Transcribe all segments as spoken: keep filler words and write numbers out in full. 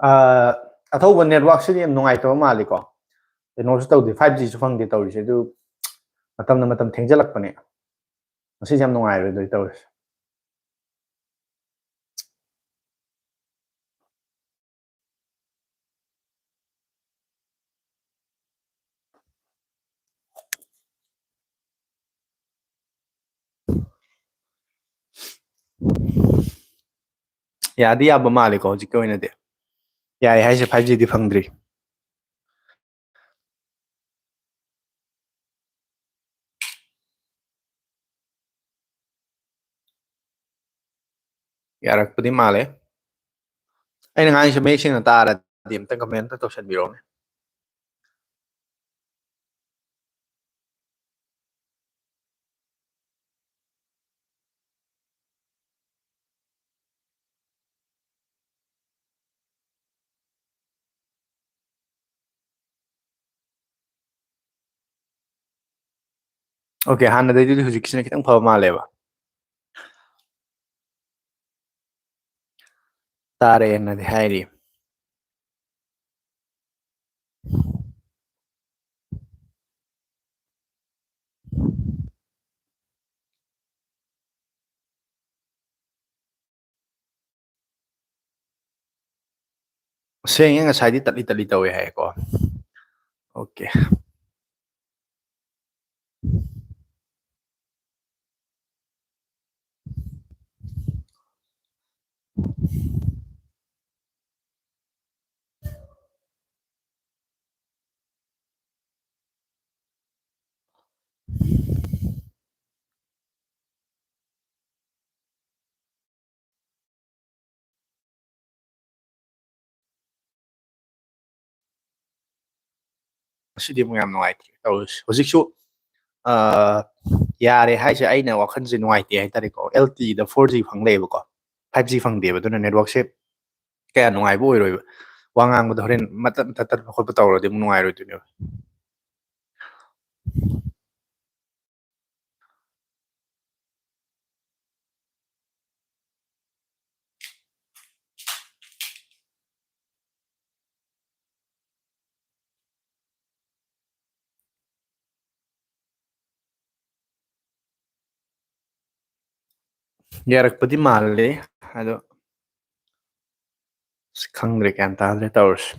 ꯑꯥ, ꯑꯊꯧꯕ network ꯁꯤꯗꯤ ꯌꯥꯝ ꯅꯨꯡꯉꯥꯏꯇꯕ ꯃꯥꯜꯂꯤꯀꯣ꯫ ꯀꯩꯅꯣꯁꯨ ꯇꯧꯗꯦ, five G ꯁꯨ ꯐꯪꯗꯦ ꯇꯧꯔꯤꯁꯦ꯫ ꯑꯗꯨ ꯃꯇꯝꯅ ꯃꯇꯝ ꯊꯦꯡꯖꯤꯜꯂꯛꯄꯅꯦ꯫ ꯉꯁꯤꯁꯦ ꯌꯥꯝ ꯅꯨꯡꯉꯥꯏꯔꯣꯏꯗꯣꯏ ꯇꯧꯔꯤꯁꯦ꯫ ꯌꯥꯗꯤ ꯌꯥꯕ ꯃꯥꯜꯂꯦꯀꯣ ꯍꯧꯖꯤꯛꯀꯤ ꯑꯣꯏꯅꯗꯤ꯫ ꯌꯥꯏ ꯍꯥꯏꯁꯦ, five G ꯗꯤ ꯐꯪꯗ꯭ꯔꯤ꯫ ꯌꯥꯔꯛꯄꯗꯤ ꯃꯥꯜꯂꯦ꯫ ꯑꯩꯅ ꯉꯥꯡꯉꯤꯁꯦ ꯃꯌꯦꯛ ꯁꯦꯡꯅ ꯇꯥꯔꯗꯤ ꯑꯝꯇ comment ꯇꯧꯁꯟꯕꯤꯔꯛꯎꯅꯦ꯫ Okay, ꯍꯥꯟꯅꯗꯩꯗꯨꯗꯤ ꯍꯧꯖꯤꯛꯀꯤꯁꯤꯅ ꯈꯤꯇꯪ ꯐꯕ ꯃꯥꯜꯂꯦꯕ꯫ ꯇꯥꯔꯦꯅꯗꯤ ꯍꯥꯏꯔꯤ꯫ ꯁꯦꯡꯉꯦ, ꯉꯁꯥꯏꯗꯤ ꯇꯠꯂꯤ ꯇꯠꯂꯤ ꯇꯧꯋꯦ ꯍꯥꯏꯌꯦꯀꯣ꯫ Okay꯫ ꯉꯁꯤꯗꯤ ꯑꯃꯨꯛ ꯌꯥꯝ ꯅꯨꯡꯉꯥꯏꯇ꯭ꯔꯦ ꯇꯧꯔꯤꯁꯦ꯫ ꯍꯧꯖꯤꯛꯁꯨ, ꯑ, ꯌꯥꯔꯦ ꯍꯥꯏꯁꯦ ꯑꯩꯅ ꯋꯥꯈꯜꯁꯦ ꯅꯨꯡꯉꯥꯏꯇꯦ ꯍꯥꯏꯇꯥꯔꯦꯀꯣ꯫ LTE ꯗ four G ꯐꯪ ꯂꯩꯌꯦꯕꯀꯣ, five G ꯐꯪꯗꯦꯕ꯫ ꯑꯗꯨꯅ network ꯁꯦ ꯀꯌꯥ ꯅꯨꯡꯉꯥꯏꯕ ꯑꯣꯏꯔꯣꯏꯕ꯫ ꯋꯥ ꯉꯥꯡꯕꯗ ꯍꯣꯔꯦꯟ ꯃꯇꯠ ꯃꯇꯠ ꯇꯠꯄ ꯈꯣꯠꯄ ꯇꯧꯔꯗꯤ ꯑꯃꯨꯛ ꯅꯨꯡꯉꯥꯏꯔꯣꯏꯗꯣꯏꯅꯦꯕ꯫ ꯌꯥꯔꯛꯄꯗꯤ ꯃꯥꯜꯂꯦ, ꯑꯗꯣ ꯑꯁ, ꯈꯪꯗ꯭ꯔꯦ, ꯒ꯭ꯌꯥꯟ ꯇꯥꯗ꯭ꯔꯦ ꯇꯧꯔꯤꯁꯦ꯫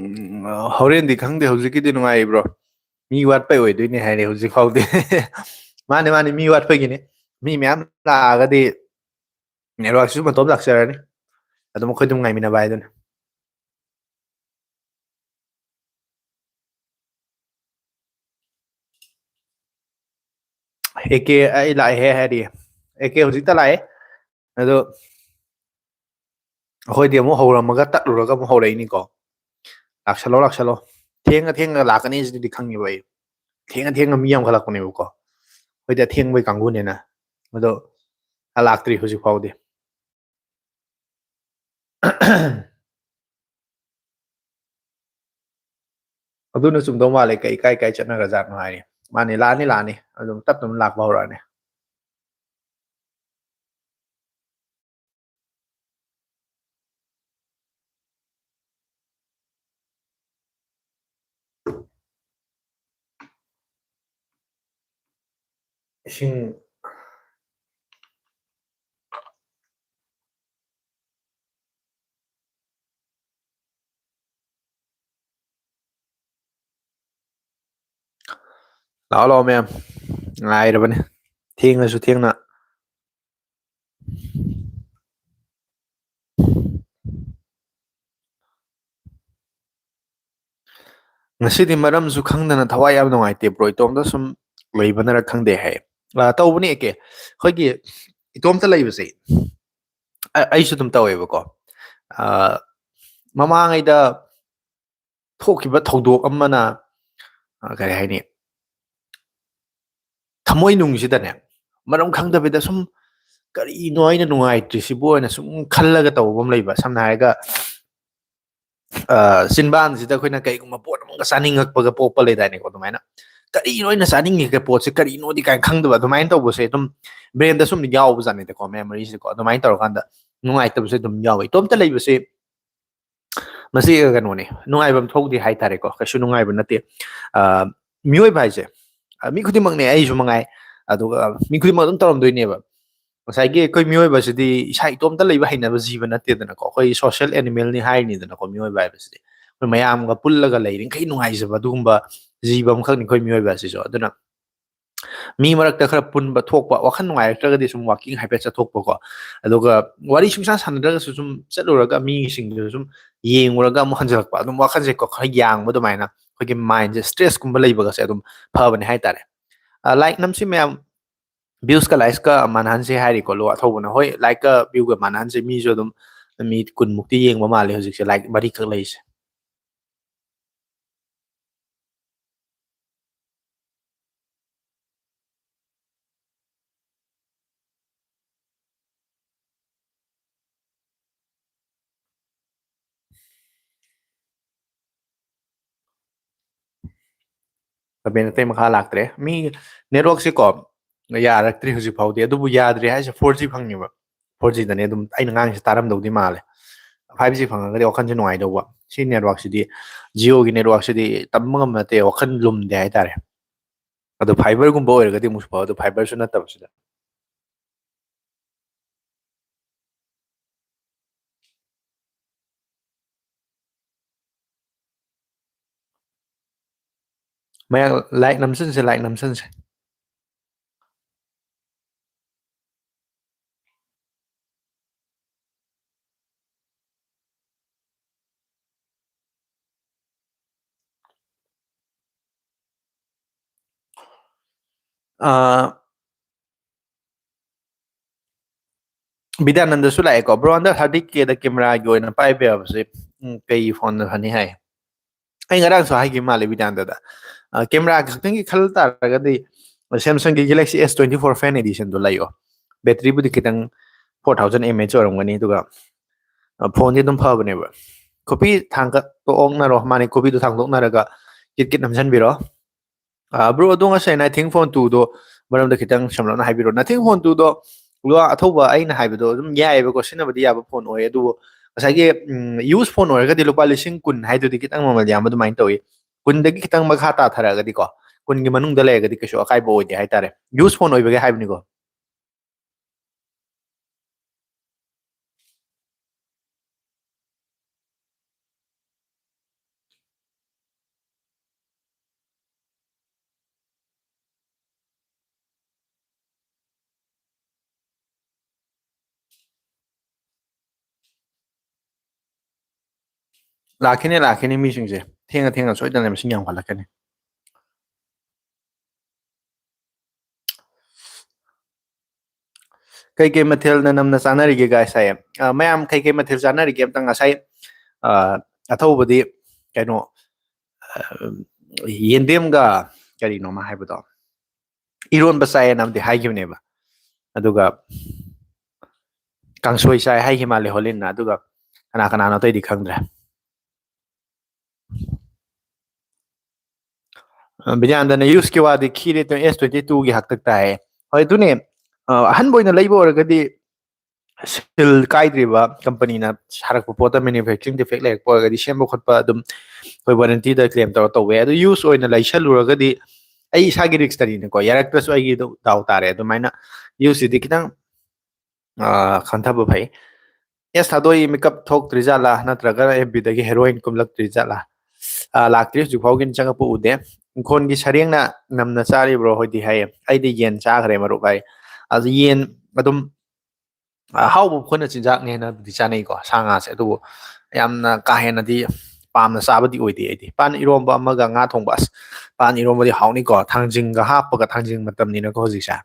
ꯎꯝ, ꯍꯣꯔꯦꯟꯗꯤ ꯈꯪꯗꯦ, ꯍꯧꯖꯤꯛꯀꯤꯗꯤ ꯅꯨꯡꯉꯥꯏꯔꯤꯕ꯭ꯔꯣ? ꯃꯤ ꯋꯥꯠꯄꯩ ꯑꯣꯏꯗꯣꯏꯅꯦ ꯍꯥꯏꯔꯦ ꯍꯧꯖꯤꯛ ꯐꯥꯎꯗꯤ꯫ ꯃꯥꯅꯦ, ꯃꯥꯅꯦ, ꯃꯤ ꯋꯥꯠꯄꯒꯤꯅꯦ꯫ ꯃꯤ ꯃꯌꯥꯝ ꯂꯥꯛꯑꯒꯗꯤ networkꯁꯨ ꯃꯇꯣꯝ ꯂꯥꯛꯆꯔꯅꯤ꯫ ꯑꯗꯨꯝ ꯑꯩꯈꯣꯏ ꯑꯗꯨꯝ ꯉꯥꯏꯃꯤꯟꯅꯕ ꯍꯥꯏꯗꯨꯅꯤ꯫ ꯑꯦ ꯀꯦ ꯑꯩ ꯂꯥꯛꯑꯦꯍꯦ ꯍꯥꯏꯔꯤꯌꯦ꯫ ꯑꯦ ꯀꯦ ꯍꯧꯖꯤꯛꯇ ꯂꯥꯛꯑꯦ꯫ ꯑꯗꯣ ꯑꯩꯈꯣꯏꯗꯤ ꯑꯃꯨꯛ ꯍꯧꯔꯝꯃꯒ ꯇꯠꯂꯨꯔꯒ ꯑꯃꯨꯛ ꯍꯧꯔꯛꯏꯅꯤꯀꯣ꯫ ꯂꯥꯛꯁꯜꯂꯣ, ꯂꯥꯛꯁꯜꯂꯣ꯫ ꯊꯦꯡꯉ ꯊꯦꯡꯉ ꯂꯥꯛꯀꯅꯤ ꯁꯤꯗꯤ ꯈꯪꯉꯦꯕ ꯑꯩ꯫ ꯊꯦꯡꯉ ꯊꯦꯡꯉ ꯃꯤ ꯌꯥꯝꯈꯠꯂꯛꯄꯅꯦꯕꯀꯣ꯫ ꯑꯩꯈꯣꯏꯗꯤ ꯑꯊꯦꯡꯕꯩ ꯀꯥꯡꯕꯨꯅꯤꯅ꯫ ꯑꯗꯣ ꯂꯥꯛꯇ꯭ꯔꯤ ꯍꯧꯖꯤꯛ ꯐꯥꯎꯗꯤ꯫ ꯑꯗꯨꯅ ꯆꯨꯝꯗꯧ ꯃꯥꯜꯂꯦ, ꯀꯩ ꯀꯥꯏ ꯀꯥꯏ ꯆꯠꯅꯈ꯭ꯔꯖꯥꯠꯅꯣ ꯍꯥꯏꯔꯦ꯫ ꯃꯥꯅꯦ, ꯂꯥꯛꯑꯅꯤ, ꯂꯥꯛꯑꯅꯤ, ꯑꯗꯨꯝ ꯇꯞ ꯇꯞꯅ ꯂꯥꯛꯄ ꯍꯧꯔꯛꯑꯅꯤ꯫ ꯏꯁꯤꯡ꯫ ꯂꯥꯛꯑꯣ, ꯂꯥꯛꯑꯣ ꯃꯌꯥꯝ, ꯉꯥꯏꯔꯕꯅꯦ, ꯊꯦꯡꯉꯁꯨ ꯊꯦꯡꯅ꯫ ꯉꯁꯤꯗꯤ ꯃꯔꯝꯁꯨ ꯈꯪꯗꯅ ꯊꯋꯥꯏ ꯌꯥꯝ ꯅꯨꯡꯉꯥꯏꯇꯦ, ꯕ꯭ꯔꯣ, ꯏꯇꯣꯝꯇ ꯁꯨꯝ ꯂꯩꯕꯅꯔ ꯈꯪꯗꯦ ꯍꯥꯏ꯫ ꯑ, ꯇꯧꯕꯅꯤ ꯑꯦ ꯀꯦ, ꯑꯩꯈꯣꯏꯒꯤ ꯏꯇꯣꯝꯇ ꯂꯩꯕꯁꯦ, ꯑ-, ꯑꯩꯁꯨ ꯑꯗꯨꯝ ꯇꯧꯋꯦꯕꯀꯣ꯫ ꯑ, ꯃꯃꯥꯡꯉꯩꯗ ꯊꯣꯛꯈꯤꯕ ꯊꯧꯗꯣꯛ ꯑꯃꯅ, ꯑ, ꯀꯔꯤ ꯍꯥꯏꯅꯤ, ꯊꯃꯣꯏꯅꯨꯡꯁꯤꯗꯅꯦ, ꯃꯔꯝ ꯈꯪꯗꯕꯤꯗ ꯁꯨꯝ, "ꯀꯔꯤꯅꯣ ꯑꯩꯅ ꯅꯨꯡꯉꯥꯏꯇ꯭ꯔꯤꯁꯤꯕꯨ?" ꯍꯥꯏꯅ ꯁꯨꯝ ꯈꯜꯂꯒ ꯇꯧꯕ ꯑꯃ ꯂꯩꯕ꯫ ꯁꯝꯅ ꯍꯥꯏꯔꯒ, ꯑ, ꯆꯤꯟꯕꯥꯟꯁꯤꯗ ꯑꯩꯈꯣꯏꯅ ꯀꯩꯒꯨꯝꯕ ꯄꯣꯠ ꯑꯃ ꯆꯥꯅꯤꯡꯉꯛꯄꯒ ꯄꯣꯛꯄ ꯂꯩꯗꯥꯏꯅꯦꯀꯣ꯫ ꯑꯗꯨꯃꯥꯏꯅ ꯀꯔꯤꯅꯣ ꯑꯩꯅ ꯆꯥꯅꯤꯡꯉꯤꯒꯦ ꯄꯣꯠꯁꯦ ꯀꯔꯤꯅꯣꯗꯤ ꯀꯥꯏꯅ ꯈꯪꯗꯕ ꯑꯗꯨꯃꯥꯏꯅ ꯇꯧꯕꯁꯦ ꯑꯗꯨꯝ ꯕ꯭ꯔꯦꯟꯗ ꯁꯨꯝ ꯌꯥꯎꯕꯖꯥꯠꯅꯤꯗꯀꯣ, ꯃꯦꯃꯣꯔꯤꯁꯤꯀꯣ꯫ ꯑꯗꯨꯃꯥꯏꯅ ꯇꯧꯔꯀꯥꯟꯗ ꯅꯨꯡꯉꯥꯏꯇꯕꯁꯦ ꯑꯗꯨꯝ ꯌꯥꯎꯋꯦ꯫ ꯏꯇꯣꯝꯇ ꯂꯩꯕꯁꯦ ꯃꯁꯤ ꯀꯩꯅꯣꯅꯦ, ꯅꯨꯡꯉꯥꯏꯕꯝ ꯊꯣꯛꯇꯦ ꯍꯥꯏꯇꯥꯔꯦꯀꯣ꯫ ꯀꯩꯁꯨ ꯅꯨꯡꯉꯥꯏꯕ ꯅꯠꯇꯦ꯫ ꯑ, ꯃꯤꯑꯣꯏꯕ ꯍꯥꯏꯁꯦ, ꯑ, ꯃꯤ ꯈꯨꯗꯤꯡꯃꯛꯅꯦ, ꯑꯩꯁꯨ ꯃꯉꯥꯏ, ꯑꯗꯨꯒ ꯃꯤ ꯈꯨꯗꯤꯡꯃꯛ ꯑꯗꯨꯝ ꯇꯧꯔꯝꯗꯣꯏꯅꯦꯕ꯫ ꯉꯁꯥꯏꯒꯤ ꯑꯩꯈꯣꯏ ꯃꯤꯑꯣꯏꯕꯁꯤꯗꯤ ꯏꯁꯥ ꯏꯇꯣꯝꯇ ꯂꯩꯕ ꯍꯩꯅꯕ ꯖꯤꯕ ꯅꯠꯇꯦꯗꯅꯀꯣ꯫ ꯑꯩꯈꯣꯏ ꯁꯣꯁꯤꯌꯦꯜ ꯑꯦꯅꯤꯃꯦꯜꯅꯤ ꯍꯥꯏꯔꯤꯅꯤꯗꯅꯀꯣ, ꯃꯤꯑꯣꯏꯕ ꯍꯥꯏꯕꯁꯤꯗꯤ꯫ ꯑꯩꯈꯣꯏ ꯃꯌꯥꯝꯒ ꯄꯨꯜꯂꯒ ꯂꯩꯔꯤꯈꯩ ꯅꯨꯡꯉꯥꯏꯖꯕ ꯑꯗꯨꯒꯨꯝꯕ ꯖꯤꯕ ꯑꯃꯈꯛꯅꯤ ꯑꯩꯈꯣꯏ ꯃꯤꯑꯣꯏꯕ ꯑꯁꯤꯁꯨ꯫ ꯑꯗꯨꯅ ꯃꯤ ꯃꯔꯛꯇ ꯈꯔ ꯄꯨꯟꯕ ꯊꯣꯛꯄ, ꯋꯥꯈꯜ ꯅꯨꯡꯉꯥꯏꯔꯛꯇ꯭ꯔꯒꯗꯤ ꯁꯨꯝ ꯋꯥꯀꯤꯡ ꯍꯥꯏꯐꯦꯠ ꯆꯠꯊꯣꯛꯄꯀꯣ, ꯑꯗꯨꯒ ꯋꯥꯔꯤ ꯁꯨꯡꯁꯥ ꯁꯥꯟꯅꯗ꯭ꯔꯒꯁꯨ ꯁꯨꯝ ꯆꯠꯂꯨꯔꯒ ꯃꯤꯁꯤꯡꯗꯨ ꯁꯨꯝ ꯌꯦꯡꯉꯨꯔꯒ ꯑꯃꯨꯛ ꯍꯟꯖꯤꯜꯂꯛꯄ, ꯑꯗꯨꯝ ꯋꯥꯈꯜꯁꯦꯀꯣ ꯈꯔ ꯌꯥꯡꯕ ꯑꯗꯨꯃꯥꯏꯅ ꯑꯩꯈꯣꯏꯒꯤ ꯃꯥꯏꯟꯁꯦ ꯁ꯭ꯇ꯭ꯔꯦꯁꯀꯨꯝꯕ ꯂꯩꯕꯒꯁꯦ ꯑꯗꯨꯝ ꯐꯕꯅꯦ ꯍꯥꯏꯇꯥꯔꯦ꯫ ꯑ, ꯂꯥꯏꯛ ꯅꯝꯁꯤ ꯃꯌꯥꯝ, ꯚ꯭ꯌꯨꯁꯀ ꯂꯥꯏꯛꯁꯀ ꯃꯥꯟꯅꯍꯟꯁꯦ ꯍꯥꯏꯔꯤꯀꯣ ꯂꯣ ꯑꯊꯧꯕꯅ꯫ ꯍꯣꯏ, ꯂꯥꯏꯛꯀ ꯚ꯭ꯌꯨꯒ ꯃꯥꯟꯅꯍꯟꯁꯦ꯫ ꯃꯤꯁꯨ ꯑꯗꯨꯝ ꯃꯤ ꯀꯨꯟꯃꯨꯛꯇꯤ ꯌꯦꯡꯕ ꯃꯥꯜꯂꯦ ꯍꯧꯖꯤꯛꯁꯦ, ꯂꯥꯏꯛ ꯃꯔꯤꯈꯛ ꯂꯩꯔꯤꯁꯦ꯫ ꯀꯃꯦꯟ ꯑꯇꯩ ꯃꯈꯥ ꯂꯥꯛꯇ꯭ꯔꯦ꯫ ꯃꯤ ꯅꯦꯠꯋꯥꯛꯁꯦꯀꯣ ꯌꯥꯔꯛꯇ꯭ꯔꯤ ꯍꯧꯖꯤꯛ ꯐꯥꯎꯗꯤ, ꯑꯗꯨꯕꯨ ꯌꯥꯗ꯭ꯔꯤ ꯍꯥꯏꯁꯦ ꯐꯣꯔ ꯖꯤ ꯐꯪꯉꯦꯕ꯫ ꯐꯣꯔ ꯖꯤꯗꯅꯦ ꯑꯗꯨꯝ ꯑꯩꯅ ꯉꯥꯡꯉꯤꯁꯦ ꯇꯥꯔꯝꯗꯧꯗꯤ ꯃꯥꯜꯂꯦ꯫ ꯐꯥꯏꯚ ꯖꯤ ꯐꯪꯉꯒꯗꯤ ꯋꯥꯈꯜꯁꯦ ꯅꯨꯡꯉꯥꯏꯗꯧꯕ꯫ ꯁꯤ ꯅꯦꯠꯋꯥꯛꯁꯤꯗꯤ, ꯖꯤꯑꯣꯒꯤ ꯅꯦꯠꯋꯥꯛꯁꯤꯗꯤ ꯇꯝꯕ ꯉꯝꯕ ꯅꯠꯇꯦ, ꯋꯥꯈꯜ ꯂꯨꯝꯗꯦ ꯍꯥꯏꯇꯥꯔꯦ꯫ ꯑꯗꯣ ꯐꯥꯏꯕꯔꯒꯨꯝꯕ ꯑꯣꯏꯔꯒꯗꯤ ꯑꯃꯨꯛꯁꯨ ꯐꯕ, ꯑꯗꯣ ꯐꯥꯏꯕꯔꯁꯨ ꯅꯠꯇꯕꯁꯤꯗ꯫ ꯃꯌꯥꯝ ꯂꯥꯏꯛ ꯅꯝꯁꯤꯟꯁꯦ, ꯂꯥꯏꯛ ꯅꯝꯁꯤꯟꯁꯦ꯫ ꯑ, ꯕꯤꯗ꯭ꯌꯥꯅꯟꯗꯁꯨ ꯂꯥꯛꯑꯦꯀꯣ꯫ ꯕ꯭ꯔꯣ, ꯍꯟꯗꯛ ꯊꯥꯔꯇꯤ ꯀꯦꯗ ꯀꯦꯃꯦꯔꯥꯒꯤ ꯑꯣꯏꯅ ꯄꯥꯏꯕ ꯌꯥꯕꯁꯦ, ꯎꯝ, ꯀꯩ ꯐꯣꯟꯅ ꯐꯅꯤ ꯍꯥꯏ? ꯑꯩ ꯉꯔꯥꯡꯁꯨ ꯍꯥꯏꯈꯤꯕ ꯃꯥꯜꯂꯦ ꯕꯤꯗ꯭ꯌꯥꯅꯟꯗꯗ꯫ ꯑ, ꯀꯦꯃꯦꯔꯥ ꯈꯛꯇꯪꯒꯤ ꯈꯜ ꯇꯥꯔꯒꯗꯤ Samsungꯒꯤ Galaxy S twenty four Fan Editionꯗꯣ ꯂꯩꯌꯣ꯫ ꯕꯦꯇ꯭ꯔꯤꯕꯨꯗꯤ ꯈꯤꯇꯪ four thousand mAh ꯑꯣꯏꯔꯝꯒꯅꯤ, ꯑꯗꯨꯒ, ꯑ, ꯐꯣꯟꯗꯤ ꯑꯗꯨꯝ ꯐꯕꯅꯦꯕ꯫ ꯈꯨꯕꯤ ꯊꯥꯡꯒꯠꯇꯣꯛꯅꯔꯣ, ꯃꯥꯅꯦ, ꯈꯨꯕꯤꯗꯣ ꯊꯥꯡꯗꯣꯛꯅꯔꯒ ꯀꯤꯠ ꯀꯤꯠ ꯅꯝꯁꯤꯟꯕꯤꯔꯣ꯫ ꯕ꯭ꯔꯣ, ꯑꯗꯣ ꯉꯁꯥꯏ Nothing Phone two ꯗꯣ ꯃꯔꯝꯗ ꯈꯤꯇꯪ ꯁꯝꯂꯞꯅ ꯍꯥꯏꯕꯤꯔꯣ꯫ Nothing Phone two ꯗꯣ ꯂꯨꯄꯥ, ꯑꯊꯧꯕ ꯑꯩꯅ ꯍꯥꯏꯕꯗꯣ ꯑꯗꯨꯝ ꯌꯥꯏꯑꯕꯀꯣ, ꯁꯤꯖꯤꯟꯅꯕꯗꯤ ꯌꯥꯕ ꯐꯣꯟ ꯑꯣꯏ, ꯑꯗꯨꯕꯨ ꯉꯁꯥꯏꯒꯤ ꯌꯨꯁ ꯐꯣꯟ ꯑꯣꯏꯔꯒꯗꯤ ꯂꯨꯄꯥ ꯂꯤꯁꯤꯡ ꯀꯨꯟ ꯍꯥꯏꯗꯨꯗꯤ ꯈꯤꯇꯪ ꯃꯃꯜ ꯌꯥꯝꯕ ꯑꯗꯨꯃꯥꯏꯅ ꯇꯧꯏ꯫ ꯀꯨꯟꯗꯒꯤ ꯈꯤꯇꯪ ꯃꯈꯥ ꯇꯥꯊꯔꯛꯑꯒꯗꯤꯀꯣ, ꯀꯨꯟꯒꯤ ꯃꯅꯨꯡꯗ ꯂꯩꯔꯒꯗꯤ ꯀꯩꯁꯨ ꯑꯀꯥꯏꯕ ꯑꯣꯏꯗꯦ ꯍꯥꯏꯇꯥꯔꯦ, ꯌꯨꯁ ꯐꯣꯟ ꯑꯣꯏꯕꯒꯤ ꯍꯥꯏꯕꯅꯤꯀꯣ꯫ ꯂꯥꯛꯈꯤꯅꯤ, ꯂꯥꯛꯈꯤꯅꯤ ꯃꯤꯁꯤꯡꯁꯦ꯫ ꯊꯦꯡꯅ ꯊꯦꯡꯅ ꯁꯣꯏꯗꯅ ꯃꯁꯤꯡ ꯌꯥꯝꯈꯠꯂꯛꯀꯅꯤ꯫ ꯀꯩꯀꯩ ꯃꯊꯦꯜꯅ ꯅꯝꯅ ꯆꯥꯅꯔꯤꯒꯦ, guys? ꯍꯥꯏꯌꯦ꯫ ꯑ, ꯃꯌꯥꯝ ꯀꯩꯀꯩ ꯃꯊꯦꯜ ꯆꯥꯅꯔꯤꯒꯦ ꯑꯝꯇꯪ? ꯉꯁꯥꯏ, ꯑ, ꯑꯊꯧꯕꯗꯤ ꯀꯩꯅꯣ, ꯑ, ꯌꯦꯟꯗꯦꯝꯒ ꯀꯔꯤꯅꯣꯃ ꯍꯥꯏꯕꯗꯣ, ꯏꯔꯣꯟꯕ ꯆꯥꯏꯌꯦꯅ ꯑꯃꯗꯤ ꯍꯥꯏꯈꯤꯕꯅꯦꯕ꯫ ꯑꯗꯨꯒ ꯀꯥꯡꯁꯣꯏ ꯆꯥꯏ ꯍꯥꯏꯈꯤ ꯃꯥꯜꯂꯦ ꯍꯣꯂꯤꯟꯅ꯫ ꯑꯗꯨꯒ ꯀꯅꯥ ꯀꯅꯥꯅꯣ ꯑꯇꯩꯗꯤ ꯈꯪꯗ꯭ꯔꯦ꯫ ꯑ, ꯕꯤꯖꯌꯥꯅꯟꯗꯅ ꯌꯨꯁꯀꯤ ꯋꯥꯗꯤ ꯈꯤꯔꯦ, S twenty two ꯒꯤ ꯍꯥꯛꯇꯛ ꯇꯥꯏ꯫ ꯍꯣꯏ, ꯑꯗꯨꯅꯦ, ꯑ, ꯑꯍꯟꯕ ꯑꯣꯏꯅ ꯂꯩꯕ ꯑꯣꯏꯔꯒꯗꯤ ꯁꯤꯜ ꯀꯥꯏꯗ꯭ꯔꯤꯕ ꯀꯝꯄꯅꯤꯅ ꯁꯥꯔꯛꯄ ꯄꯣꯠꯇ manufacturing defect ꯂꯩꯔꯛꯄ ꯑꯣꯏꯔꯒꯗꯤ ꯁꯦꯝꯕ ꯈꯣꯠꯄ ꯑꯗꯨꯝ ꯑꯩꯈꯣꯏ warranty ꯗ claim ꯇꯧꯔ ꯇꯧꯕ ꯌꯥꯏ꯫ ꯑꯗꯨ ꯌꯨꯁ ꯑꯣꯏꯅ ꯂꯩꯁꯜꯂꯨꯔꯒꯗꯤ ꯑꯩ ꯏꯁꯥꯒꯤ risk ꯇꯅꯤꯅꯀꯣ, ꯌꯥꯔꯛꯇ꯭ꯔꯁꯨ ꯑꯩꯒꯤ ꯗꯥꯎ ꯇꯥꯔꯦ꯫ ꯑꯗꯨꯃꯥꯏꯅ ꯌꯨꯁꯁꯤꯗꯤ ꯈꯤꯇꯪ, ꯑ, ꯈꯟꯊꯕ ꯐꯩ꯫ ꯑꯦꯁ ꯊꯥꯗꯣꯛꯏ ꯃꯤꯀꯞ ꯊꯣꯛꯇ꯭ꯔꯤ ꯖꯥꯠꯂꯥ, ꯅꯠꯇ꯭ꯔꯒꯅ F B ꯗꯒꯤ heroine ꯀꯨꯝꯂꯛꯇ꯭ꯔꯤ ꯖꯥꯠꯂꯥ? ꯑ, ꯂꯥꯛꯇ꯭ꯔꯤ, ꯍꯧꯖꯤꯛ ꯐꯥꯎꯒꯤ ꯆꯪꯉꯛꯄ ꯎꯗꯦ꯫ ꯏꯪꯈꯣꯜꯒꯤ ꯁꯔꯦꯡꯅ ꯅꯝꯅ ꯆꯥꯔꯤꯕ꯭ꯔꯣ ꯍꯣꯏꯗꯤ ꯍꯥꯏꯌꯦ꯫ ꯑꯩꯗꯤ ꯌꯦꯟ ꯆꯥꯈ꯭ꯔꯦ, ꯃꯔꯨꯞ ꯍꯥꯏ꯫ ꯑꯗꯨ ꯌꯦꯟ ꯑꯗꯨꯝ ꯑꯍꯥꯎꯕ ꯃꯈꯣꯏꯅ ꯆꯤꯟꯖꯥꯛꯅꯦꯅꯕꯨꯗꯤ ꯆꯥꯅꯩꯀꯣ, ꯁꯥ ꯉꯥꯁꯦ, ꯑꯗꯨꯕꯨ ꯌꯥꯝꯅ ꯀꯥ ꯍꯦꯟꯅꯗꯤ ꯄꯥꯝꯅ ꯆꯥꯕꯗꯤ ꯑꯣꯏꯗꯦ ꯑꯩꯗꯤ꯫ ꯄꯥꯟ ꯏꯔꯣꯝꯕ ꯑꯃꯒ ꯉꯥ ꯊꯣꯡꯕ, ꯑꯁ, ꯄꯥꯟ ꯏꯔꯣꯝꯕꯗꯤ ꯍꯥꯎꯅꯤꯀꯣ, ꯊꯥꯡꯖꯤꯡꯒ ꯍꯥꯞꯄꯒ, ꯊꯥꯡꯖꯤꯡ ꯃꯇꯝꯅꯤꯅꯀꯣ ꯍꯧꯖꯤꯛꯁꯦ꯫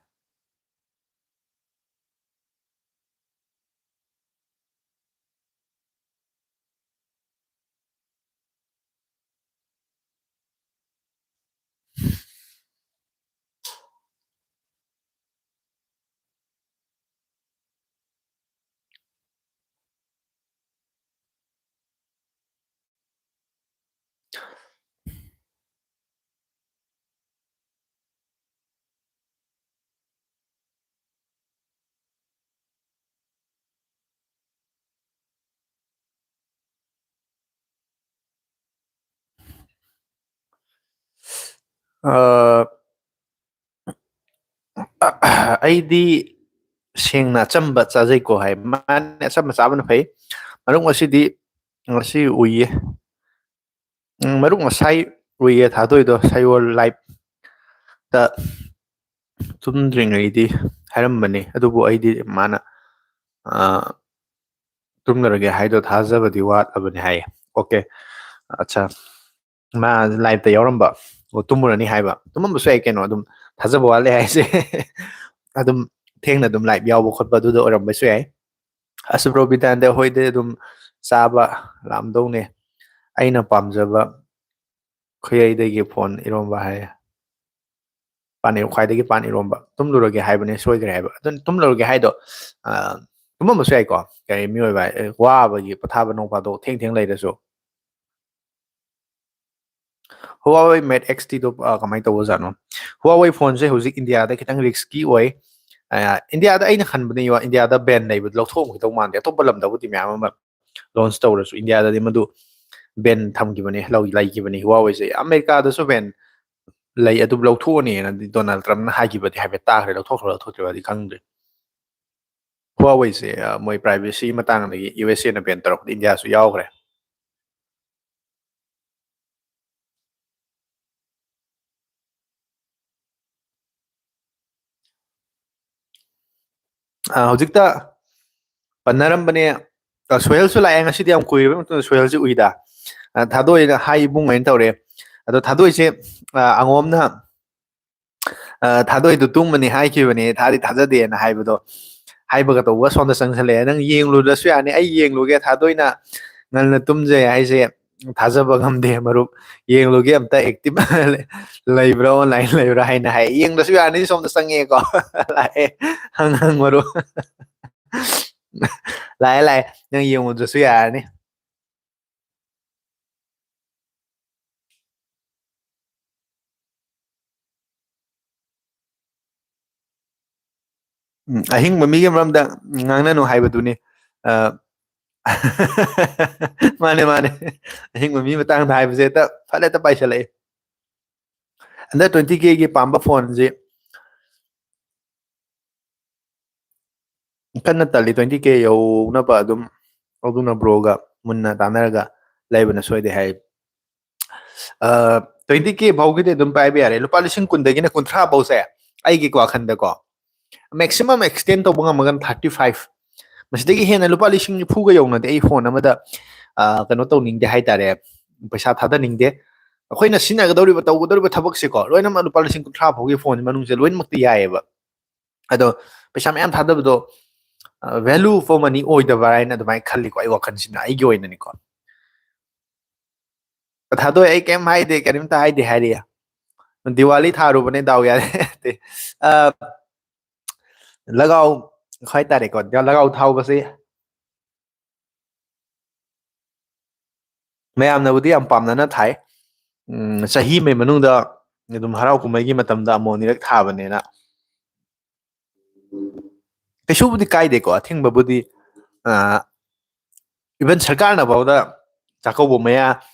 ꯑ, ꯑꯩꯗꯤ ꯁꯦꯡꯅ ꯑꯆꯝꯕ ꯆꯥꯖꯩꯀꯣ ꯍꯥꯏ꯫ ꯃꯥꯅꯦ, ꯑꯆꯝꯕ ꯆꯥꯕꯅ ꯐꯩ꯫ ꯃꯔꯨꯞ ꯉꯁꯤꯗꯤ, ꯉꯁꯤ ꯎꯏꯌꯦ꯫ ꯎꯝ, ꯃꯔꯨꯞ ꯉꯁꯥꯏ ꯎꯏꯌꯦ ꯊꯥꯗꯣꯏꯗꯣ ꯁꯌꯣꯜ ꯂꯥꯏꯞꯇ ꯇꯨꯝꯗ꯭ꯔꯤꯉꯩꯗꯤ ꯍꯥꯏꯔꯝꯕꯅꯤ, ꯑꯗꯨꯕꯨ ꯑꯩꯗꯤ ꯃꯥꯅ, ꯑ, ꯇꯨꯝꯂꯔꯒꯦ ꯍꯥꯏꯗꯣ ꯊꯥꯖꯕꯗꯤ ꯋꯥꯠꯂꯕꯅꯤ ꯍꯥꯏꯌꯦ꯫ ꯑꯣꯀꯦ, ꯑꯠꯆꯥ, ꯃꯥ ꯂꯥꯏꯞꯇ ꯌꯥꯎꯔꯝꯕ, ꯑꯣ, ꯇꯨꯝꯃꯨꯔꯅꯤ ꯍꯥꯏꯕ꯫ ꯇꯨꯝꯃꯝꯕꯁꯨ ꯌꯥꯏ ꯀꯩꯅꯣ, ꯑꯗꯨꯝ ꯊꯥꯖꯕ ꯋꯥꯠꯂꯦ ꯍꯥꯏꯁꯦ꯫ ꯑꯗꯨꯝ ꯊꯦꯡꯅ ꯑꯗꯨꯝ ꯂꯥꯏꯞ ꯌꯥꯎꯕ ꯈꯣꯠꯄ ꯑꯗꯨꯗ ꯑꯣꯏꯔꯝꯕꯁꯨ ꯌꯥꯏ꯫ ꯑꯁ, ꯕ꯭ꯔꯣ ꯕꯤꯗꯥꯟꯗ ꯍꯣꯏꯗꯤ ꯑꯗꯨꯝ ꯆꯥꯕ ꯂꯥꯝꯗꯧꯅꯦ꯫ ꯑꯩꯅ ꯄꯥꯝꯖꯕ ꯈꯨꯌꯩꯗꯒꯤ ꯐꯣꯟ ꯏꯔꯣꯝꯕ ꯍꯥꯏꯌꯦ꯫ ꯄꯥꯟ ꯏꯔꯣ-, ꯈ꯭ꯋꯥꯏꯗꯒꯤ ꯄꯥꯟ ꯏꯔꯣꯝꯕ꯫ ꯇꯨꯝꯂꯨꯔꯒꯦ ꯍꯥꯏꯕꯅꯦ, ꯁꯣꯏꯈ꯭ꯔꯦ ꯍꯥꯏꯕ꯫ ꯑꯗꯨꯅ ꯇꯨꯝꯂꯨꯔꯒꯦ ꯍꯥꯏꯗꯣ, ꯑ, ꯇꯨꯝꯃꯝꯕꯁꯨ ꯌꯥꯏꯀꯣ꯫ ꯀꯔꯤ ꯃꯤꯑꯣꯏꯕ ꯍꯥꯏ-, ꯋꯥꯕꯒꯤ ꯄꯣꯊꯥꯕ ꯅꯣꯡ ꯐꯥꯗꯣꯛ ꯊꯦꯡ ꯊꯦꯡ ꯂꯩꯔꯁꯨ꯫ Huawei Mate X T ꯗꯣ, ꯑ, ꯀꯃꯥꯏꯅ ꯇꯧꯕꯖꯥꯠꯅꯣ? Huawei ꯐꯣꯟꯁꯦ ꯍꯧꯖꯤꯛ ꯏꯟꯗꯤꯌꯥꯗ ꯈꯤꯇꯪ ꯔꯤꯁꯀꯤ ꯑꯣꯏ꯫ ꯑ, ꯏꯟꯗꯤꯌꯥꯗ ꯑꯩꯅ ꯈꯟꯕꯗ ꯏꯟꯗꯤꯌꯥꯗ ꯕꯦꯟ ꯂꯩꯕ ꯂꯧꯊꯣꯛꯑꯝꯒꯗꯧ ꯃꯥꯟꯗꯦ꯫ ꯑꯇꯣꯞꯄ ꯂꯝꯗꯕꯨꯗꯤ ꯃꯌꯥꯝ ꯑꯃ ꯂꯣꯟꯁ ꯇꯧꯔꯁꯨ ꯏꯟꯗꯤꯌꯥꯗꯗꯤ ꯃꯗꯨ ꯕꯦꯟ ꯊꯝꯈꯤꯕꯅꯦ, ꯂꯧ-, ꯂꯩꯈꯤꯕꯅꯦ꯫ Huawei ꯁꯦ ꯑꯃꯦꯔꯤꯀꯥꯗꯁꯨ ꯕꯦꯟ ꯂꯩ, ꯑꯗꯨ ꯂꯧꯊꯣꯛꯑꯅꯤꯅ ꯗꯣꯅꯥꯜꯗ ꯇ꯭ꯔꯝꯞꯅ ꯍꯥꯏꯈꯤꯕꯗꯤ ꯍꯥꯏꯐꯦꯠ ꯇꯥꯈ꯭ꯔꯦ꯫ ꯂꯧꯊꯣꯛꯈ꯭ꯔ ꯂꯧꯊꯣꯛꯇ꯭ꯔꯤꯕꯗꯤ ꯈꯪꯗ꯭ꯔꯤ꯫ Huawei ꯁꯦ, ꯑ, ꯃꯣꯏ ꯄ꯭ꯔꯥꯏꯚꯦꯁꯤ ꯃꯇꯥꯡꯗꯒꯤ ꯌꯨ ꯑꯦꯁ ꯑꯦꯅ ꯕꯦꯟ ꯇꯧꯔꯛꯄꯗ ꯏꯟꯗꯤꯌꯥꯁꯨ ꯌꯥꯎꯈ꯭ꯔꯦ꯫ ꯑ, ꯍꯧꯖꯤꯛꯇ ꯄꯟꯅꯔꯝꯕꯅꯦ꯫ ꯑ, ꯁꯣꯍꯦꯜꯁꯨ ꯂꯥꯛꯑꯦ ꯉꯁꯤꯗꯤ, ꯌꯥꯝ ꯀꯨꯏꯔꯕ ꯃꯇꯨꯡꯗ ꯁꯣꯍꯦꯜꯁꯦ ꯎꯏꯗ꯫ ꯑ, ꯊꯥꯗꯣꯏꯅ ꯍꯥꯏ ꯏꯕꯨꯡ ꯍꯥꯏꯅ ꯇꯧꯔꯦ꯫ ꯑꯗꯣ ꯊꯥꯗꯣꯏꯁꯦ, ꯑ, ꯑꯉꯣꯝꯅ, ꯑ, ꯊꯥꯗꯣꯏꯗꯨ ꯇꯨꯝꯕꯅꯤ ꯍꯥꯏꯈꯤꯕꯅꯦ, ꯊꯥꯗꯤ ꯊꯥꯖꯗꯦꯅ ꯍꯥꯏꯕꯗꯣ ꯍꯥꯏꯕꯒ ꯇꯧꯕ ꯁꯣꯝꯗ ꯆꯪꯁꯜꯂꯛꯑꯦ꯫ ꯅꯪ ꯌꯦꯡꯂꯨꯗ꯭ꯔꯁꯨ ꯌꯥꯅꯤ, ꯑꯩ ꯌꯦꯡꯂꯨꯒꯦ꯫ ꯊꯥꯗꯣꯏꯅ ꯉꯟꯅ ꯇꯨꯝꯖꯩ ꯍꯥꯏꯁꯦ ꯊꯥꯖꯕ ꯉꯝꯗꯦ ꯃꯔꯨꯞ꯫ ꯌꯦꯡꯂꯨꯒꯦ ꯑꯝꯇ, ꯑꯦꯛꯇꯤꯚ ꯂꯩꯕ꯭ꯔꯥ, ꯑꯣꯟꯂꯥꯏꯟ ꯂꯩꯕ꯭ꯔꯥ ꯍꯥꯏꯅ ꯍꯥꯏ꯫ ꯌꯦꯡꯗ꯭ꯔꯁꯨ ꯌꯥꯅꯤ, ꯁꯣꯝꯗ ꯆꯪꯉꯛꯑꯦꯀꯣ꯫ ꯂꯥꯛꯑꯦ, ꯍꯪ ꯍꯪ ꯃꯔꯨꯞ꯫ ꯂꯥꯛꯑꯦ, ꯂꯥꯛꯑꯦ, ꯅꯪ ꯌꯦꯡꯉꯨꯗ꯭ꯔꯁꯨ ꯌꯥꯔꯅꯤ꯫ ꯎꯝ, ꯑꯍꯤꯡꯕ ꯃꯤꯒꯤ ꯃꯔꯝꯗ ꯉꯥꯡꯅꯅꯨ ꯍꯥꯏꯕꯗꯨꯅꯤ꯫ ꯑ, ꯃꯥꯅꯦ, ꯃꯥꯅꯦ꯫ ꯑꯍꯤꯡꯕ ꯃꯤ ꯃꯇꯥꯡꯗ ꯍꯥꯏꯕꯁꯦ ꯍꯦꯛꯇ ꯐꯠ ꯍꯦꯛꯇ ꯄꯥꯏꯁꯜꯂꯛꯑꯦ꯫ ꯍꯟꯗꯛ twenty K ꯒꯤ ꯄꯥꯝꯕ ꯐꯣꯟꯁꯤ ꯀꯟꯅ ꯇꯜꯂꯤ, twenty K ꯌꯧꯅꯕ ꯑꯗꯨꯝ꯫ ꯑꯗꯨꯅ ꯕ꯭ꯔꯣꯒ ꯃꯨꯟꯅ ꯇꯥꯟꯅꯔꯒ ꯂꯩꯕꯅ ꯁꯣꯏꯗꯦ ꯍꯥꯏ꯫ Twenty K ꯐꯥꯎꯒꯤꯗꯤ ꯑꯗꯨꯝ ꯄꯥꯏꯕ ꯌꯥꯔꯦ, ꯂꯨꯄꯥ ꯂꯤꯁꯤꯡ ꯀꯨꯟꯗꯒꯤꯅ ꯀꯨꯟꯊ꯭ꯔꯥ ꯐꯥꯎꯁꯦ꯫ ꯑꯩꯒꯤ ꯋꯥꯈꯟꯗꯀꯣ, maximum extend ꯇꯧꯕ ꯉꯝꯃꯒꯅ thirty five꯫ ꯃꯁꯤꯗꯒꯤ ꯍꯦꯟꯅ ꯂꯨꯄꯥ ꯂꯤꯁꯤꯡ ꯅꯤꯐꯨꯒ ꯌꯧꯅꯗꯤ ꯑꯩ ꯐꯣꯟ ꯑꯃꯗ, ꯑ, ꯀꯩꯅꯣ ꯇꯧꯅꯤꯡꯗꯦ ꯍꯥꯏꯇꯥꯔꯦ, ꯄꯩꯁꯥ ꯊꯥꯗꯅꯤꯡꯗꯦ꯫ ꯑꯩꯈꯣꯏꯅ ꯁꯤꯖꯤꯟꯅꯒꯗꯧꯔꯤꯕ, ꯇꯧꯒꯗꯧꯔꯤꯕ ꯊꯕꯛꯁꯦꯀꯣ, ꯂꯣꯏꯅꯃꯛ ꯂꯨꯄꯥ ꯂꯤꯁꯤꯡ ꯀꯨꯟꯊ꯭ꯔꯥ ꯐꯥꯎꯒꯤ ꯐꯣꯟ ꯃꯅꯨꯡꯁꯦ ꯂꯣꯏꯅꯃꯛꯇꯤ ꯌꯥꯏꯑꯕ꯫ ꯑꯗꯣ ꯄꯩꯁꯥ ꯃꯌꯥꯝ ꯊꯥꯗꯕꯗꯣ, ꯑ, value for money ꯑꯣꯏꯗꯕ꯭ꯔꯥ ꯍꯥꯏꯅ ꯑꯗꯨꯃꯥꯏꯅ ꯈꯜꯂꯤꯀꯣ, ꯑꯩ ꯋꯥꯈꯜꯁꯤꯅ, ꯑꯩꯒꯤ ꯑꯣꯏꯅꯅꯤꯀꯣ꯫ ꯊꯥꯗꯣꯛꯑꯦ, ꯑꯩ ꯀꯩꯝ ꯍꯥꯏꯗꯦ, ꯀꯔꯤꯝꯇ ꯍꯥꯏꯗꯦ ꯍꯥꯏꯔꯤ꯫ ꯗꯤꯋꯥꯂꯤ ꯊꯥꯔꯨꯕꯅꯦ, ꯗꯥꯎ ꯌꯥꯗꯦ꯫ ꯑ, ꯂꯒꯥꯎ ꯍꯥꯏꯇꯥꯔꯦꯀꯣ, ꯂꯒꯥꯎ ꯊꯥꯎꯕꯁꯦ ꯃꯌꯥꯝꯅꯕꯨꯗꯤ ꯌꯥꯝ ꯄꯥꯝꯅꯅ ꯊꯥꯏ꯫ ꯎꯝ, ꯆꯍꯤ ꯑꯃꯒꯤ ꯃꯅꯨꯡꯗ ꯑꯗꯨꯝ ꯍꯔꯥꯎ ꯀꯨꯝꯍꯩꯒꯤ ꯃꯇꯝꯗ ꯑꯃꯨꯛ ꯑꯅꯤꯔꯛ ꯊꯥꯕꯅꯤꯅ ꯀꯩꯁꯨꯕꯨꯗꯤ ꯀꯥꯏꯗꯦꯀꯣ, ꯑꯊꯤꯡꯕꯕꯨꯗꯤ꯫ ꯑ, even ꯁꯔꯀꯥꯔꯅ ꯐꯥꯎꯗ ꯆꯥꯛꯀꯧꯕ ꯃꯌꯥ,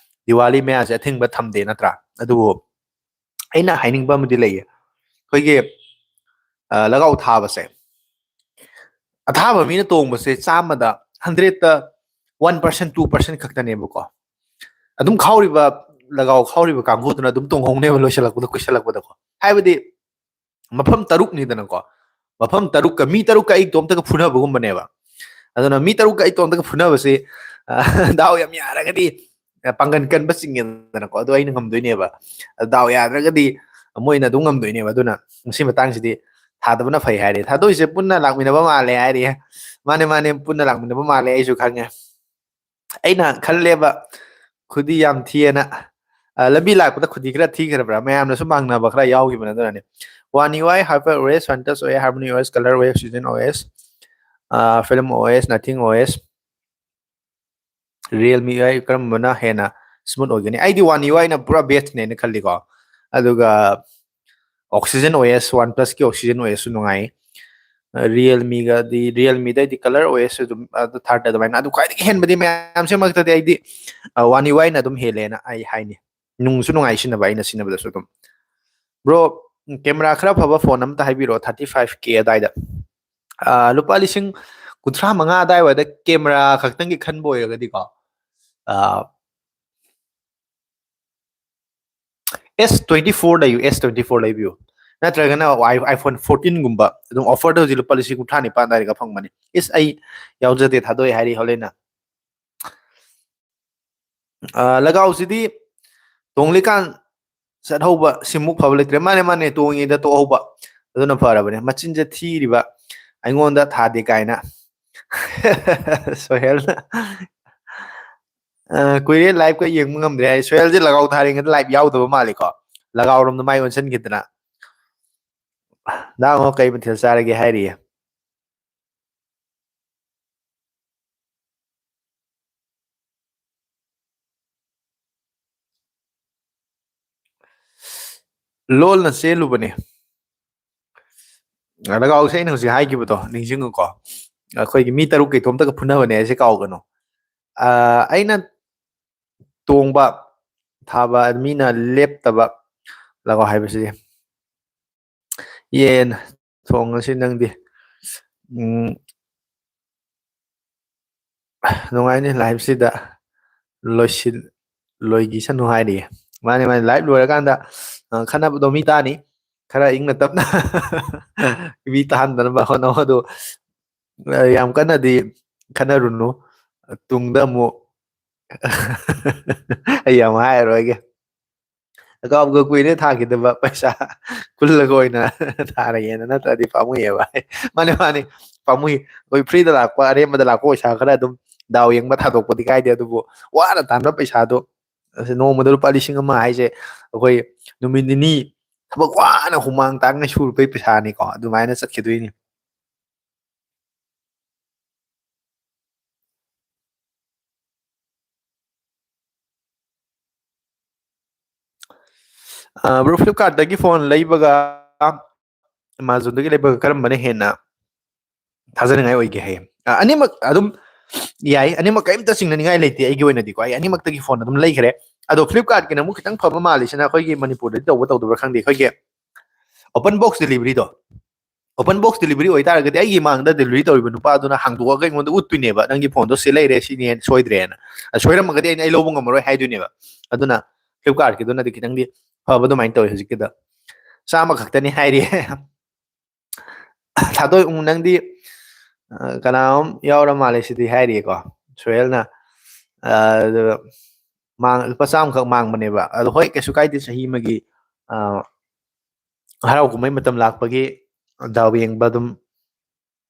ꯗꯤꯋꯥꯂꯤ ꯃꯌꯥꯁꯦ ꯑꯊꯤꯡꯕ ꯊꯝꯗꯦ ꯅꯠꯇ꯭ꯔꯥ? ꯑꯗꯨꯕꯨ ꯑꯩꯅ ꯍꯥꯏꯅꯤꯡꯕ ꯑꯃꯗꯤ ꯂꯩꯌꯦ꯫ ꯑꯩꯈꯣꯏꯒꯤ, ꯑ, ꯂꯒꯥꯎ ꯊꯥꯕꯁꯦ, ꯑꯊꯥꯕ ꯃꯤꯅ ꯇꯣꯡꯕꯁꯦ ꯆꯥꯝꯃꯗ hundred ꯇ one percent, two percent ꯈꯛꯇꯅꯦꯕꯀꯣ꯫ ꯑꯗꯨꯝ ꯈꯥꯎꯔꯤꯕ, ꯂꯒꯥꯎ ꯈꯥꯎꯔꯤꯕ ꯀꯥꯡꯕꯨꯗꯨꯅ ꯑꯗꯨꯝ ꯇꯣꯡꯍꯧꯅꯦꯕ, ꯂꯣꯏꯁꯤꯜꯂꯛꯄꯗ, ꯀꯨꯏꯁꯜꯂꯛꯄꯗꯀꯣ꯫ ꯍꯥꯏꯕꯗꯤ ꯃꯐꯝ ꯇꯔꯨꯛꯅꯤꯗꯅꯀꯣ, ꯃꯐꯝ ꯇꯔꯨꯛꯀ, ꯃꯤ ꯇꯔꯨꯛꯀ ꯑꯩ ꯏꯇꯣꯝꯇꯒ ꯐꯨꯅꯕꯒꯨꯝꯕꯅꯦꯕ꯫ ꯑꯗꯨꯅ ꯃꯤ ꯇꯔꯨꯛꯀ ꯑꯩ ꯏꯇꯣꯝꯇꯒ ꯐꯨꯅꯕꯁꯤ, ꯑ, ꯗꯥꯎ ꯌꯥꯝ ꯌꯥꯔꯒꯗꯤ, ꯑ, ꯄꯥꯡꯒꯟ ꯀꯟꯕ ꯆꯤꯡꯉꯦꯗꯅꯀꯣ, ꯑꯗꯣ ꯑꯩꯅ ꯉꯝꯗꯣꯏꯅꯦꯕ꯫ ꯑꯗ ꯗꯥꯎ ꯌꯥꯗ꯭ꯔꯒꯗꯤ ꯃꯣꯏꯅ ꯑꯗꯨꯝ ꯉꯝꯗꯣꯏꯅꯦꯕ꯫ ꯑꯗꯨꯅ ꯉꯁꯤ ꯃꯇꯥꯡꯁꯤꯗꯤ ꯊꯥꯗꯕꯅ ꯐꯩ ꯍꯥꯏꯔꯦ꯫ ꯊꯥꯗꯣꯏꯁꯦ ꯄꯨꯟꯅ ꯂꯥꯛꯃꯤꯟꯅꯕ ꯃꯥꯜꯂꯦ ꯍꯥꯏꯔꯤ꯫ ꯃꯥꯅꯦ, ꯃꯥꯅꯦ, ꯄꯨꯟꯅ ꯂꯥꯛꯃꯤꯟꯅꯕ ꯃꯥꯜꯂꯦ, ꯑꯩꯁꯨ ꯈꯪꯉꯦ꯫ ꯑꯩꯅ ꯈꯜꯂꯦꯕ, ꯈꯨꯗꯤ ꯌꯥꯝ ꯊꯤꯑꯅ꯫ ꯑ, ꯂꯝꯕꯤ ꯂꯥꯛꯄꯗ ꯈꯨꯗꯤ ꯈꯔ ꯊꯤꯈ꯭ꯔꯕ꯭ꯔꯥ? ꯃꯌꯥꯝꯅꯁꯨ ꯃꯥꯡꯅꯕ ꯈꯔ ꯌꯥꯎꯈꯤꯕꯅ, ꯑꯗꯨꯅꯅꯦ꯫ One UI, HyperOS, OnePlus OS, HarmonyOS, ColorOS, OxygenOS, ꯑ, FilmOS, NothingOS, Realme UI ꯀꯔꯝꯕꯅ ꯍꯦꯟꯅ smooth ꯑꯣꯏꯒꯅꯤ? ꯑꯩꯗꯤ One UIꯅ ꯄꯨꯔꯥ bestꯅꯦꯅ ꯈꯜꯂꯤꯀꯣ꯫ ꯑꯗꯨꯒ OxygenOS, OnePlusꯀꯤ OxygenOSꯁꯨ ꯅꯨꯡꯉꯥꯏ꯫ Realmeꯒꯗꯤ, Realmeꯗꯩꯗꯤ ColorOS ꯑꯗꯨꯝ, ꯑꯗꯨ third ꯑꯗꯨꯃꯥꯏꯅ꯫ ꯑꯗꯨ ꯈ꯭ꯋꯥꯏꯗꯒꯤ ꯍꯦꯟꯕꯗꯤ ꯃꯌꯥꯝꯁꯤꯃꯛꯇꯗꯤ ꯑꯩꯗꯤ, ꯑ, One UIꯅ ꯑꯗꯨꯝ ꯍꯦꯜꯂꯦꯅ ꯑꯩ ꯍꯥꯏꯅꯤ꯫ ꯅꯨꯡꯁꯨ ꯅꯨꯡꯉꯥꯏ ꯁꯤꯖꯤꯟꯅꯕ, ꯑꯩꯅ ꯁꯤꯖꯤꯟꯅꯕꯗꯁꯨ ꯑꯗꯨꯝ꯫ Bro, camera ꯈꯔ ꯐꯕ phone ꯑꯝꯇ ꯍꯥꯏꯕꯤꯔꯛꯑꯣ, thirty five K ꯑꯗꯥꯏꯗ꯫ ꯑꯥ, ꯂꯨꯄꯥ ꯂꯤꯁꯤꯡ ꯀꯨꯟꯊ꯭ꯔꯥ ꯃꯉꯥ ꯑꯗꯥꯏꯋꯥꯏꯗ camera ꯈꯛꯇꯪꯒꯤ ꯈꯟꯕ ꯑꯣꯏꯔꯒꯗꯤꯀꯣ, ꯑꯥ, S twenty four ꯂꯩꯌꯨ, S twenty four ꯂꯩꯕꯤꯌꯨ꯫ ꯅꯠꯇ꯭ꯔꯒꯅ i-, iPhone fourteen ꯒꯨꯝꯕ ꯑꯗꯨꯝ offer ꯗ ꯍꯧꯖꯤꯛ ꯂꯨꯄꯥ ꯂꯤꯁꯤꯡ ꯀꯨꯟꯊ꯭ꯔꯥ ꯅꯤꯄꯥꯟ ꯑꯗꯥꯏꯗꯒ ꯐꯪꯕꯅꯤ꯫ ꯏꯁ, ꯑꯩ ꯌꯥꯎꯖꯗꯦ, ꯊꯥꯗꯣꯛꯑꯦ ꯍꯥꯏꯔꯤ ꯍꯣꯂꯦꯅ꯫ ꯑꯥ, ꯂꯒꯥꯎꯁꯤꯗꯤ ꯇꯣꯡꯂꯤꯀꯥꯟ ꯆꯠꯍꯧꯕ ꯁꯤꯃꯨꯛ ꯐꯕ ꯂꯩꯇ꯭ꯔꯦ꯫ ꯃꯥꯅꯦ, ꯃꯥꯅꯦ, ꯇꯣꯡꯉꯤꯗ ꯇꯣꯛꯍꯧꯕ ꯑꯗꯨꯅ ꯐꯔꯕꯅꯦ꯫ ꯃꯆꯤꯟꯁꯦ ꯊꯤꯔꯤꯕ ꯑꯩꯉꯣꯟꯗ ꯊꯥꯗꯦ ꯀꯥꯏꯅ꯫ ꯁꯣꯍꯦꯜꯅ, ꯑ, ꯀꯨꯏꯔꯦ live ꯀ ꯌꯦꯡꯕ ꯉꯝꯗ꯭ꯔꯦ ꯍꯥꯏ꯫ ꯁꯣꯍꯦꯜꯁꯦ ꯂꯒꯥꯎ ꯊꯥꯔꯤꯉꯩꯗ live ꯌꯥꯎꯗꯕ ꯃꯥꯜꯂꯤꯀꯣ꯫ ꯂꯒꯥꯎꯔꯣꯝꯗ ꯃꯥꯏ ꯑꯣꯟꯁꯤꯟꯈꯤꯗꯅ꯫ ꯅꯍꯥꯟ ꯑꯃꯨꯛ ꯀꯩ ꯃꯊꯦꯜ ꯆꯥꯔꯒꯦ ꯍꯥꯏꯔꯤꯌꯦ꯫ ꯂꯣꯜꯅ ꯆꯦꯜꯂꯨꯕꯅꯦ꯫ ꯂꯒꯥꯎꯁꯦ ꯑꯩꯅ ꯍꯧꯖꯤꯛ ꯍꯥꯏꯈꯤꯕꯗꯣ ꯅꯤꯡꯁꯤꯡꯉꯨꯀꯣ꯫ ꯑꯩꯈꯣꯏꯒꯤ ꯃꯤ ꯇꯔꯨꯛ ꯀꯩꯊꯣꯝꯇꯒ ꯐꯨꯅꯕꯅꯦ ꯍꯥꯏꯁꯦ ꯀꯥꯎꯒꯅꯨ꯫ ꯑ, ꯑꯩꯅ ꯇꯣꯡꯕ ꯊꯥꯕ, ꯃꯤꯅ ꯂꯦꯞꯇꯕ ꯂꯒꯥꯎ ꯍꯥꯏꯕꯁꯤꯗꯤ꯫ ꯌꯦꯟ ꯊꯣꯡꯉꯁꯤ ꯅꯪꯗꯤ꯫ ꯎꯝ, ꯅꯨꯡꯉꯥꯏꯅꯤ live ꯁꯤꯗ꯫ ꯂꯣꯏꯁꯤꯟ-, ꯂꯣꯏꯈꯤꯁꯅꯨ ꯍꯥꯏꯔꯤꯌꯦ꯫ ꯃꯥꯅꯦ, ꯃꯥꯅꯦ, live ꯂꯣꯏꯔꯀꯥꯟꯗ, ꯑ, ꯈꯠꯅꯕꯗꯣ ꯃꯤ ꯇꯥꯅꯤ꯫ ꯈꯔ ꯏꯪꯅ ꯇꯞꯅ ꯃꯤ ꯇꯥꯍꯟꯗꯅꯕ ꯍꯣꯠꯅꯧ꯫ ꯑꯗꯣ, ꯑ, ꯌꯥꯝ ꯀꯟꯅꯗꯤ ꯈꯠꯅꯔꯨꯅꯨ꯫ ꯇꯨꯡꯗ ꯑꯃꯨꯛ ꯑꯩ ꯌꯥꯝ ꯍꯥꯏꯔꯔꯣꯏꯒꯦ꯫ ꯂꯒꯥꯎꯒ ꯀꯨꯏꯔꯦ ꯊꯥꯈꯤꯗꯕ, ꯄꯩꯁꯥ ꯈꯨꯜꯂꯒ ꯑꯣꯏꯅ ꯊꯥꯔꯒꯦꯅ, ꯅꯠꯇ꯭ꯔꯗꯤ ꯄꯥꯝꯃꯨꯏꯌꯦꯕ꯫ ꯃꯥꯅꯦ, ꯃꯥꯅꯦ, ꯄꯥꯝꯃꯨꯏ꯫ ꯑꯩꯈꯣꯏ free ꯗ ꯂꯥꯛꯄ, ꯑꯔꯦꯝꯕꯗ ꯂꯥꯛꯄ ꯄꯩꯁꯥ ꯈꯔ ꯑꯗꯨꯝ ꯗꯥꯎ ꯌꯦꯡꯕ ꯊꯥꯗꯣꯛꯄꯗꯤ ꯀꯥꯏꯗꯦ, ꯑꯗꯨꯕꯨ ꯋꯥꯅ ꯇꯥꯟꯕ ꯄꯩꯁꯥꯗꯣ, ꯑꯁ, ꯅꯣꯡꯃꯗ ꯂꯨꯄꯥ ꯂꯤꯁꯤꯡ ꯑꯃ ꯍꯥꯏꯁꯦ ꯑꯩꯈꯣꯏ ꯅꯨꯃꯤꯠ ꯅꯤꯅꯤ ꯊꯕꯛ ꯋꯥꯅ ꯍꯨꯃꯥꯡ ꯇꯥꯡꯅ ꯁꯨꯔꯨꯕꯩ ꯄꯩꯁꯥꯅꯤꯀꯣ, ꯑꯗꯨꯃꯥꯏꯅ ꯆꯠꯈꯤꯗꯣꯏꯅꯤ꯫ ꯑ, bro, Flipkart ꯇꯒꯤ phone ꯂꯩꯕꯒ Amazon ꯗꯒꯤ ꯂꯩꯕꯒ ꯀꯔꯝꯕꯅ ꯍꯦꯟꯅ ꯊꯥꯖꯅꯤꯡꯉꯥꯏ ꯑꯣꯏꯒꯦ ꯍꯥꯏꯌꯦ? ꯑ, ꯑꯅꯤꯃꯛ ꯑꯗꯨꯝ ꯌꯥꯏ, ꯑꯅꯤꯃꯛ ꯀꯔꯤꯝꯇ ꯆꯤꯡꯅꯅꯤꯡꯉꯥꯏ ꯂꯩꯇꯦ ꯑꯩꯒꯤ ꯑꯣꯏꯅꯗꯤꯀꯣ꯫ ꯑꯩ ꯑꯅꯤꯃꯛꯇꯒꯤ phone ꯑꯗꯨꯝ ꯂꯩꯈ꯭ꯔꯦ꯫ ꯑꯗꯣ Flipkart-ꯀꯤꯅ ꯑꯃꯨꯛ ꯈꯤꯇꯪ ꯐꯕ ꯃꯥꯜꯂꯤꯁꯤꯅ, ꯑꯩꯈꯣꯏꯒꯤ ꯃꯅꯤꯄꯨꯔꯗꯗꯤ ꯇꯧꯕ ꯇꯧꯗꯕ꯭ꯔꯥ ꯈꯪꯗꯦ, ꯑꯩꯈꯣꯏꯒꯤ open box delivery-ꯗꯣ, open box delivery ꯑꯣꯏꯇꯥꯔꯒꯗꯤ ꯑꯩꯒꯤ ꯃꯥꯡꯗ delivery ꯇꯧꯔꯤꯕ ꯅꯨꯄꯥꯗꯨꯅ ꯍꯥꯡꯗꯣꯛꯑꯒ ꯑꯩꯉꯣꯟꯗ ꯎꯠꯇꯣꯏꯅꯦꯕ, "ꯅꯪꯒꯤ ꯐꯣꯟꯗꯣ ꯁꯤ ꯂꯩꯔꯦ, ꯁꯤꯅꯦ, ꯁꯣꯏꯗ꯭ꯔꯦꯅ꯫ ꯑ, ꯁꯣꯏꯔꯝꯃꯒꯗꯤ ꯑꯩꯅ, ꯑꯩ ꯂꯧꯕ ꯉꯝꯃꯔꯣꯏ" ꯍꯥꯏꯗꯣꯏꯅꯦꯕ꯫ ꯑꯗꯨꯅ Flipkart-ꯀꯤꯗꯨꯅꯗꯤ ꯈꯤꯇꯪꯗꯤ ꯐꯕ ꯑꯗꯨꯃꯥꯏꯅ ꯇꯧꯋꯤ꯫ ꯍꯧꯖꯤꯛꯀꯤꯗ ꯆꯥꯝꯃ ꯈꯛꯇꯅꯤ ꯍꯥꯏꯔꯤ꯫ ꯊꯥꯗꯣꯏ, ꯎꯝ, ꯅꯪꯗꯤ, ꯑ, ꯀꯅꯥꯅꯣꯝ ꯌꯥꯎꯔ ꯃꯥꯜꯂꯦ ꯁꯤꯗꯤ ꯍꯥꯏꯔꯤꯌꯦꯀꯣ, ꯁꯣꯍꯦꯜꯅ꯫ ꯑ, ꯑꯗꯨ ꯃꯥꯡ-, ꯂꯨꯄꯥ ꯆꯥꯝꯃꯈꯛ ꯃꯥꯡꯕꯅꯦꯕ꯫ ꯑꯗꯣ ꯍꯣꯏ, ꯀꯩꯁꯨ ꯀꯥꯏꯗꯦ, ꯆꯍꯤ ꯑꯃꯒꯤ, ꯑ, ꯍꯔꯥꯎ ꯀꯨꯝꯍꯩ ꯃꯇꯝ ꯂꯥꯛꯄꯒꯤ ꯗꯥꯎ ꯌꯦꯡꯕ ꯑꯗꯨꯝ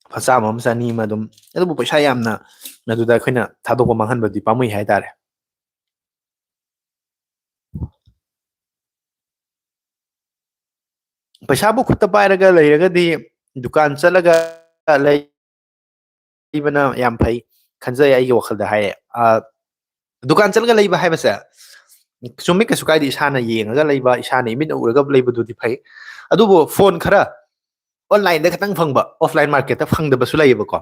ꯂꯨꯄꯥ ꯆꯥꯝꯃ ꯑꯃ, ꯆꯅꯤ ꯑꯃ ꯑꯗꯨꯝ, ꯑꯗꯨꯕꯨ ꯄꯩꯁꯥ ꯌꯥꯝꯅ ꯑꯗꯨꯗ ꯑꯩꯈꯣꯏꯅ ꯊꯥꯗꯣꯛꯄ ꯃꯥꯡꯍꯟꯕꯗꯤ ꯄꯥꯝꯃꯨꯏ ꯍꯥꯏꯇꯥꯔꯦ꯫ ꯄꯩꯁꯥꯕꯨ ꯈꯨꯠꯇ ꯄꯥꯏꯔꯒ ꯂꯩꯔꯒꯗꯤ ꯗꯨꯀꯥꯟ ꯆꯠꯂꯒ ꯂꯩꯕꯅ ꯌꯥꯝ ꯐꯩ ꯈꯟꯖꯩ ꯑꯩꯒꯤ ꯋꯥꯈꯜꯗ ꯍꯥꯏꯌꯦ꯫ ꯑ, ꯗꯨꯀꯥꯟ ꯆꯠꯂꯒ ꯂꯩꯕ ꯍꯥꯏꯕꯁꯦ ꯆꯨꯝꯃꯤ, ꯀꯩꯁꯨ ꯀꯥꯏꯗꯦ, ꯏꯁꯥꯅ ꯌꯦꯡꯉꯒ ꯂꯩꯕ, ꯏꯁꯥꯅ ꯏꯃꯤꯠꯅ ꯎꯔꯒ ꯂꯩꯕꯗꯨꯗꯤ ꯐꯩ꯫ ꯑꯗꯨꯕꯨ ꯐꯣꯟ ꯈꯔ online-ꯗ ꯈꯇꯪ ꯐꯪꯕ, offline market-ꯇ ꯐꯪꯗꯕꯁꯨ ꯂꯩꯌꯦꯕꯀꯣ꯫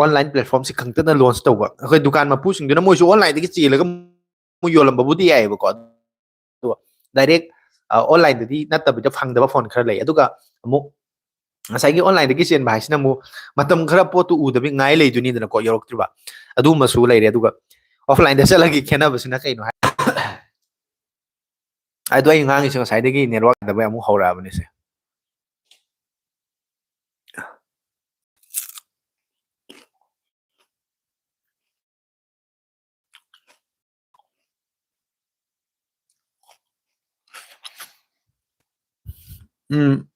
Online platform-ꯁꯤ ꯈꯛꯇꯅ launch ꯇꯧꯕ, ꯑꯩꯈꯣꯏ ꯗꯨꯀꯥꯟ ꯃꯄꯨꯁꯤꯡꯗꯨꯅ ꯃꯣꯏꯁꯨ online-ꯗꯒꯤ ꯆꯦꯜꯂꯒ ꯑꯃꯨꯛ ꯌꯣꯜꯂꯝꯕꯕꯨꯗꯤ ꯌꯥꯏꯌꯦꯕꯀꯣ, ꯑꯗꯣ direct, ꯑ, online-ꯗꯗꯤ ꯅꯠꯇꯕꯤꯗ ꯐꯪꯗꯕ ꯐꯣꯟ ꯈꯔ ꯂꯩ꯫ ꯑꯗꯨꯒ ꯑꯃꯨꯛ ꯉꯁꯥꯏꯒꯤ online-ꯗꯒꯤ ꯆꯦꯟꯕ ꯍꯥꯏꯁꯤꯅ ꯑꯃꯨꯛ ꯃꯇꯝ ꯈꯔ ꯄꯣꯠꯇꯨ ꯎꯗꯕꯤ ꯉꯥꯏ ꯂꯩꯗꯣꯏꯅꯤꯗꯅꯀꯣ, ꯌꯧꯔꯛꯇ꯭ꯔꯤꯕ꯫ ꯑꯗꯨꯃꯁꯨ ꯂꯩꯔꯦ꯫ ꯑꯗꯨꯒ offline-ꯗ ꯆꯠꯂꯒꯤ ꯈꯦꯠꯅꯕꯁꯤꯅ ꯀꯩꯅꯣ ꯍꯥꯏ, ꯑꯗꯣ ꯑꯩ ꯉꯥꯡꯉꯤꯁꯦ ꯉꯁꯥꯏꯗꯒꯤ network ꯌꯥꯗꯕꯩ ꯑꯃꯨꯛ ꯍꯧꯔꯛꯑꯕꯅꯤꯁꯦ꯫ ꯎꯝ꯫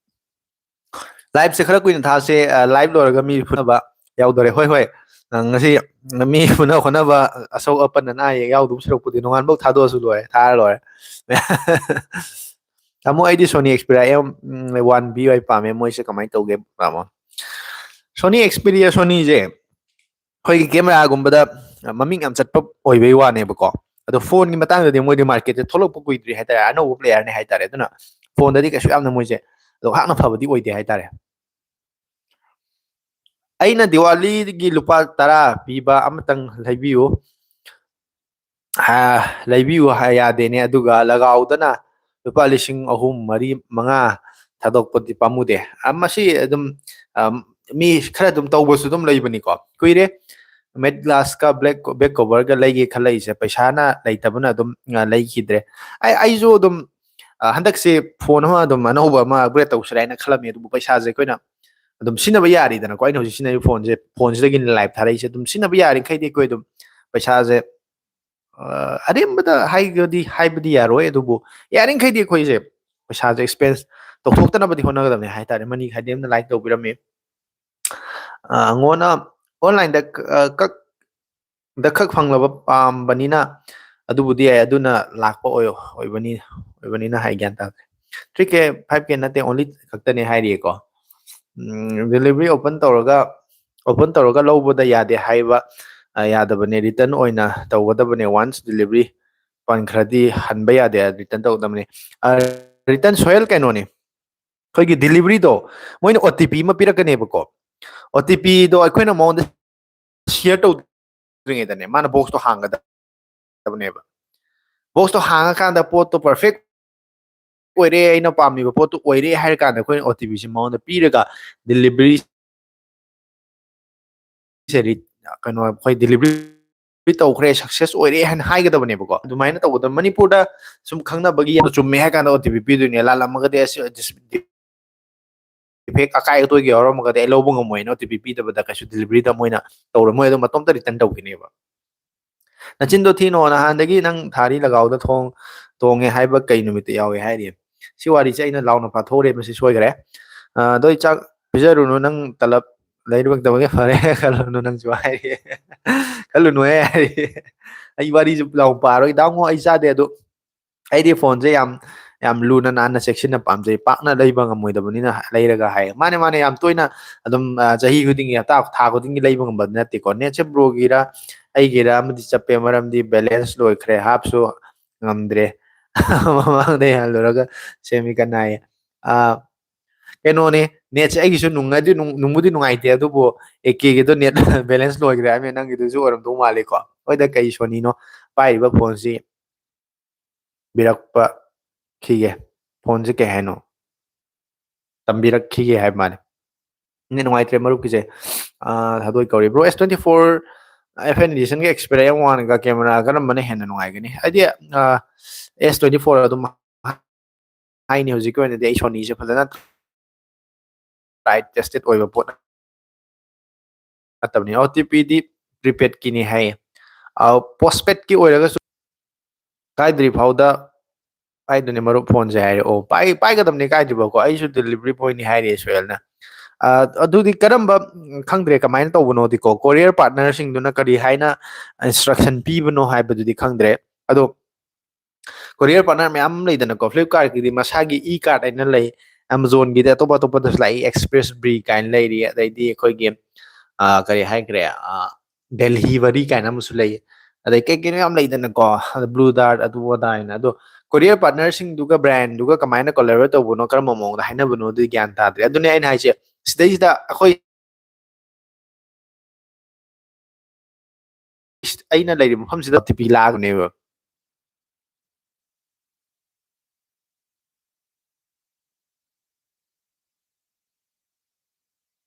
Live-ꯁꯦ ꯈꯔ ꯀꯨꯏꯅ ꯊꯥꯁꯦ, ꯑ, live ꯂꯣꯏꯔꯒ ꯃꯤ ꯐꯨꯅꯕ ꯌꯥꯎꯗꯣꯔꯦ꯫ ꯍꯣꯏ, ꯍꯣꯏ꯫ ꯑ, ꯉꯁꯤ ꯃꯤ ꯐꯨꯅ ꯈꯣꯠꯅꯕ, ꯑꯁꯣꯛ ꯑꯄꯟ ꯑꯅꯥ ꯑꯌꯦꯛ ꯌꯥꯎꯗꯕ ꯁꯔꯨꯛꯄꯨꯗꯤ ꯅꯣꯡꯉꯥꯟꯕꯧ ꯊꯥꯗꯣꯛꯑꯁꯨ ꯂꯣꯏꯔꯦ, ꯊꯥꯔ ꯂꯣꯏꯔꯦ꯫ ꯇꯥꯃꯣ, ꯑꯩꯗꯤ Sony Xperia M, ꯎꯝ, one B Y ꯄꯥꯝꯃꯦ, ꯃꯣꯏꯁꯦ ꯀꯃꯥꯏꯅ ꯇꯧꯒꯦ, ꯇꯥꯃꯣ? Sony Xperia, Sony-ꯁꯦ ꯑꯩꯈꯣꯏꯒꯤ camera-ꯒꯨꯝꯕꯗ ꯃꯃꯤꯡ ꯌꯥꯝ ꯆꯠꯄ ꯑꯣꯏꯕꯩ ꯋꯥꯅꯦꯕꯀꯣ꯫ ꯑꯗꯣ phone-ꯒꯤ ꯃꯇꯥꯡꯗꯗꯤ ꯃꯣꯏꯗꯤ market-ꯇ ꯊꯣꯛꯂꯛꯄ ꯀꯨꯏꯗ꯭ꯔꯤ ꯍꯥꯏꯇꯥꯔꯦ, ꯑꯅꯧꯕ player-ꯅꯦ ꯍꯥꯏꯇꯥꯔꯦ꯫ ꯑꯗꯨꯅ phone-ꯗꯗꯤ ꯀꯩꯁꯨ ꯌꯥꯝꯅ ꯃꯣꯏꯁꯦ ꯑꯗꯣ ꯍꯥꯛꯅ ꯐꯕꯗꯤ ꯑꯣꯏꯗꯦ ꯍꯥꯏꯇꯥꯔꯦ꯫ ꯑꯩꯅ ꯗꯤꯋꯥꯂꯤꯒꯤ ꯂꯨꯄꯥ ꯇꯔꯥ ꯄꯤꯕ ꯑꯃꯇꯪ ꯂꯩꯕꯤꯌꯨ꯫ ꯂꯩꯕꯤꯌꯨ ꯍꯥꯏ ꯌꯥꯗꯦꯅꯦ, ꯑꯗꯨꯒ ꯂꯒꯥꯎꯗꯅ ꯂꯨꯄꯥ ꯂꯤꯁꯤꯡ ꯑꯍꯨꯝ, ꯃꯔꯤ, ꯃꯉꯥ ꯊꯥꯗꯣꯛꯄꯗꯤ ꯄꯥꯝꯃꯨꯗꯦ꯫ ꯃꯁꯤ ꯑꯗꯨꯝ ꯃꯤ ꯈꯔ ꯑꯗꯨꯝ ꯇꯧꯕꯁꯨ ꯑꯗꯨꯝ ꯂꯩꯕꯅꯤꯀꯣ꯫ ꯀꯨꯏꯔꯦ ꯃꯦꯠ ꯒ꯭ꯂꯥꯁꯀ ꯕ꯭ꯂꯦꯛ ꯕꯦꯛ ꯀꯣꯕꯔꯒ ꯂꯩꯒꯦ ꯈꯜꯂꯛꯏꯁꯦ, ꯄꯩꯁꯥꯅ ꯂꯩꯇꯕꯅ ꯑꯗꯨꯝ ꯂꯩꯈꯤꯗ꯭ꯔꯦ꯫ ꯑꯩ ꯑꯩꯁꯨ ꯑꯗꯨꯝ ꯍꯟꯗꯛꯁꯦ ꯐꯣꯟ ꯑꯃ ꯑꯗꯨꯝ ꯑꯅꯧꯕ ꯑꯃ ꯑꯞꯒ꯭ꯔꯦꯗ ꯇꯧꯁꯤꯔꯥ ꯍꯥꯏꯅ ꯈꯜꯂꯝꯃꯤ, ꯑꯗꯨꯕꯨ ꯄꯩꯁꯥꯁꯦ ꯑꯩꯈꯣꯏꯅ ꯑꯗꯨꯝ ꯁꯤꯖꯤꯟꯅꯕ ꯌꯥꯔꯤꯗꯅꯀꯣ꯫ ꯑꯩꯅ ꯍꯧꯖꯤꯛ ꯁꯤꯖꯤꯟꯅꯔꯤꯕ ꯐꯣꯟꯁꯦ, ꯐꯣꯟꯁꯤꯗꯒꯤꯅꯤ ꯂꯥꯏꯚ ꯊꯥꯔꯛꯏꯁꯦ꯫ ꯑꯗꯨꯝ ꯁꯤꯖꯤꯟꯅꯕ ꯌꯥꯔꯤꯈꯩꯗꯤ ꯑꯩꯈꯣꯏ ꯑꯗꯨꯝ ꯄꯩꯁꯥꯁꯦ ꯑꯔꯦꯝꯕꯗ ꯍꯥꯏꯒꯗꯤ ꯍꯥꯏꯕꯗꯤ ꯌꯥꯔꯣꯏ, ꯑꯗꯨꯕꯨ ꯌꯥꯔꯤꯈꯩꯗꯤ ꯑꯩꯈꯣꯏꯁꯦ ꯄꯩꯁꯥꯁꯦ ꯑꯦꯛꯁꯄꯦꯟꯁ ꯇꯧꯊꯣꯛꯇꯅꯕꯗꯤ ꯍꯣꯠꯅꯒꯗꯕꯅꯤ ꯍꯥꯏꯇꯥꯔꯦ꯫ ꯃꯅꯤ ꯈꯥꯏꯗꯦꯝꯅ ꯂꯥꯏꯛ ꯇꯧꯕꯤꯔꯝꯃꯤ꯫ ꯑꯩꯉꯣꯟꯗ ꯑꯣꯟꯂꯥꯏꯟꯗ ꯀꯛ ꯗ ꯈꯛ ꯐꯪꯂꯕ ꯄꯥꯝꯕꯅꯤꯅ ꯑꯗꯨꯕꯨꯗꯤ ꯌꯥꯏ, ꯑꯗꯨꯅ ꯂꯥꯛꯄ ꯑꯣꯏ-, ꯑꯣꯏꯕꯅꯤ-, ꯑꯣꯏꯕꯅꯤꯅ ꯍꯥꯏ, ꯒ꯭ꯌꯥꯟ ꯇꯥꯗ꯭ꯔꯦ꯫ Three K, five K ꯅꯠꯇꯦ, only ꯈꯛꯇꯅꯦ ꯍꯥꯏꯔꯤꯌꯦꯀꯣ꯫ ꯗꯦꯂꯤꯚꯔꯤ ꯑꯣꯄꯟ ꯇꯧꯔꯒ, ꯑꯣꯄꯟ ꯇꯧꯔꯒ ꯂꯧꯕꯗ ꯌꯥꯗꯦ ꯍꯥꯏꯕ, ꯑ, ꯌꯥꯗꯕꯅꯦ, ꯔꯤꯇꯔꯟ ꯑꯣꯏꯅ ꯇꯧꯒꯗꯕꯅꯦ꯫ Once delivery ꯄꯟꯈ꯭ꯔꯗꯤ ꯍꯟꯕ ꯌꯥꯗꯦ, ꯔꯤꯇꯔꯟ ꯇꯧꯒꯗꯕꯅꯦ꯫ ꯑ, ꯔꯤꯇꯔꯟ ꯁꯣꯌꯦꯜ ꯀꯩꯅꯣꯅꯤ, ꯑꯩꯈꯣꯏꯒꯤ ꯗꯤꯂꯤꯚꯔꯤꯗꯣ ꯃꯣꯏꯅ ꯑꯣ ꯇꯤ ꯄꯤ ꯑꯃ ꯄꯤꯔꯛꯀꯅꯦꯕꯀꯣ꯫ ꯑꯣ ꯇꯤ ꯄꯤꯗꯣ ꯑꯩꯈꯣꯏꯅ ꯃꯉꯣꯟꯗ ꯁꯤꯌꯔ ꯇꯧꯗ꯭ꯔꯤꯉꯩꯗꯅꯦ, ꯃꯥꯅ ꯕꯣꯛꯁꯇꯣ ꯍꯥꯡꯒꯗꯕꯅꯦꯕ꯫ ꯕꯣꯛꯁꯇꯣ ꯍꯥꯡꯉꯀꯥꯟꯗ ꯄꯣꯠꯇꯣ ꯄꯔꯐꯦꯛ ꯑꯣꯏꯔꯦ, ꯑꯩꯅ ꯄꯥꯝꯃꯤꯕ ꯄꯣꯠꯇꯣ ꯑꯣꯏꯔꯦ ꯍꯥꯏꯔ ꯀꯥꯟꯗ ꯑꯩꯈꯣꯏꯅ ꯑꯣ ꯇꯤ ꯄꯤꯁꯦ ꯃꯉꯣꯟꯗ ꯄꯤꯔꯒ ꯗꯤꯂꯤꯚꯔꯤ ꯁꯦ ꯔꯤ-, ꯀꯩꯅꯣ, ꯑꯩꯈꯣꯏ ꯗꯤꯂꯤꯚꯔꯤ ꯇꯧꯈ꯭ꯔꯦ, ꯁꯛꯁꯦꯁ ꯑꯣꯏꯔꯦ ꯍꯥꯏꯅ ꯍꯥꯏꯒꯗꯕꯅꯦꯕꯀꯣ꯫ ꯑꯗꯨꯃꯥꯏꯅ ꯇꯧꯕꯗ ꯃꯅꯤꯄꯨꯔꯗ ꯁꯨꯝ ꯈꯪꯅꯕꯒꯤ ꯌꯥꯝ ꯆꯨꯝꯃꯦ ꯍꯥꯏ ꯀꯥꯟꯗ ꯑꯣ ꯇꯤ ꯄꯤ ꯄꯤꯗꯣꯏꯅꯦ, ꯂꯥꯜꯂꯝꯃꯒꯗꯤ ꯑꯁ, ꯗꯤꯐꯦꯛ ꯑꯀꯥꯏ ꯑꯇꯣꯏꯒ ꯌꯥꯎꯔꯝꯃꯒꯗꯤ ꯑꯩ ꯂꯧꯕ ꯉꯝꯃꯣꯏꯅ ꯑꯣ ꯇꯤ ꯄꯤ ꯄꯤꯗꯕꯗ ꯀꯩꯁꯨ ꯗꯤꯂꯤꯚꯔꯤꯗ ꯃꯣꯏꯅ ꯇꯧꯔꯣꯏ, ꯃꯣꯏ ꯑꯗꯨꯝ ꯃꯇꯣꯝꯇ ꯔꯤꯇꯔꯟ ꯇꯧꯈꯤꯅꯦꯕ꯫ ꯅꯆꯤꯟꯗꯣ ꯊꯤꯅꯣ, ꯅꯍꯥꯟꯗꯒꯤ ꯅꯪ ꯊꯥꯔꯤ ꯂꯒꯥꯎꯗ ꯊꯣꯡ ꯇꯣꯡꯉꯦ ꯍꯥꯏꯕ ꯀꯩ ꯅꯨꯃꯤꯠꯇ ꯌꯥꯎꯏ ꯍꯥꯏꯔꯤ? ꯁꯤ ꯋꯥꯔꯤꯁꯦ ꯑꯩꯅ ꯂꯥꯎꯅ ꯐꯥꯊꯣꯛꯎꯔꯦ, ꯃꯁꯤ ꯁꯣꯏꯈ꯭ꯔꯦ꯫ ꯑ, ꯑꯗꯣ ꯑꯩ ꯆꯥꯛ ꯄꯤꯖꯔꯨꯅꯨ, ꯅꯪ ꯇꯂꯞ ꯂꯩꯔꯨꯕꯛꯇꯕꯒꯤ ꯐꯔꯦ ꯈꯜꯂꯨꯅꯨ ꯅꯪꯁꯨ ꯍꯥꯏꯔꯤ꯫ ꯈꯜꯂꯨꯅꯨꯍꯦ ꯍꯥꯏꯔꯤ꯫ ꯑꯩ ꯋꯥꯔꯤꯁꯨ ꯂꯥꯎ ꯄꯥꯔꯣꯏ꯫ ꯗꯥꯡꯉꯣ, ꯑꯩ ꯆꯥꯗꯦ ꯑꯗꯨ꯫ ꯑꯩꯗꯤ ꯐꯣꯟꯁꯦ ꯌꯥꯝ, ꯌꯥꯝ ꯂꯨꯅ ꯅꯥꯟꯅ ꯆꯦꯛꯁꯤꯟꯅ ꯄꯥꯝꯖꯩ꯫ ꯄꯥꯛꯅ ꯂꯩꯕ ꯉꯝꯃꯣꯏꯗꯕꯅꯤꯅ ꯂꯩꯔꯒ ꯍꯥꯏ꯫ ꯃꯥꯅꯦ, ꯃꯥꯅꯦ, ꯌꯥꯝ ꯇꯣꯏꯅ ꯑꯗꯨꯝ, ꯑ, ꯆꯍꯤ ꯈꯨꯗꯤꯡꯒꯤ, ꯍꯞꯇꯥ, ꯊꯥ ꯈꯨꯗꯤꯡꯒꯤ ꯂꯩꯕ ꯉꯝꯕꯗꯤ ꯅꯠꯇꯦꯀꯣ꯫ ꯅꯦꯠꯁꯦ ꯕ꯭ꯔꯣꯒꯤꯔ ꯑꯩꯒꯤꯔ ꯑꯃꯗꯤ ꯆꯞꯄꯦ, ꯃꯔꯝꯗꯤ ꯕꯦꯂꯦꯟꯁ ꯂꯣꯏꯈ꯭ꯔꯦ, ꯍꯥꯞꯁꯨ ꯉꯝꯗ꯭ꯔꯦ꯫ ꯃꯃꯥꯡꯗꯩ ꯍꯜꯂꯨꯔꯒ ꯁꯦꯝꯃꯤ ꯀꯟꯅ ꯍꯥꯏꯌꯦ꯫ ꯑ, ꯀꯩꯅꯣꯅꯦ, ꯅꯦꯠꯁꯦ ꯑꯩꯒꯤꯁꯨ ꯅꯨꯡꯉꯥꯏꯗꯤ ꯅꯨꯡ-, ꯅꯨꯡꯕꯨꯗꯤ ꯅꯨꯡꯉꯥꯏꯇꯦ, ꯑꯗꯨꯕꯨ ꯑꯦ ꯀꯦꯒꯤꯗꯣ ꯅꯦꯠ ꯕꯦꯂꯦꯟꯁ ꯂꯣꯏꯈ꯭ꯔꯦ ꯍꯥꯏꯕꯅꯤ, ꯅꯪꯒꯤꯗꯨꯁꯨ ꯑꯣꯏꯔꯝꯗꯧ ꯃꯥꯜꯂꯤꯀꯣ꯫ ꯍꯣꯏꯗ, ꯀꯩ Sonyꯅꯣ, ꯄꯥꯏꯔꯤꯕ phoneꯁꯤ ꯄꯤꯔꯛꯄ ꯈꯤꯒꯦ꯫ Phoneꯁꯤ ꯀꯩ ꯍꯥꯏꯅꯣ? ꯇꯝꯕꯤꯔꯛꯈꯤꯒꯦ ꯍꯥꯏꯕ ꯃꯥꯅꯤ꯫ ꯅꯦꯠ ꯅꯨꯡꯉꯥꯏꯇ꯭ꯔꯦ ꯃꯔꯨꯞꯀꯤꯁꯦ꯫ ꯑꯥ, ꯊꯥꯗꯣꯏ ꯀꯧꯔꯤ꯫ Bro, S twenty-four F N Editionꯒ Xperia M one ꯒ camera ꯀꯔꯝꯕꯅ ꯍꯦꯟꯅ ꯅꯨꯡꯉꯥꯏꯒꯅꯤ? ꯑꯩꯗꯤ, ꯑꯥ, S twenty-four ꯑꯗꯨꯝ ꯍꯥꯏꯅꯤ꯫ ꯍꯧꯖꯤꯛꯀꯤ ꯑꯣꯏꯅꯗꯤ ꯑꯩ Sonyꯁꯦ ꯐꯖꯅ tried tested ꯑꯣꯏꯕ ꯄꯣꯠ ꯅꯠꯇꯕꯅꯤ꯫ OTPꯗꯤ prepaidꯀꯤꯅꯤ ꯍꯥꯏꯌꯦ꯫ ꯑꯥ, postpaidꯀꯤ ꯑꯣꯏꯔꯒꯁꯨ ꯀꯥꯏꯗ꯭ꯔꯤ ꯐꯥꯎꯗ ꯀꯥꯏꯗꯅꯦ ꯃꯔꯨꯞ phoneꯁꯦ ꯍꯥꯏꯔꯦ꯫ ꯑꯣ, ꯄꯥꯏ-, ꯄꯥꯏꯒꯗꯕꯅꯤ ꯀꯥꯏꯗ꯭ꯔꯤꯕꯀꯣ꯫ ꯑꯩꯁꯨ delivery boyꯅꯤ ꯍꯥꯏꯔꯦ ꯁꯣꯌꯦꯜꯅ꯫ ꯑꯥ, ꯑꯗꯨꯗꯤ ꯀꯔꯝꯕ, ꯎꯝ, ꯈꯪꯗ꯭ꯔꯦ ꯀꯃꯥꯏꯅ ꯇꯧꯕꯅꯣꯗꯤꯀꯣ꯫ Courier partnerꯁꯤꯡꯗꯨꯅ ꯀꯔꯤ ꯍꯥꯏꯅ instruction ꯄꯤꯕꯅꯣ ꯍꯥꯏꯕꯗꯨꯗꯤ ꯈꯪꯗ꯭ꯔꯦ꯫ ꯑꯗꯣ courier partner ꯃꯌꯥꯝ ꯂꯩꯗꯅꯀꯣ꯫ Flipkartꯀꯤꯗꯤ ꯃꯁꯥꯒꯤ e-cart ꯍꯥꯏꯅ ꯂꯩ꯫ Amazonꯒꯤꯗꯤ ꯑꯇꯣꯞ ꯑꯇꯣꯞꯄꯗꯁꯨ ꯂꯥꯛꯏ, Express Bri ꯀꯥꯏꯅ ꯂꯩꯔꯤ, ꯑꯗꯩꯗꯤ ꯑꯩꯈꯣꯏꯒꯤ, ꯑꯥ, ꯀꯔꯤ ꯍꯥꯏꯈ꯭ꯔꯦ, ꯑꯥ, Delivery ꯀꯥꯏꯅ ꯑꯃꯁꯨ ꯂꯩ꯫ ꯑꯗꯩ ꯀꯩ ꯀꯩꯅꯣ ꯌꯥꯝ ꯂꯩꯗꯅꯀꯣ, ꯑꯗ Blue Dart ꯑꯗꯨ ꯑꯗꯥ ꯍꯥꯏꯅ꯫ ꯑꯗꯣ courier partnerꯁꯤꯡꯗꯨꯒ brandꯗꯨꯒ ꯀꯃꯥꯏꯅ collaborate ꯇꯧꯕꯅꯣ, ꯀꯔꯝꯕ ꯃꯑꯣꯡꯗ ꯍꯥꯏꯅꯕꯅꯣ, ꯑꯗꯨꯗꯤ ꯒ꯭ꯌꯥꯟ ꯇꯥꯗ꯭ꯔꯦ꯫ ꯑꯗꯨꯅꯦ ꯑꯩꯅ ꯍꯥꯏꯁꯦ, ꯁꯤꯗꯩꯁꯤꯗ ꯑꯩꯈꯣꯏ ꯑꯩꯅ ꯂꯩꯔꯤꯕ ꯃꯐꯝꯁꯤꯗ OTP ꯂꯥꯛꯑꯒꯅꯦꯕ꯫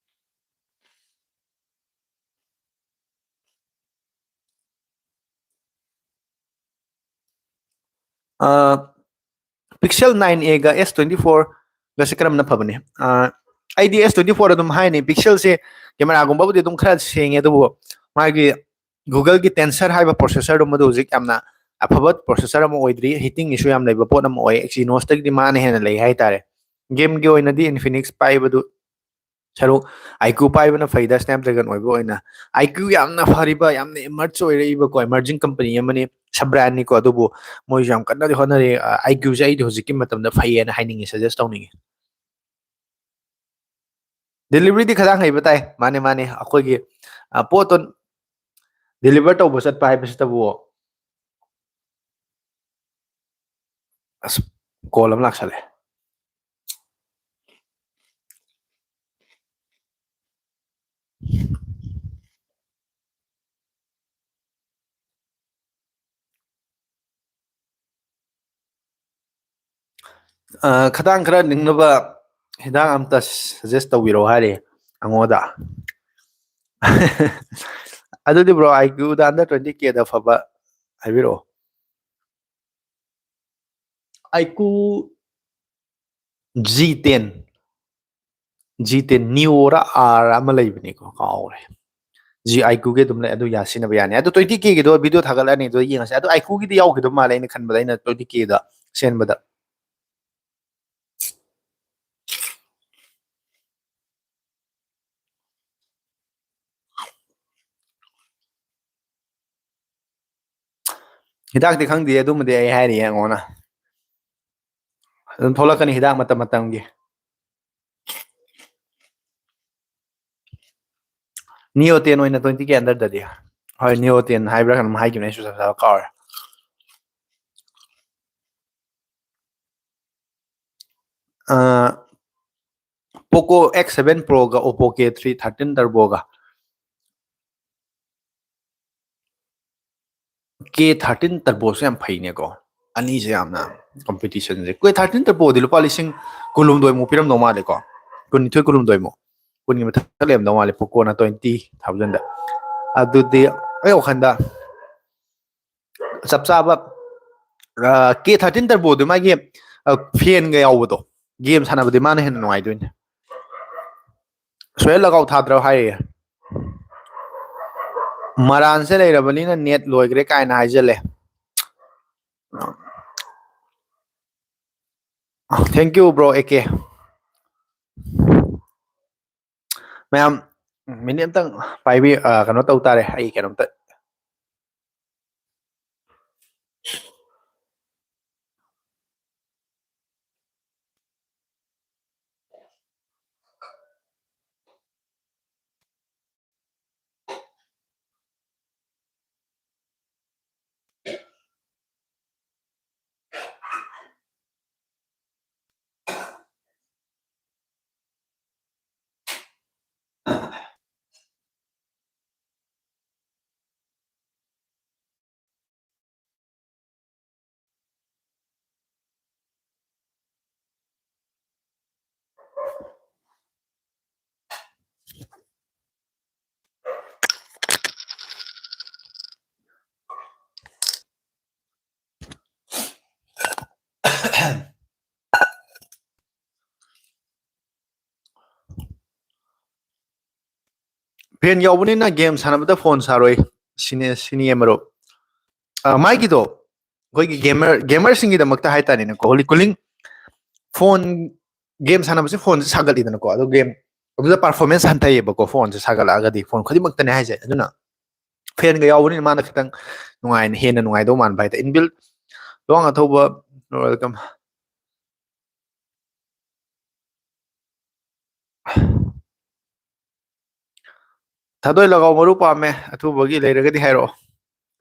ꯑꯥ, Pixel nine Aꯒ S twenty-fourꯒꯁꯦ ꯀꯔꯝꯕꯅ ꯐꯕꯅꯤ? ꯑꯥ, ꯑꯩꯗꯤ S twenty-four ꯑꯗꯨꯝ ꯍꯥꯏꯅꯤ꯫ Pixelꯁꯦ cameraꯒꯨꯝꯕꯕꯨꯗꯤ ꯑꯗꯨꯝ ꯈꯔ ꯁꯦꯡꯉꯦ, ꯑꯗꯨꯕꯨ ꯃꯥꯒꯤ Googleꯒꯤ Tensor ꯍꯥꯏꯕ processorꯗꯨ ꯃꯗꯨ ꯍꯧꯖꯤꯛ ꯌꯥꯝꯅ ꯑꯐꯕ processor ꯑꯃ ꯑꯣꯏꯗ꯭ꯔꯤ, heating issue ꯌꯥꯝ ꯂꯩꯕ ꯄꯣꯠ ꯑꯃ ꯑꯣꯏ꯫ Exynosꯇꯒꯤꯗꯤ ꯃꯥꯅ ꯍꯦꯟꯅ ꯂꯩ ꯍꯥꯏꯇꯥꯔꯦ꯫ Gameꯒꯤ ꯑꯣꯏꯅꯗꯤ Infinix ꯄꯥꯏꯕꯗꯨ ꯁꯔꯨꯛ IQ ꯄꯥꯏꯕꯅ ꯐꯩꯗ, Snapdragon ꯑꯣꯏꯕ ꯑꯣꯏꯅ꯫ IQ ꯌꯥꯝꯅ ꯐꯔꯤꯕ, ꯌꯥꯝꯅ emerge ꯑꯣꯏꯔꯛꯏꯕꯀꯣ, emerging company ꯑꯃꯅꯤ, sub brandꯅꯤꯀꯣ, ꯑꯗꯨꯕꯨ ꯃꯣꯏꯁꯨ ꯌꯥꯝ ꯀꯟꯅꯗꯤ ꯍꯣꯠꯅꯔꯤ꯫ ꯑ, IQꯁꯦ ꯑꯩꯗꯤ ꯍꯧꯖꯤꯛꯀꯤ ꯃꯇꯝꯗ ꯐꯩꯌꯦꯅ ꯍꯥꯏꯅꯤꯡꯉꯤ, suggest ꯇꯧꯅꯤꯡꯉꯤ꯫ Deliveryꯗꯤ ꯈꯗꯥꯡ ꯍꯩꯕ ꯇꯥꯏ꯫ ꯃꯥꯅꯦ, ꯃꯥꯅꯦ, ꯑꯩꯈꯣꯏꯒꯤ, ꯑ, ꯄꯣꯠꯇꯣ deliver ꯇꯧꯕ ꯆꯠꯄ ꯍꯥꯏꯕꯁꯤꯇꯕꯨ꯫ ꯑꯁ, call ꯑꯃ ꯂꯥꯛꯁꯜꯂꯦ꯫ ꯑ, ꯈꯗꯥꯡ ꯈꯔ ꯅꯤꯡꯅꯕ ꯍꯤꯗꯥꯛ ꯑꯝꯇ suggest ꯇꯧꯕꯤꯔꯛꯑꯣ ꯍꯥꯏꯔꯤ ꯑꯩꯉꯣꯟꯗ꯫ ꯑꯗꯨꯗꯤ bro, IQ ꯗ under twenty K ꯗ ꯐꯕ ꯍꯥꯏꯕꯤꯔꯛꯑꯣ꯫ IQ G ten, G ten Neo ꯔ R ꯑꯃ ꯂꯩꯕꯅꯤꯀꯣ, ꯀꯥꯎꯔꯦ꯫ G IQ ꯒꯤ ꯑꯗꯨꯝ ꯂꯩ, ꯑꯗꯨ ꯌꯥ ꯁꯤꯖꯤꯟꯅꯕ ꯌꯥꯅꯤ꯫ ꯑꯗꯨ twenty K ꯒꯤꯗꯣ video ꯊꯥꯒꯠꯂꯛꯑꯅꯤ, ꯑꯗꯨ ꯌꯦꯡꯉꯁꯦ꯫ ꯑꯗꯨ IQ ꯒꯤꯗꯤ ꯌꯥꯎꯈꯤꯗꯧ ꯃꯥꯜꯂꯦ, ꯑꯩꯅ ꯈꯟꯕꯗ, ꯑꯩꯅ twenty K ꯗ ꯁꯦꯝꯕꯗ꯫ ꯍꯤꯗꯥꯛꯇꯤ ꯈꯪꯗꯦ, ꯑꯗꯨꯃꯗꯤ ꯑꯩ ꯍꯥꯏꯔꯤ ꯌꯦꯡꯉꯣꯅ꯫ ꯑꯗꯨꯝ ꯊꯣꯛꯂꯛꯀꯅꯤ ꯍꯤꯗꯥꯛ ꯃꯇꯝ ꯃꯇꯝꯒꯤ꯫ Neo ten ꯑꯣꯏꯅ twenty K under ꯗꯗꯤ꯫ ꯍꯣꯏ, Neo ten ꯍꯥꯏꯕ꯭ꯔꯥ ꯀꯩꯅꯣꯝ ꯍꯥꯏꯈꯤꯕꯅꯦ, ꯑꯩꯁꯨ ꯆꯞ ꯆꯥꯕ ꯀꯥꯎꯔꯦ꯫ ꯑ, Poco X seven Pro ꯒ Oppo K three thirteen Turbo ꯒ꯫ K thirteen Turbo ꯁꯨ ꯌꯥꯝ ꯐꯩꯅꯦꯀꯣ꯫ ꯑꯅꯤꯁꯦ ꯌꯥꯝꯅ competition ꯁꯦ꯫ K thirteen Turbo ꯗꯤ ꯂꯨꯄꯥ ꯂꯤꯁꯤꯡ ꯀꯨꯟꯍꯨꯝꯗꯣꯏꯃꯨꯛ ꯄꯤꯔꯝꯗꯧ ꯃꯥꯜꯂꯦꯀꯣ꯫ ꯀꯨꯟꯅꯤꯊꯣꯏ, ꯀꯨꯟꯍꯨꯝꯗꯣꯏꯃꯨꯛ꯫ ꯀꯨꯟꯒꯤ ꯃꯊꯛꯇ ꯂꯩꯔꯝꯗꯧ ꯃꯥꯜꯂꯦ, Poco ꯅ twenty thousand ꯗ꯫ ꯑꯗꯨꯗꯤ ꯑꯩ ꯋꯥꯈꯟꯗ ꯆꯞ ꯆꯥꯕ, ꯑ, K thirteen Turbo ꯗꯨ ꯃꯥꯒꯤ, ꯑ, fan ꯒ ꯌꯥꯎꯕꯗꯣ, game ꯁꯥꯟꯅꯕꯗꯤ ꯃꯥꯅ ꯍꯦꯟꯅ ꯅꯨꯡꯉꯥꯏꯗꯣꯏꯅꯦ꯫ ꯁꯣꯍꯦꯜ ꯂꯒꯥꯎ ꯊꯥꯗ꯭ꯔꯣ ꯍꯥꯏꯔꯤꯌꯦ꯫ ꯃꯔꯥꯟꯁꯦ ꯂꯩꯔꯕꯅꯤꯅ net ꯂꯣꯏꯈ꯭ꯔꯦ ꯀꯥꯏꯅ ꯍꯥꯏꯖꯜꯂꯦ꯫ Thank you, bro, A K꯫ ꯃꯌꯥꯝ, minute ꯑꯝꯇꯪ ꯄꯥꯏꯕꯤ-, ꯑ, ꯀꯩꯅꯣ ꯇꯧ ꯇꯥꯔꯦ, ꯑꯩ ꯀꯩꯅꯣꯝꯇ꯫ ꯐꯦꯟ ꯌꯥꯎꯕꯅꯤꯅ ꯒꯦꯝ ꯁꯥꯟꯅꯕꯗ ꯐꯣꯟ ꯁꯥꯔꯣꯏ ꯁꯤꯅꯦ, ꯁꯤꯅꯦ ꯃꯔꯨꯞ꯫ ꯑ, ꯃꯥꯒꯤꯗꯣ ꯑꯩꯈꯣꯏꯒꯤ ꯒꯦꯃꯔ, ꯒꯦꯃꯔꯁꯤꯡꯒꯤꯗꯃꯛꯇ ꯍꯥꯏꯇꯥꯔꯦꯅꯦꯀꯣ, ꯍꯧꯖꯤꯛ ꯀꯨꯂꯤꯡ ꯐꯣꯟ, ꯒꯦꯝ ꯁꯥꯟꯅꯕꯁꯦ ꯐꯣꯟꯁꯦ ꯁꯥꯒꯠꯂꯤꯗꯅꯀꯣ, ꯑꯗꯣ ꯒꯦꯝ ꯑꯗꯨꯗ ꯄꯔꯐꯣꯔꯃꯦꯟꯁ ꯍꯟꯊꯩꯌꯦꯕꯀꯣ, ꯐꯣꯟꯁꯦ ꯁꯥꯒꯠꯂꯛꯑꯒꯗꯤ, ꯐꯣꯟ ꯈꯨꯗꯤꯡꯃꯛꯇꯅꯦ ꯍꯥꯏꯁꯦ꯫ ꯑꯗꯨꯅ ꯐꯦꯟꯒ ꯌꯥꯎꯕꯅꯤꯅ ꯃꯥꯅ ꯈꯤꯇꯪ ꯅꯨꯡꯉꯥꯏꯅ, ꯍꯦꯟꯅ ꯅꯨꯡꯉꯥꯏꯗꯧ ꯃꯥꯟꯕ ꯍꯥꯏꯇꯥꯔꯦ꯫ ꯏꯟꯕꯤꯜ ꯂꯣꯡ ꯑꯊꯧꯕ, welcome꯫ ꯊꯥꯗꯣꯏ ꯂꯒꯥꯎ ꯃꯔꯨ ꯄꯥꯝꯃꯦ, ꯑꯊꯨꯕꯒꯤ ꯂꯩꯔꯒꯗꯤ ꯍꯥꯏꯔꯛꯑꯣ꯫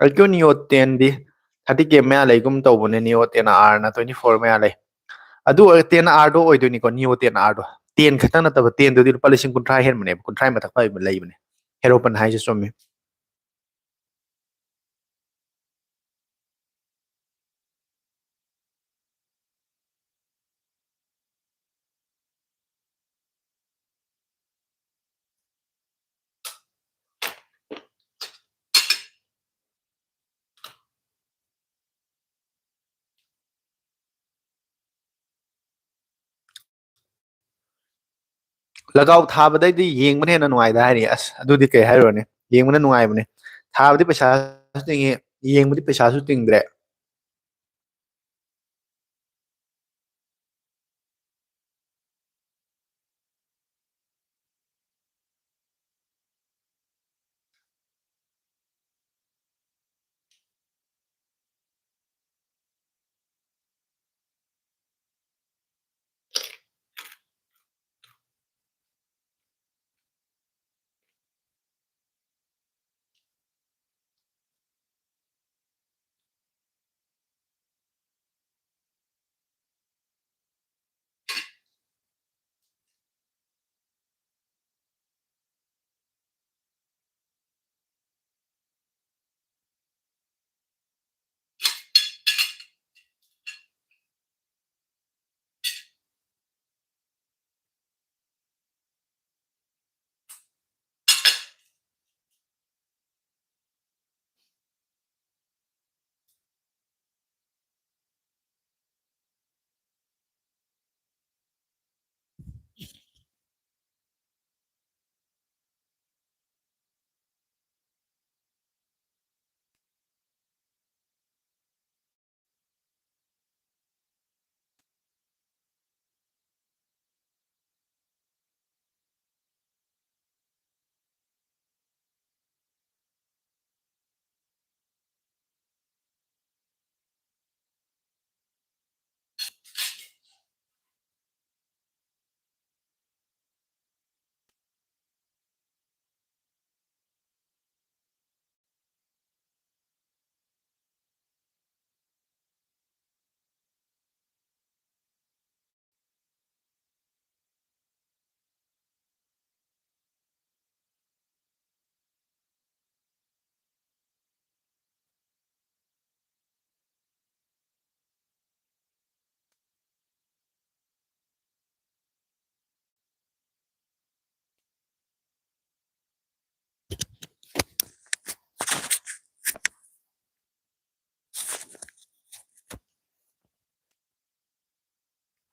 ꯑꯩꯀꯤꯌꯨ ꯅꯤꯌꯣ ꯇꯦꯟꯗꯤ ꯊꯥꯔꯇꯤ ꯀꯦ ꯃꯌꯥ ꯂꯩꯒꯨꯝ ꯇꯧꯕꯅꯦ, ꯅꯤꯌꯣ ꯇꯦꯟ ꯑꯥꯔꯅ ꯇ꯭ꯋꯦꯟꯇꯤ ꯐꯣꯔ ꯃꯌꯥ ꯂꯩ꯫ ꯑꯗꯨ ꯑꯣꯏꯔ-, ꯇꯦꯟ ꯑꯥꯔꯗꯣ ꯑꯣꯏꯗꯣꯏꯅꯤꯀꯣ, ꯅꯤꯌꯣ ꯇꯦꯟ ꯑꯥꯔꯗꯣ꯫ ꯇꯦꯟ ꯈꯛꯇꯪ ꯅꯠꯇꯕ, ꯇꯦꯟꯗꯨꯗꯤ ꯂꯨꯄꯥ ꯂꯤꯁꯤꯡ ꯀꯨꯟꯊ꯭ꯔꯥ ꯍꯦꯟꯕꯅꯦꯕ, ꯀꯨꯟꯊ꯭ꯔꯥ ꯃꯊꯛ ꯄꯥꯏꯕ ꯂꯩꯕꯅꯦ꯫ ꯍꯦꯔꯣꯄꯟ ꯍꯥꯏꯁꯦ ꯆꯨꯝꯃꯤ꯫ ꯂꯒꯥꯎ ꯊꯥꯕꯗꯩꯗꯤ ꯌꯦꯡꯕꯅ ꯍꯦꯟꯅ ꯅꯨꯡꯉꯥꯏꯗ ꯍꯥꯏꯔꯤ꯫ ꯑꯁ, ꯑꯗꯨꯗꯤ ꯀꯩ ꯍꯥꯏꯔꯨꯔꯅꯤ, ꯌꯦꯡꯕꯅ ꯅꯨꯡꯉꯥꯏꯕꯅꯦ꯫ ꯊꯥꯕꯗꯤ ꯄꯩꯁꯥꯁꯨ ꯇꯤꯡꯉꯤ, ꯌꯦꯡꯕꯗꯤ ꯄꯩꯁꯥꯁꯨ ꯇꯤꯡꯗ꯭ꯔꯦ꯫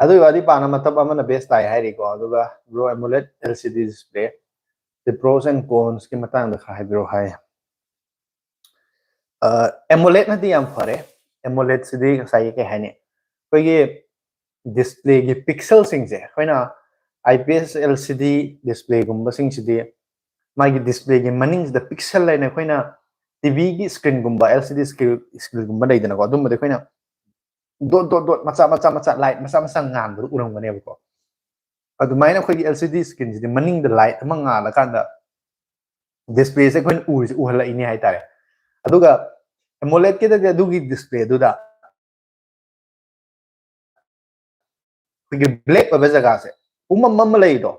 ꯑꯗꯨꯒꯤ ꯋꯥꯔꯤ ꯄꯥꯅ ꯃꯇꯝ ꯑꯃꯅ best ꯇꯥꯏ ꯍꯥꯏꯔꯤꯀꯣ꯫ ꯑꯗꯨꯒ bro, AMOLED LCD display, the pros and cons ꯀꯤ ꯃꯇꯥꯡꯗ ꯈꯔ ꯍꯥꯏꯕꯤꯔꯛꯑꯣ ꯍꯥꯏ꯫ ꯑꯦꯃꯣꯂꯦꯠꯅꯗꯤ ꯌꯥꯝ ꯐꯔꯦ꯫ ꯑꯦꯃꯣꯂꯦꯠꯁꯤꯗꯤ ꯉꯁꯥꯏꯒꯤ ꯀꯩ ꯍꯥꯏꯅꯤ, ꯑꯩꯈꯣꯏꯒꯤ ꯗꯤꯁꯄ꯭ꯂꯦꯒꯤ ꯄꯤꯛꯁꯦꯜꯁꯤꯡꯁꯦ, ꯑꯩꯈꯣꯏꯅ IPS LCD ꯗꯤꯁꯄ꯭ꯂꯦꯒꯨꯝꯕꯁꯤꯡꯁꯤꯗꯤ ꯃꯥꯒꯤ ꯗꯤꯁꯄ꯭ꯂꯦꯒꯤ ꯃꯅꯤꯡꯁꯤꯗ ꯄꯤꯛꯁꯦꯜ ꯍꯥꯏꯅ ꯑꯩꯈꯣꯏꯅ ꯇꯤꯚꯤꯒꯤ ꯁ꯭ꯀ꯭ꯔꯤꯟꯒꯨꯝꯕ, LCD ꯁ꯭ꯀ꯭ꯔꯤꯟꯒꯨꯝꯕ ꯂꯩꯗꯅꯀꯣ, ꯑꯗꯨꯝꯕꯗꯤ ꯑꯩꯈꯣꯏꯅ ꯗꯣꯠ ꯗꯣꯠ ꯗꯣꯠ ꯃꯆꯥ ꯃꯆꯥ ꯃꯆꯥ, ꯂꯥꯏꯠ ꯃꯆꯥ ꯃꯆꯥ ꯉꯥꯟꯕꯗꯣ ꯎꯔꯝꯒꯅꯦꯕꯀꯣ꯫ ꯑꯗꯨꯃꯥꯏꯅ ꯑꯩꯈꯣꯏꯒꯤ LCD ꯁ꯭ꯀ꯭ꯔꯤꯟꯁꯤꯗꯤ ꯃꯅꯤꯡꯗ ꯂꯥꯏꯠ ꯑꯃ ꯉꯥꯜꯂꯀꯥꯟꯗ ꯗꯤꯁꯄ꯭ꯂꯦꯁꯦ ꯑꯩꯈꯣꯏꯅ ꯎꯔꯤꯁꯦ ꯎꯍꯜꯂꯛꯏꯅꯦ ꯍꯥꯏꯇꯥꯔꯦ꯫ ꯑꯗꯨꯒ ꯑꯦꯃꯣꯂꯦꯠꯀꯤꯗꯗꯤ ꯑꯗꯨꯒꯤ ꯗꯤꯁꯄ꯭ꯂꯦꯗꯨꯗ ꯑꯩꯈꯣꯏꯒꯤ ꯕ꯭ꯂꯦꯛ ꯑꯣꯏꯕ ꯖꯒꯥꯁꯦ, ꯄꯨꯝꯃꯝ ꯑꯃ ꯂꯩꯗꯣ,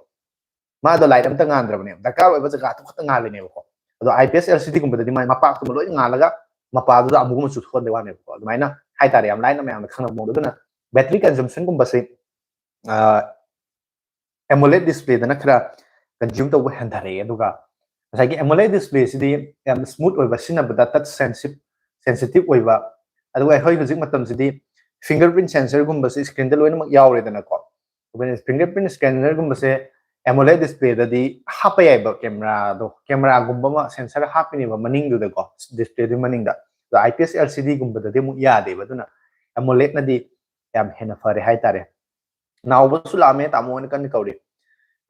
ꯃꯥꯗꯣ ꯂꯥꯏꯠ ꯑꯝꯇ ꯉꯥꯟꯗ꯭ꯔꯕꯅꯦꯕ, ꯗꯔꯀꯥꯔ ꯑꯣꯏꯕ ꯖꯒꯥꯗꯨ ꯈꯛꯇ ꯉꯥꯜꯂꯤꯅꯦꯕꯀꯣ꯫ ꯑꯗꯣ IPS LCD ꯒꯨꯝꯕꯗꯗꯤ ꯃꯥꯏ ꯃꯄꯥꯛꯇꯨꯃ ꯂꯣꯏ ꯉꯥꯜꯂꯒ ꯃꯄꯥꯗꯨꯗ ꯑꯃꯨꯛ ꯑꯃ ꯆꯨꯊꯣꯛꯍꯟꯕꯩ ꯋꯥꯅꯦꯕꯀꯣ꯫ ꯑꯗꯨꯃꯥꯏꯅ ꯍꯥꯏꯇꯥꯔꯦ, ꯌꯥꯝ ꯂꯥꯏꯅ ꯃꯌꯥꯝꯅ ꯈꯪꯅꯕ ꯃꯑꯣꯡꯗ꯫ ꯑꯗꯨꯅ ꯕꯦꯇ꯭ꯔꯤ ꯀꯟꯖꯝꯁꯟꯒꯨꯝꯕꯁꯤ ꯑꯦꯃꯣꯂꯦꯠ ꯗꯤꯁꯄ꯭ꯂꯦꯗꯅ ꯈꯔ ꯀꯟꯖ꯭ꯌꯨꯝ ꯇꯧꯕ ꯍꯟꯊꯔꯛꯑꯦ꯫ ꯑꯗꯨꯒ ꯉꯁꯥꯏꯒꯤ ꯑꯦꯃꯣꯂꯦꯠ ꯗꯤꯁꯄ꯭ꯂꯦꯁꯤꯗꯤ ꯌꯥꯝ ꯁ꯭ꯃꯨꯠ ꯑꯣꯏꯕ, ꯁꯤꯖꯤꯟꯅꯕꯗ ꯇꯆ ꯁꯦꯟꯁꯤꯞ ꯁꯦꯟꯁꯤꯇꯤꯞ ꯑꯣꯏꯕ, ꯑꯗꯨꯒ ꯑꯩꯈꯣꯏ ꯍꯧꯖꯤꯛ ꯃꯇꯝꯁꯤꯗꯤ ꯐꯤꯡꯒꯔ ꯄ꯭ꯔꯤꯟ ꯁꯦꯟꯁꯔꯒꯨꯝꯕꯁꯤ ꯁ꯭ꯀ꯭ꯔꯤꯟꯗ ꯂꯣꯏꯅꯃꯛ ꯌꯥꯎꯔꯦꯗꯅꯀꯣ꯫ ꯑꯗꯨꯅ ꯐꯤꯡꯒꯔ ꯄ꯭ꯔꯤꯟ ꯁ꯭ꯀꯦꯅꯔꯒꯨꯝꯕꯁꯦ ꯑꯦꯃꯣꯂꯦꯠ ꯗꯤꯁꯄ꯭ꯂꯦꯗꯗꯤ ꯍꯥꯞꯄ ꯌꯥꯏꯕ, ꯀꯦꯃꯦꯔꯥꯗꯣ, ꯀꯦꯃꯦꯔꯥꯒꯨꯝꯕ ꯑꯃ ꯁꯦꯟꯁꯔ ꯍꯥꯞꯄꯤꯅꯦꯕ ꯃꯅꯤꯡꯗꯨꯗꯀꯣ, ꯗꯤꯁꯄ꯭ꯂꯦꯗꯨꯒꯤ ꯃꯅꯤꯡꯗ꯫ ꯑꯗꯣ IPS LCD ꯒꯨꯝꯕꯗꯗꯤ ꯑꯃꯨꯛ ꯌꯥꯗꯦꯕ꯫ ꯑꯗꯨꯅ ꯑꯦꯃꯣꯂꯦꯠꯅꯗꯤ ꯌꯥꯝ ꯍꯦꯟꯅ ꯐꯔꯦ ꯍꯥꯏꯇꯥꯔꯦ꯫ ꯅꯥꯎꯕꯁꯨ ꯂꯥꯛꯑꯝꯃꯦ, ꯇꯥꯃꯣ ꯍꯣꯏꯅ ꯀꯟꯅ ꯀꯧꯔꯤ꯫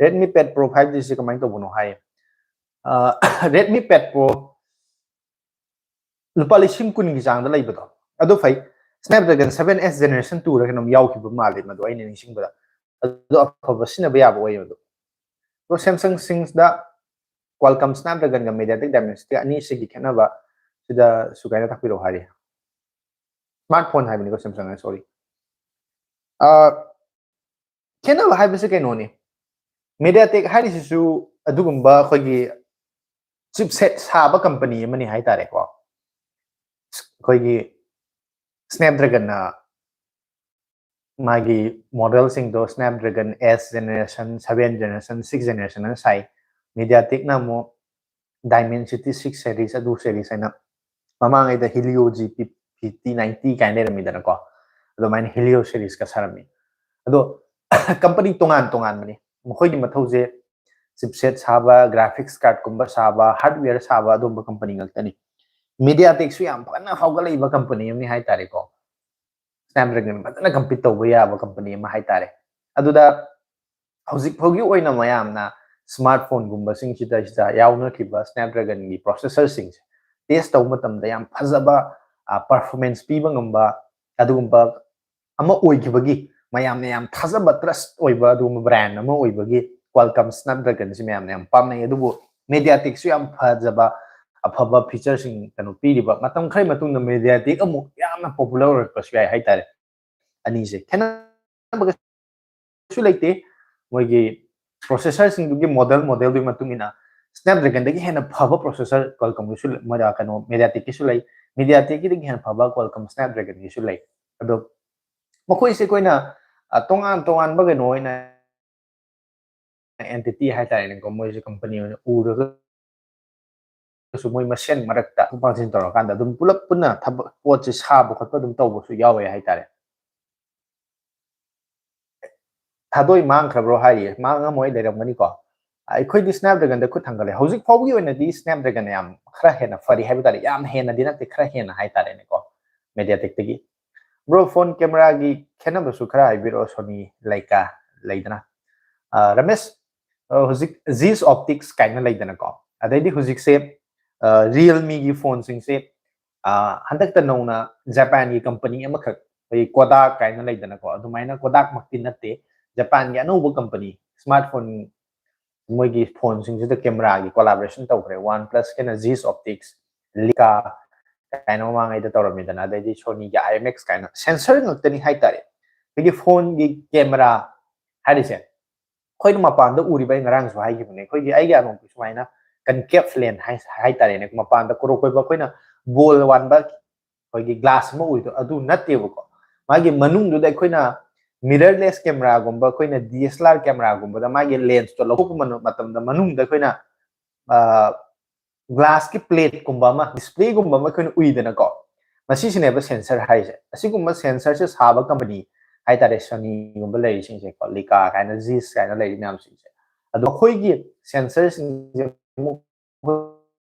Redmi Pad Pro five G ꯁꯤ ꯀꯃꯥꯏꯅ ꯇꯧꯕꯅꯣ ꯍꯥꯏ꯫ ꯑ, Redmi Pad Pro ꯂꯨꯄꯥ ꯂꯤꯁꯤꯡ ꯀꯨꯟꯒꯤ ꯆꯥꯡꯗ ꯂꯩꯕꯗꯣ, ꯑꯗꯨ ꯐꯩ꯫ Snapdragon seven S Generation two ꯔ ꯀꯩꯅꯣꯝ ꯌꯥꯎꯈꯤꯕ ꯃꯥꯜꯂꯦ ꯃꯗꯨ, ꯑꯩꯅ ꯅꯤꯡꯁꯤꯡꯕꯗ꯫ ꯑꯗꯨ ꯑꯐꯕ ꯁꯤꯖꯤꯟꯅꯕ ꯌꯥꯕ ꯑꯣꯏꯌꯦ ꯃꯗꯨ꯫ ꯑꯗꯣ Samsung ꯁꯤꯡꯁꯗ Qualcomm Snapdragon ꯒ MediaTek Dimensity ꯑꯅꯤꯁꯤꯒꯤ ꯈꯦꯠꯅꯕ ꯁꯤꯗ ꯁꯨꯒꯥꯏꯅ ꯇꯥꯛꯄꯤꯔꯛꯑꯣ ꯍꯥꯏꯔꯤ꯫ ꯁ꯭ꯃꯥꯔꯠ ꯐꯣꯟ ꯍꯥꯏꯕꯅꯤꯀꯣ, Samsung ꯍꯥꯏ, ꯁꯣꯔꯤ꯫ ꯑ, ꯈꯦꯠꯅꯕ ꯍꯥꯏꯕꯁꯦ ꯀꯩꯅꯣꯅꯤ, MediaTek ꯍꯥꯏꯔꯤꯁꯤꯁꯨ ꯑꯗꯨꯒꯨꯝꯕ ꯑꯩꯈꯣꯏꯒꯤ ꯆꯤꯞꯁꯦꯠ ꯁꯥꯕ ꯀꯝꯄꯅꯤ ꯑꯃꯅꯤ ꯍꯥꯏꯇꯥꯔꯦꯀꯣ꯫ ꯑꯩꯈꯣꯏꯒꯤ Snapdragon ꯅ ꯃꯥꯒꯤ ꯃꯣꯗꯦꯜꯁꯤꯡꯗꯣ Snapdragon S Generation, seven Generation, six Generation ꯑꯅ ꯁꯥꯏ꯫ MediaTek ꯅ ꯑꯃꯨꯛ Dimensity six series, ꯑꯗꯨ series ꯍꯥꯏꯅ, ꯃꯃꯥꯡꯉꯩꯗ Helio G P fifty ninety ꯀꯥꯏꯅ ꯂꯩꯔꯝꯃꯤꯗꯅꯀꯣ, ꯑꯗꯨꯃꯥꯏꯅ Helio series ꯀ ꯁꯥꯔꯝꯃꯤ꯫ ꯑꯗꯣ ꯀꯝꯄꯅꯤ ꯇꯣꯉꯥꯟ ꯇꯣꯉꯥꯟꯕꯅꯤ꯫ ꯃꯈꯣꯏꯒꯤ ꯃꯊꯧꯁꯦ ꯆꯤꯞꯁꯦꯠ ꯁꯥꯕ, ꯒ꯭ꯔꯥꯐꯤꯛꯁ ꯀꯥꯔꯠꯀꯨꯝꯕ ꯁꯥꯕ, ꯍꯥꯔꯗꯋꯦꯌꯔ ꯁꯥꯕ, ꯑꯗꯨꯝꯕ ꯀꯝꯄꯅꯤ ꯉꯥꯛꯇꯅꯤ꯫ ꯃꯦꯗꯤꯌꯥꯇꯦꯛꯁꯨ ꯌꯥꯝ ꯐꯖꯅ ꯍꯧꯒꯠꯂꯛꯏꯕ ꯀꯝꯄꯅꯤ ꯑꯃꯅꯤ ꯍꯥꯏꯇꯥꯔꯦꯀꯣ꯫ ꯁ꯭ꯅꯦꯞꯗ꯭ꯔꯦꯒꯟ ꯐꯖꯅ ꯀꯝꯄꯤꯠ ꯇꯧꯕ ꯌꯥꯕ ꯀꯝꯄꯅꯤ ꯑꯃ ꯍꯥꯏꯇꯥꯔꯦ꯫ ꯑꯗꯨꯗ ꯍꯧꯖꯤꯛ ꯐꯥꯎꯒꯤ ꯑꯣꯏꯅ ꯃꯌꯥꯝꯅ ꯁ꯭ꯃꯥꯔꯠ ꯐꯣꯟꯒꯨꯝꯕꯁꯤꯡꯁꯤꯗ ꯁꯤꯗ ꯌꯥꯎꯅꯈꯤꯕ ꯁ꯭ꯅꯦꯞꯗ꯭ꯔꯦꯒꯟꯒꯤ ꯄ꯭ꯔꯣꯁꯦꯁꯔꯁꯤꯡꯁꯦ ꯇꯦꯁ ꯇꯧꯕ ꯃꯇꯝꯗ ꯌꯥꯝ ꯐꯖꯕ ꯄꯔꯐꯣꯔꯃꯦꯟꯁ ꯄꯤꯕ ꯉꯝꯕ ꯑꯗꯨꯒꯨꯝꯕ ꯑꯃ ꯑꯣꯏꯈꯤꯕꯒꯤ ꯃꯌꯥꯝꯅ ꯌꯥꯝ ꯊꯥꯖꯕ, ꯇ꯭ꯔꯁ ꯑꯣꯏꯕ ꯑꯗꯨꯒꯨꯝꯕ ꯕ꯭ꯔꯥꯟ ꯑꯃ ꯑꯣꯏꯕꯒꯤ ꯀ꯭ꯋꯥꯜꯀꯝ ꯁ꯭ꯅꯦꯞꯗ꯭ꯔꯦꯒꯟꯁꯤ ꯃꯌꯥꯝꯅ ꯌꯥꯝ ꯄꯥꯝꯅꯩ꯫ ꯑꯗꯨꯕꯨ ꯃꯦꯗꯤꯌꯥꯇꯦꯛꯁꯨ ꯌꯥꯝ ꯐꯖꯕ, ꯑꯐꯕ ꯐꯤꯆꯔꯁꯤꯡ ꯀꯩꯅꯣ ꯄꯤꯔꯤꯕ, ꯃꯇꯝ ꯈꯔꯒꯤ ꯃꯇꯨꯡꯗ ꯃꯦꯗꯤꯌꯥꯇꯦꯛ ꯑꯃꯨꯛ ꯌꯥꯝꯅ ꯄꯣꯄꯨꯂꯔ ꯑꯣꯏꯔꯛꯄꯁꯨ ꯌꯥꯏ ꯍꯥꯏꯇꯥꯔꯦ꯫ ꯑꯅꯤꯁꯦ ꯈꯦꯠꯅꯕ ꯀꯩꯁꯨ ꯂꯩꯇꯦ꯫ ꯃꯣꯏꯒꯤ ꯄ꯭ꯔꯣꯁꯦꯁꯔꯁꯤꯡꯗꯨꯒꯤ ꯃꯣꯗꯦꯜ, ꯃꯣꯗꯦꯜꯗꯨꯒꯤ ꯃꯇꯨꯡ ꯏꯟꯅ ꯁ꯭ꯅꯦꯞꯗ꯭ꯔꯦꯒꯟꯗꯒꯤ ꯍꯦꯟꯅ ꯐꯕ ꯄ꯭ꯔꯣꯁꯦꯁꯔ ꯀ꯭ꯋꯥꯜꯀꯝꯒꯤꯁꯨ ꯂꯩ, ꯃꯣꯏꯗ ꯀꯩꯅꯣ ꯃꯦꯗꯤꯌꯥꯇꯦꯛꯀꯤꯁꯨ ꯂꯩ, ꯃꯦꯗꯤꯌꯥꯇꯦꯛꯀꯤꯗꯒꯤ ꯍꯦꯟꯅ ꯐꯕ ꯀ꯭ꯋꯥꯜꯀꯝ ꯁ꯭ꯅꯦꯞꯗ꯭ꯔꯦꯒꯟꯒꯤꯁꯨ ꯂꯩ꯫ ꯑꯗꯣ ꯃꯈꯣꯏꯁꯦ ꯑꯩꯈꯣꯏꯅ ꯑ, ꯇꯣꯉꯥꯟ ꯇꯣꯉꯥꯟꯕ ꯀꯩꯅꯣ ꯑꯣꯏꯅ ꯑꯦꯟꯇꯤꯇꯤ ꯍꯥꯏꯇꯥꯔꯦꯅꯦꯀꯣ, ꯃꯣꯏꯁꯦ ꯀꯝꯄꯅꯤ ꯑꯣꯏꯅ ꯎꯔꯒꯁꯨ ꯃꯣꯏ ꯃꯁꯦꯟ ꯃꯔꯛꯇ ꯄꯥꯡꯁꯤꯟ ꯇꯧꯔꯀꯥꯟꯗ ꯑꯗꯨꯝ ꯄꯨꯂꯞ ꯄꯨꯟꯅ ꯊꯕꯛ, ꯄꯣꯠꯁꯦ ꯁꯥꯕ ꯈꯣꯠꯄ ꯑꯗꯨꯝ ꯇꯧꯕꯁꯨ ꯌꯥꯎꯋꯦ ꯍꯥꯏꯇꯥꯔꯦ꯫ ꯊꯥꯗꯣꯏ ꯃꯥꯡꯈ꯭ꯔꯕ꯭ꯔꯣ ꯍꯥꯏꯔꯤꯌꯦ, ꯃꯥꯡꯉꯝꯃꯣꯏ, ꯂꯩꯔꯝꯒꯅꯤꯀꯣ꯫ ꯑꯩꯈꯣꯏꯗꯤ ꯁ꯭ꯅꯦꯞꯗ꯭ꯔꯦꯒꯟꯗ ꯈꯨꯠ ꯊꯥꯡꯒꯠꯂꯦ꯫ ꯍꯧꯖꯤꯛ ꯐꯥꯎꯕꯒꯤ ꯑꯣꯏꯅꯗꯤ ꯁ꯭ꯅꯦꯞꯗ꯭ꯔꯦꯒꯟꯅ ꯌꯥꯝ ꯈꯔ ꯍꯦꯟꯅ ꯐꯔꯤ ꯍꯥꯏꯕ ꯇꯥꯔꯦ, ꯌꯥꯝ ꯍꯦꯟꯅꯗꯤ ꯅꯠꯇꯦ, ꯈꯔ ꯍꯦꯟꯅ ꯍꯥꯏꯇꯥꯔꯦꯅꯦꯀꯣ, ꯃꯦꯗꯤꯌꯥꯇꯦꯛꯇꯒꯤ꯫ ꯕ꯭ꯔꯣ, ꯐꯣꯟ ꯀꯦꯃꯦꯔꯥꯒꯤ ꯈꯦꯠꯅꯕꯁꯨ ꯈꯔ ꯍꯥꯏꯕꯤꯔꯛꯑꯣ, ꯁꯣꯅꯤ ꯂꯩꯀꯥ ꯂꯩꯗꯅ꯫ ꯑ, ꯔꯃꯦꯁ, ꯑ, ꯍꯧꯖꯤꯛ ꯖꯤꯁ ꯑꯣꯞꯇꯤꯛꯁ ꯀꯥꯏꯅ ꯂꯩꯗꯅꯀꯣ, ꯑꯗꯩꯗꯤ ꯍꯧꯖꯤꯛꯁꯦ, ꯑ, ꯔꯤꯌꯦꯜꯃꯤꯒꯤ ꯐꯣꯟꯁꯤꯡꯁꯦ, ꯑ, ꯍꯟꯗꯛꯇ ꯅꯧꯅ ꯖꯄꯥꯟꯒꯤ ꯀꯝꯄꯅꯤ ꯑꯃꯈꯛ, ꯑꯩꯈꯣꯏ ꯀꯣꯗꯥꯛ ꯀꯥꯏꯅ ꯂꯩꯗꯅꯀꯣ, ꯑꯗꯨꯃꯥꯏꯅ ꯀꯣꯗꯥꯛꯃꯛꯇꯤ ꯅꯠꯇꯦ, ꯖꯄꯥꯟꯒꯤ ꯑꯅꯧꯕ ꯀꯝꯄꯅꯤ, ꯁ꯭ꯃꯥꯔꯠ ꯐꯣꯟ, ꯃꯣꯏꯒꯤ ꯐꯣꯟꯁꯤꯡꯁꯤꯗ ꯀꯦꯃꯦꯔꯥꯒꯤ ꯀꯣꯂꯥꯕꯣꯔꯦꯁꯟ ꯇꯧꯈ꯭ꯔꯦ꯫ ꯋꯥꯟ ꯄ꯭ꯂꯁꯀꯤꯅ ꯖꯤꯁ ꯑꯣꯞꯇꯤꯛꯁ, ꯂꯤꯀꯥ ꯀꯥꯏꯅ ꯃꯃꯥꯡꯉꯩꯗ ꯇꯧꯔꯝꯃꯤꯗꯅ, ꯑꯗꯩꯗꯤ ꯁꯣꯅꯤꯒꯤ ꯑꯥꯏ ꯑꯦꯝ ꯑꯦꯛꯁ ꯀꯥꯏꯅ, ꯁꯦꯟꯁꯔ ꯉꯥꯛꯇꯅꯤ ꯍꯥꯏꯇꯥꯔꯦ꯫ ꯑꯩꯈꯣꯏꯒꯤ ꯐꯣꯟꯒꯤ ꯀꯦꯃꯦꯔꯥ ꯍꯥꯏꯔꯤꯁꯦ, ꯑꯩꯈꯣꯏꯅ ꯃꯄꯥꯟꯗ ꯎꯔꯤꯕ, ꯑꯩ ꯉꯔꯥꯡꯁꯨ ꯍꯥꯏꯈꯤꯕꯅꯦ, ꯑꯩꯈꯣꯏꯒꯤ, ꯑꯩꯒꯤ ꯑꯅꯣꯛꯄꯤ ꯁꯨꯃꯥꯏꯅ ꯀꯟꯀꯦꯞ ꯂꯦꯟ ꯍꯥꯏ-, ꯍꯥꯏꯇꯥꯔꯦꯅꯦ, ꯃꯄꯥꯟꯗ ꯀꯣꯔꯣꯛ ꯀꯣꯏꯕ ꯑꯩꯈꯣꯏꯅ ꯕꯣꯜ ꯋꯥꯟꯕ ꯑꯩꯈꯣꯏꯒꯤ ꯒ꯭ꯂꯥꯁ ꯑꯃ ꯎꯏꯗꯣ ꯑꯗꯨ ꯅꯠꯇꯦꯕꯀꯣ꯫ ꯃꯥꯒꯤ ꯃꯅꯨꯡꯗꯨꯗ ꯑꯩꯈꯣꯏꯅ ꯃꯤꯔꯔꯂꯦꯁ ꯀꯦꯃꯦꯔꯥꯒꯨꯝꯕ, ꯑꯩꯈꯣꯏꯅ ꯗꯤ ꯑꯦꯁ ꯑꯦꯜ ꯑꯥꯔ ꯀꯦꯃꯦꯔꯥꯒꯨꯝꯕꯗ ꯃꯥꯒꯤ ꯂꯦꯟꯁꯇꯣ ꯂꯧꯊꯣꯛꯄ ꯃꯇꯝꯗ ꯃꯅꯨꯡꯗ ꯑꯩꯈꯣꯏꯅ, ꯑ, ꯒ꯭ꯂꯥꯁꯀꯤ ꯄ꯭ꯂꯦꯠꯀꯨꯝꯕ ꯑꯃ, ꯗꯤꯁꯄ꯭ꯂꯦꯒꯨꯝꯕ ꯑꯃ ꯑꯩꯈꯣꯏꯅ ꯎꯏꯗꯅꯀꯣ꯫ ꯃꯁꯤꯁꯤꯅꯦꯕ ꯁꯦꯟꯁꯔ ꯍꯥꯏꯁꯦ꯫ ꯑꯁꯤꯒꯨꯝꯕ ꯁꯦꯟꯁꯔꯁꯦ ꯁꯥꯕ ꯀꯝꯄꯅꯤ ꯍꯥꯏꯇꯥꯔꯦ, Sonyꯒꯨꯝꯕ ꯂꯩꯔꯤꯁꯤꯡꯁꯦꯀꯣ, Leica ꯀꯥꯏꯅ, Zeiss ꯀꯥꯏꯅ ꯂꯩꯔꯤ ꯃꯌꯥꯝꯁꯤꯡꯁꯦ꯫ ꯑꯗꯣ ꯑꯩꯈꯣꯏꯒꯤ sensorꯁꯤꯡꯁꯦ ꯑꯃꯨꯛ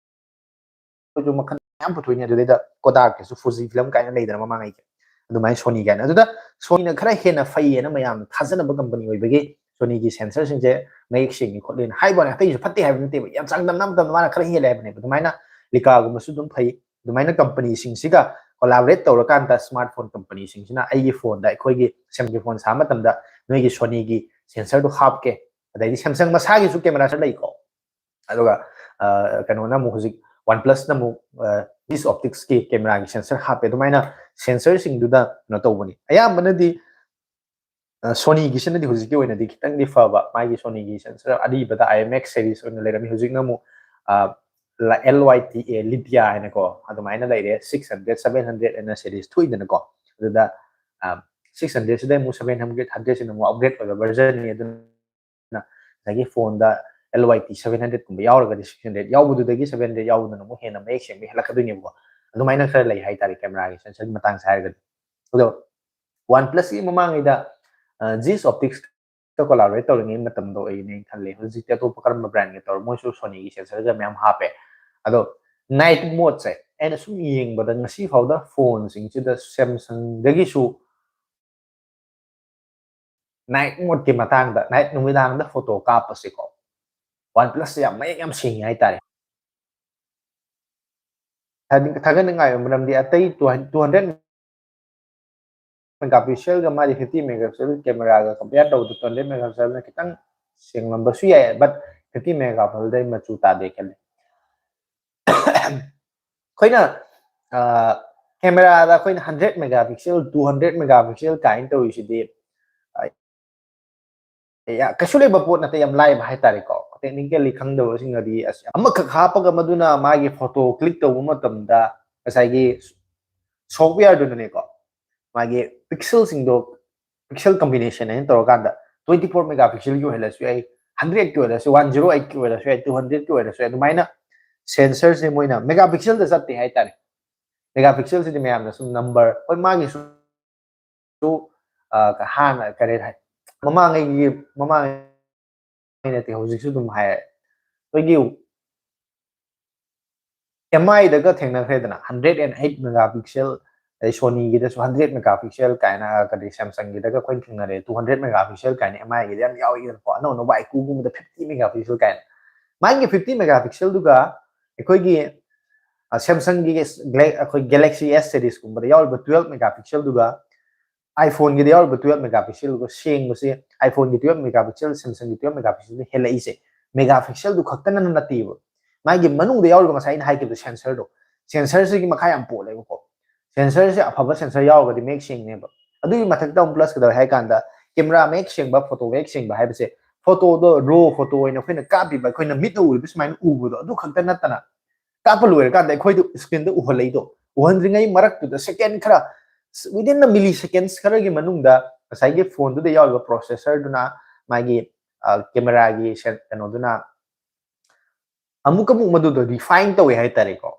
ꯑꯩꯈꯣꯏꯁꯨ ꯃꯈꯜ ꯃꯌꯥꯝ ꯄꯨꯊꯣꯛꯏꯅꯦ꯫ ꯑꯗꯨꯗꯩꯗ Kodakꯀꯤꯁꯨ Fujifilm ꯀꯥꯏꯅ ꯂꯩꯗꯅ ꯃꯃꯥꯡꯉꯩꯒꯤ, ꯑꯗꯨꯃꯥꯏꯅ Sony ꯀꯥꯏꯅ꯫ ꯑꯗꯨꯗ Sonyꯅ ꯈꯔ ꯍꯦꯟꯅ ꯐꯩꯌꯦꯅ ꯃꯌꯥꯝꯅ ꯊꯥꯖꯅꯕ company ꯑꯣꯏꯕꯒꯤ Sonyꯒꯤ sensorꯁꯤꯡꯁꯦ ꯃꯌꯦꯛ ꯁꯦꯡꯉꯤ ꯈꯣꯠꯂꯤꯅ ꯍꯥꯏꯕ ꯋꯥꯅꯤ, ꯑꯇꯩꯁꯨ ꯐꯠꯇꯦ ꯍꯥꯏꯕ ꯅꯠꯇꯦꯕ, ꯌꯥꯝ ꯆꯥꯡꯗꯝꯅꯕ ꯃꯇꯝꯗ ꯃꯥꯅ ꯈꯔ ꯍꯦꯜꯂꯦ ꯍꯥꯏꯕꯅꯦꯕ꯫ ꯑꯗꯨꯃꯥꯏꯅ Leicaꯒꯨꯝꯕꯁꯨ ꯑꯗꯨꯝ ꯐꯩ꯫ ꯑꯗꯨꯃꯥꯏꯅ companyꯁꯤꯡꯁꯤꯒ collaborate ꯇꯧꯔꯀꯥꯟꯗ smartphone companyꯁꯤꯡꯁꯤꯅ ꯑꯩꯒꯤ phoneꯗ ꯑꯩꯈꯣꯏꯒꯤ Samsung phone ꯁꯥꯕ ꯃꯇꯝꯗ ꯅꯣꯏꯒꯤ Sonyꯒꯤ sensorꯗꯣ ꯍꯥꯞꯀꯦ, ꯑꯗꯩꯗꯤ Samsung ꯃꯁꯥꯒꯤꯁꯨ camera sensor ꯂꯩꯀꯣ, ꯑꯗꯨꯒ ꯑ, ꯀꯩꯅꯣꯅ ꯑꯃꯨꯛ ꯍꯧꯖꯤꯛ OnePlusꯅ ꯑꯃꯨꯛ Zeiss Opticsꯀꯤ cameraꯒꯤ sensor ꯍꯥꯞꯄꯦ꯫ ꯑꯗꯨꯃꯥꯏꯅ sensorꯁꯤꯡꯗꯨꯗ ꯀꯩꯅꯣ ꯇꯧꯕꯅꯤ꯫ ꯑꯌꯥꯝꯕꯅꯗꯤ ꯑ, Sonyꯒꯤꯁꯤꯅꯗꯤ ꯍꯧꯖꯤꯛꯀꯤ ꯑꯣꯏꯅꯗꯤ ꯈꯤꯇꯪꯗꯤ ꯐꯕ, ꯃꯥꯒꯤ Sonyꯒꯤ sensor ꯑꯔꯤꯕꯗ IMX series ꯑꯣꯏꯅ ꯂꯩꯔꯝꯃꯤ꯫ ꯍꯧꯖꯤꯛꯅ ꯑꯃꯨꯛ ꯑ, ꯂ-, LYTA Lytia ꯍꯥꯏꯅꯀꯣ, ꯑꯗꯨꯃꯥꯏꯅ ꯂꯩꯔꯦ꯫ Six hundred, seven hundred ꯍꯥꯏꯅ series ꯊꯣꯛꯏꯗꯅꯀꯣ, ꯑꯗꯨꯗ ꯑ, six hundredꯁꯤꯗ ꯑꯃꯨꯛ seven hundred, hundredꯁꯤꯅ ꯑꯃꯨꯛ upgrade ꯑꯣꯏꯕ versionꯅꯤ꯫ ꯑꯗꯨꯅ ꯉꯁꯥꯏꯒꯤ phoneꯗ LYT seven hundredꯀꯨꯝꯕ ꯌꯥꯎꯔꯒꯗꯤ six hundred ꯌꯥꯎꯕꯗꯨꯗꯒꯤ seven hundred ꯌꯥꯎꯕꯗꯨꯅ ꯑꯃꯨꯛ ꯍꯦꯟꯅ ꯃꯌꯦꯛ ꯁꯦꯡꯕ ꯍꯦꯜꯂꯛꯀꯗꯣꯏꯅꯦꯕꯀꯣ꯫ ꯑꯗꯨꯃꯥꯏꯅ ꯈꯔ ꯂꯩ ꯍꯥꯏꯇꯥꯔꯦ cameraꯒꯤ sensorꯒꯤ ꯃꯇꯥꯡꯁꯦ ꯍꯥꯏꯔꯒꯗꯤ꯫ ꯑꯗꯣ OnePlusꯀꯤ ꯃꯃꯥꯡꯉꯩꯗ ꯑ, Zeiss Opticsꯀ collaborate ꯇꯧꯔꯤꯉꯩ ꯃꯇꯝꯗꯣ ꯑꯣꯏꯒꯅꯤ ꯈꯜꯂꯦ꯫ ꯍꯧꯖꯤꯛꯇꯤ ꯑꯇꯣꯞꯄ ꯀꯔꯝꯕ brandꯒ ꯇꯧꯔ, ꯃꯣꯏꯁꯨ Sonyꯒꯤ sensorꯒ ꯃꯌꯥꯝ ꯍꯥꯞꯄꯦ꯫ ꯑꯗꯣ night modeꯁꯦ ꯑꯩꯅ ꯁꯨꯝ ꯌꯦꯡꯕꯗ ꯉꯁꯤ ꯐꯥꯎꯗ phoneꯁꯤꯡꯁꯤꯗ Samsungꯗꯒꯤꯁꯨ night modeꯀꯤ ꯃꯇꯥꯡꯗ, night ꯅꯨꯃꯤꯗꯥꯡꯗ photo ꯀꯥꯞꯄꯁꯦꯀꯣ, OnePlusꯁꯦ ꯌꯥꯝ ꯃꯌꯦꯛ ꯌꯥꯝ ꯁꯦꯡꯉꯤ ꯍꯥꯏꯇꯥꯔꯦ꯫ ꯊꯥꯒꯠ-, ꯊꯥꯒꯠꯅꯤꯡꯉꯥꯏ ꯑꯣꯏꯕ ꯃꯔꯝꯗꯤ ꯑꯇꯩ two hundred megapixelꯒ ꯃꯥꯒꯤ fifty megapixel cameraꯒ compare ꯇꯧꯕꯗ two hundred megapixelꯅ ꯈꯤꯇꯪ ꯁꯦꯡꯂꯝꯕꯁꯨ ꯌꯥꯏ, but fifty megapixelꯗꯩ ꯃꯆꯨ ꯇꯥꯗꯦ ꯈꯜꯂꯤ꯫ ꯑꯩꯈꯣꯏꯅ ꯑ, cameraꯗ ꯑꯩꯈꯣꯏꯅ hundred megapixel, two hundred megapixel ꯀꯥꯏꯅ ꯇꯧꯔꯤꯁꯤꯗꯤ, ꯑ, ꯌꯥ-, ꯀꯩꯁꯨ ꯂꯩꯕ ꯄꯣꯠ ꯅꯠꯇꯦ, ꯌꯥꯝ ꯂꯥꯏꯕ ꯍꯥꯏꯇꯥꯔꯦꯀꯣ꯫ Technically ꯈꯪꯗꯕꯁꯤꯡꯅꯗꯤ ꯑꯁ, ꯑꯃꯈꯛ ꯍꯥꯞꯄꯒ ꯃꯗꯨꯅ ꯃꯥꯒꯤ photo click ꯇꯧꯕ ꯃꯇꯝꯗ ꯉꯁꯥꯏꯒꯤ softwareꯗꯨꯅꯅꯦꯀꯣ, ꯃꯥꯒꯤ pixelꯁꯤꯡꯗꯣ, pixel combination ꯍꯥꯏꯅ ꯇꯧꯔꯀꯥꯟꯗ twenty four megapixelꯒꯤ ꯑꯣꯏꯍꯜꯂꯁꯨ ꯌꯥꯏ, hundredꯀꯤ ꯑꯣꯏꯔꯁꯨ, one zero eightꯀꯤ ꯑꯣꯏꯔꯁꯨ ꯌꯥꯏ, two hundredꯀꯤ ꯑꯣꯏꯔꯁꯨ ꯌꯥꯏ, ꯑꯗꯨꯃꯥꯏꯅ sensorꯁꯦ ꯃꯣꯏꯅ megapixelꯗ ꯆꯠꯇꯦ ꯍꯥꯏꯇꯥꯔꯦ꯫ Megapixelꯁꯤꯗꯤ ꯃꯌꯥꯝꯅ ꯁꯨꯝ number, ꯍꯣꯏ, ꯃꯥꯒꯤꯁꯨ ꯑ, ꯍꯥꯟꯅ ꯀꯔꯤ ꯍꯥꯏ, ꯃꯃꯥꯡꯉꯩꯒꯤ, ꯃꯃꯥꯡꯉꯩ ꯅꯠꯇꯦ, ꯍꯧꯖꯤꯛꯁꯨ ꯑꯗꯨꯝ ꯍꯥꯏ, ꯑꯩꯈꯣꯏꯒꯤ M ꯑꯥꯏꯗꯒ ꯊꯦꯡꯅꯈ꯭ꯔꯦꯗꯅ, hundred and eight megapixel, ꯑꯗꯩ ꯁꯣꯅꯤꯒꯤꯗꯁꯨ hundred megapixel ꯀꯥꯏꯅ, ꯀꯔꯤ, ꯁꯦꯝꯁꯪꯒꯤꯗꯒ ꯑꯩꯈꯣꯏꯅ ꯊꯦꯡꯅꯔꯦ, two hundred megapixel ꯀꯥꯏꯅ ꯑꯦꯝ ꯑꯥꯏꯒꯤꯗꯤ ꯌꯥꯝ ꯌꯥꯎꯏꯗꯅꯀꯣ, ꯑꯅꯧ ꯑꯅꯧꯕ ꯑꯥꯏꯀꯨꯒꯨꯝꯕꯗ fifty megapixel ꯀꯥꯏꯅ꯫ ꯃꯥꯒꯤ fifty megapixelꯗꯨꯒ ꯑꯩꯈꯣꯏꯒꯤ, ꯑ, ꯁꯦꯝꯁꯪꯒꯤ ꯒ꯭ꯂꯦ-, ꯑꯩꯈꯣꯏ Galaxy S seriesꯀꯨꯝꯕꯗ ꯌꯥꯎꯔꯤꯕ twelve megapixelꯗꯨꯒ iPhoneꯒꯤꯗ ꯌꯥꯎꯔꯤꯕ twelve megapixelꯗꯨꯒ ꯁꯦꯡꯕꯁꯦ, iPhoneꯒꯤ twelve megapixel, ꯁꯦꯝꯁꯪꯒꯤ twelve megapixelꯗ ꯍꯦꯜꯂꯛꯏꯁꯦ, megapixelꯗꯨ ꯈꯛꯇꯅ ꯅꯠꯇꯦꯕ, ꯃꯥꯒꯤ ꯃꯅꯨꯡꯗ ꯌꯥꯎꯔꯤꯕ ꯉꯁꯥꯏ ꯑꯩꯅ ꯍꯥꯏꯈꯤꯕꯗꯣ, sensorꯗꯣ, sensorꯁꯤꯒꯤ ꯃꯈꯥ ꯌꯥꯝ ꯄꯣꯜꯂꯦꯕꯀꯣ꯫ Sensorꯁꯦ ꯑꯐꯕ sensor ꯌꯥꯎꯔꯒꯗꯤ ꯃꯌꯦꯛ ꯁꯦꯡꯅꯦꯕ꯫ ꯑꯗꯨꯒꯤ ꯃꯊꯛꯇ ꯑꯃꯨꯛ plus ꯀꯩꯗꯧꯋꯦ ꯍꯥꯏ ꯀꯥꯟꯗ, camera ꯃꯌꯦꯛ ꯁꯦꯡꯕ, photo ꯃꯌꯦꯛ ꯁꯦꯡꯕ ꯍꯥꯏꯕꯁꯦ, photoꯗꯣ raw photo ꯑꯣꯏꯅ ꯑꯩꯈꯣꯏꯅ ꯀꯥꯞꯄꯤꯕ, ꯑꯩꯈꯣꯏꯅ ꯃꯤꯠꯅ ꯎꯔꯤꯕ ꯁꯨꯃꯥꯏꯅ ꯎꯕꯗꯣ, ꯑꯗꯨ ꯈꯛꯇ ꯅꯠꯇꯅ, ꯀꯥꯞꯄ ꯂꯣꯏꯔꯀꯥꯟꯗ ꯑꯩꯈꯣꯏꯗ screenꯗ ꯎꯍꯜꯂꯛꯏꯗꯣ, ꯎꯍꯟꯗ꯭ꯔꯤꯉꯩ ꯃꯔꯛꯇꯨꯗ second ꯈꯔ, within the milliseconds ꯈꯔꯒꯤ ꯃꯅꯨꯡꯗ ꯉꯁꯥꯏꯒꯤ phoneꯗꯨꯗ ꯌꯥꯎꯔꯤꯕ processorꯗꯨꯅ, ꯃꯥꯒꯤ, ꯑ, cameraꯒꯤ ꯁꯦ-, ꯀꯩꯅꯣꯗꯨꯅ ꯑꯃꯨꯛ ꯑꯃꯨꯛ ꯃꯗꯨꯗꯣ refine ꯇꯧꯋꯦ ꯍꯥꯏꯇꯥꯔꯦꯀꯣ꯫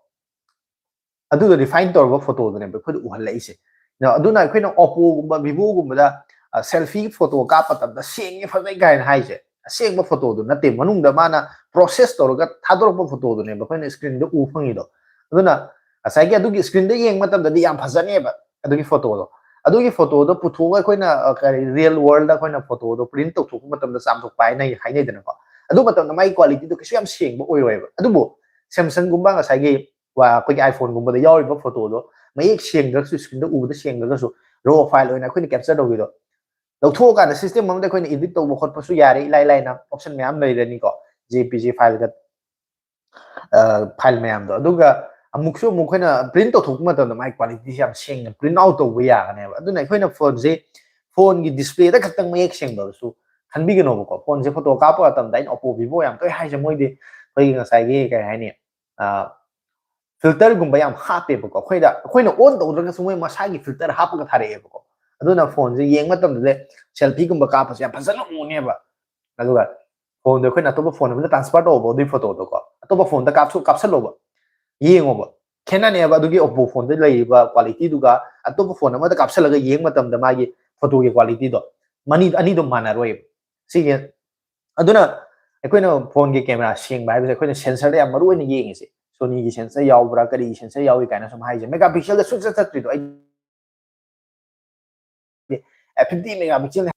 ꯑꯗꯨꯗꯣ refine ꯇꯧꯔꯕ photoꯗꯨꯅꯦꯕ ꯑꯩꯈꯣꯏꯗ ꯎꯍꯜꯂꯛꯏꯁꯦ꯫ ꯑꯗꯨꯅ ꯑꯩꯈꯣꯏꯅ Oppoꯒꯨꯝꯕ, Vivoꯒꯨꯝꯕꯗ, ꯑ, selfie photo ꯀꯥꯞꯄ ꯃꯇꯝꯗ ꯁꯦꯡꯉꯦ, ꯐꯖꯩ ꯀꯥꯏꯅ ꯍꯥꯏꯁꯦ, ꯑꯁꯦꯡꯕ photoꯗꯨ ꯅꯠꯇꯦ, ꯃꯅꯨꯡꯗ ꯃꯥꯅ process ꯇꯧꯔꯒ ꯊꯥꯗꯣꯔꯛꯄ photoꯗꯨꯅꯦꯕ ꯑꯩꯈꯣꯏꯅ screenꯗ ꯎ ꯐꯪꯉꯤꯗꯣ꯫ ꯑꯗꯨꯅ ꯉꯁꯥꯏꯒꯤ ꯑꯗꯨꯒꯤ screenꯗ ꯌꯦꯡꯕ ꯃꯇꯝꯗꯗꯤ ꯌꯥꯝ ꯐꯖꯅꯦꯕ ꯑꯗꯨꯒꯤ photoꯗꯣ꯫ ꯑꯗꯨꯒꯤ photoꯗꯣ ꯄꯨꯊꯣꯛꯑꯒ ꯑꯩꯈꯣꯏꯅ, ꯑ, ꯀꯔꯤ, real worldꯗ ꯑꯩꯈꯣꯏꯅ photoꯗꯣ print ꯇꯧꯊꯣꯛꯄ ꯃꯇꯝꯗ ꯆꯥꯝꯊꯣꯛꯄ ꯍꯥꯏꯅ ꯍꯥꯏꯅꯩꯗꯅꯀꯣ꯫ ꯑꯗꯨ ꯃꯇꯝꯗ ꯃꯥꯒꯤ qualityꯗꯣ ꯀꯩꯁꯨ ꯌꯥꯝ ꯁꯦꯡꯕ ꯑꯣꯏꯔꯣꯏꯕ꯫ ꯑꯗꯨꯕꯨ Samsungꯒꯨꯝꯕ ꯉꯁꯥꯏꯒꯤ ꯋꯥ-, ꯑꯩꯈꯣꯏꯒꯤ iPhoneꯒꯨꯝꯕꯗ ꯌꯥꯎꯔꯤꯕ photoꯗꯣ ꯃꯌꯦꯛ ꯁꯦꯡꯗ꯭ꯔꯒꯁꯨ, screenꯗ ꯎꯕꯗ ꯁꯦꯡꯗ꯭ꯔꯒꯁꯨ, raw file ꯑꯣꯏꯅ ꯑꯩꯈꯣꯏꯅ capture ꯇꯧꯕꯤꯗꯣ ꯂꯧꯊꯣꯛꯑꯀꯥꯟꯗ system ꯑꯃꯗ ꯑꯩꯈꯣꯏꯅ edit ꯇꯧꯕ ꯈꯣꯠꯄꯁꯨ ꯌꯥꯔꯦ, ꯏꯂꯥꯏ ꯂꯥꯏꯅ option ꯃꯌꯥꯝ ꯂꯩꯔꯅꯤꯀꯣ, JPG fileꯒ, ꯑ, file ꯃꯌꯥꯝꯗꯣ꯫ ꯑꯗꯨꯒ ꯑꯃꯨꯛꯁꯨ ꯑꯃꯨꯛ ꯑꯩꯈꯣꯏꯅ print ꯇꯧꯊꯣꯛꯄ ꯃꯇꯝꯗ ꯃꯥꯒꯤ qualityꯁꯦ ꯌꯥꯝ ꯁꯦꯡꯅ print out ꯇꯧꯕ ꯌꯥꯒꯅꯦꯕ꯫ ꯑꯗꯨꯅ ꯑꯩꯈꯣꯏꯅ phoneꯁꯦ, phoneꯒꯤ displayꯗ ꯈꯛꯇꯪ ꯃꯌꯦꯛ ꯁꯦꯡꯕꯁꯨ ꯈꯟꯕꯤꯒꯅꯣꯕꯀꯣ꯫ Phoneꯁꯦ photo ꯀꯥꯞꯄ ꯃꯇꯝꯗ, ꯑꯩꯅ Oppo, Vivo ꯌꯥꯝ ꯇꯣꯏ ꯍꯥꯏꯁꯦ, ꯃꯣꯏꯗꯤ ꯑꯩꯈꯣꯏꯒꯤ ꯉꯁꯥꯏꯒꯤ, ꯀꯩ ꯍꯥꯏꯅꯤ, ꯑ, filterꯒꯨꯝꯕ ꯌꯥꯝ ꯍꯥꯞꯄꯦꯕꯀꯣ꯫ ꯑꯩꯈꯣꯏꯗ, ꯑꯩꯈꯣꯏꯅ on ꯇꯧꯗ꯭ꯔꯒꯁꯨ ꯃꯣꯏ ꯃꯁꯥꯒꯤ filter ꯍꯥꯞꯄꯒ ꯊꯥꯔꯛꯑꯦꯕꯀꯣ꯫ ꯑꯗꯨꯅ phoneꯁꯦ ꯌꯦꯡꯕ ꯃꯇꯝꯗ selfieꯒꯨꯝꯕ ꯀꯥꯞꯄꯁꯦ ꯌꯥꯝ ꯐꯖꯅ ꯎꯅꯦꯕ꯫ ꯑꯗꯨꯒ phoneꯗꯣ ꯑꯩꯈꯣꯏꯅ ꯑꯇꯣꯞꯄ phone ꯑꯃꯗ transfer ꯇꯧꯕ ꯑꯗꯨꯒꯤ photoꯗꯣꯀꯣ, ꯑꯇꯣꯞꯄ phoneꯗ ꯀꯥꯞꯁꯨ-, ꯀꯥꯞꯁꯜꯂꯣꯕ, ꯌꯦꯡꯉꯣꯕ꯫ ꯈꯦꯠꯅꯅꯦꯕ ꯑꯗꯨꯒꯤ Oppo phoneꯗ ꯂꯩꯔꯤꯕ qualityꯗꯨꯒ ꯑꯇꯣꯞꯄ phone ꯑꯃꯗ ꯀꯥꯞꯁꯜꯂꯒ ꯌꯦꯡꯕ ꯃꯇꯝꯗ ꯃꯥꯒꯤ ꯐꯣꯇꯣꯒꯤ ꯀ꯭ꯋꯥꯂꯤꯇꯤꯗꯣ꯫ ꯃꯅꯤ ꯑꯅꯤꯗꯣ ꯃꯥꯟꯅꯔꯣꯏꯕ꯫ ꯁꯤꯒꯤ ꯑꯗꯨꯅ ꯑꯩꯈꯣꯏꯅ ꯐꯣꯟꯒꯤ ꯀꯦꯃꯦꯔꯥ ꯁꯦꯡꯕ ꯍꯥꯏꯕꯁꯦ ꯑꯩꯈꯣꯏꯅ ꯁꯦꯟꯁꯔꯗ ꯌꯥꯝ ꯃꯔꯨ ꯑꯣꯏꯅ ꯌꯦꯡꯉꯤꯁꯦ꯫ ꯁꯣꯅꯤꯒꯤ ꯁꯦꯟꯁꯔ ꯌꯥꯎꯕ꯭ꯔꯥ, ꯀꯔꯤꯒꯤ ꯁꯦꯟꯁꯔ ꯌꯥꯎꯏ ꯀꯥꯏꯅ ꯁꯨꯝ ꯍꯥꯏꯁꯦ꯫ ꯃꯦꯒꯥ ꯄꯤꯛꯁꯦꯜꯗ ꯁꯨꯡꯆꯠ ꯆꯠꯇ꯭ꯔꯤꯗꯣ ꯑꯩ ꯐꯤꯐꯇꯤ ꯃꯦꯒꯥ ꯄꯤꯛꯁꯦꯜ꯫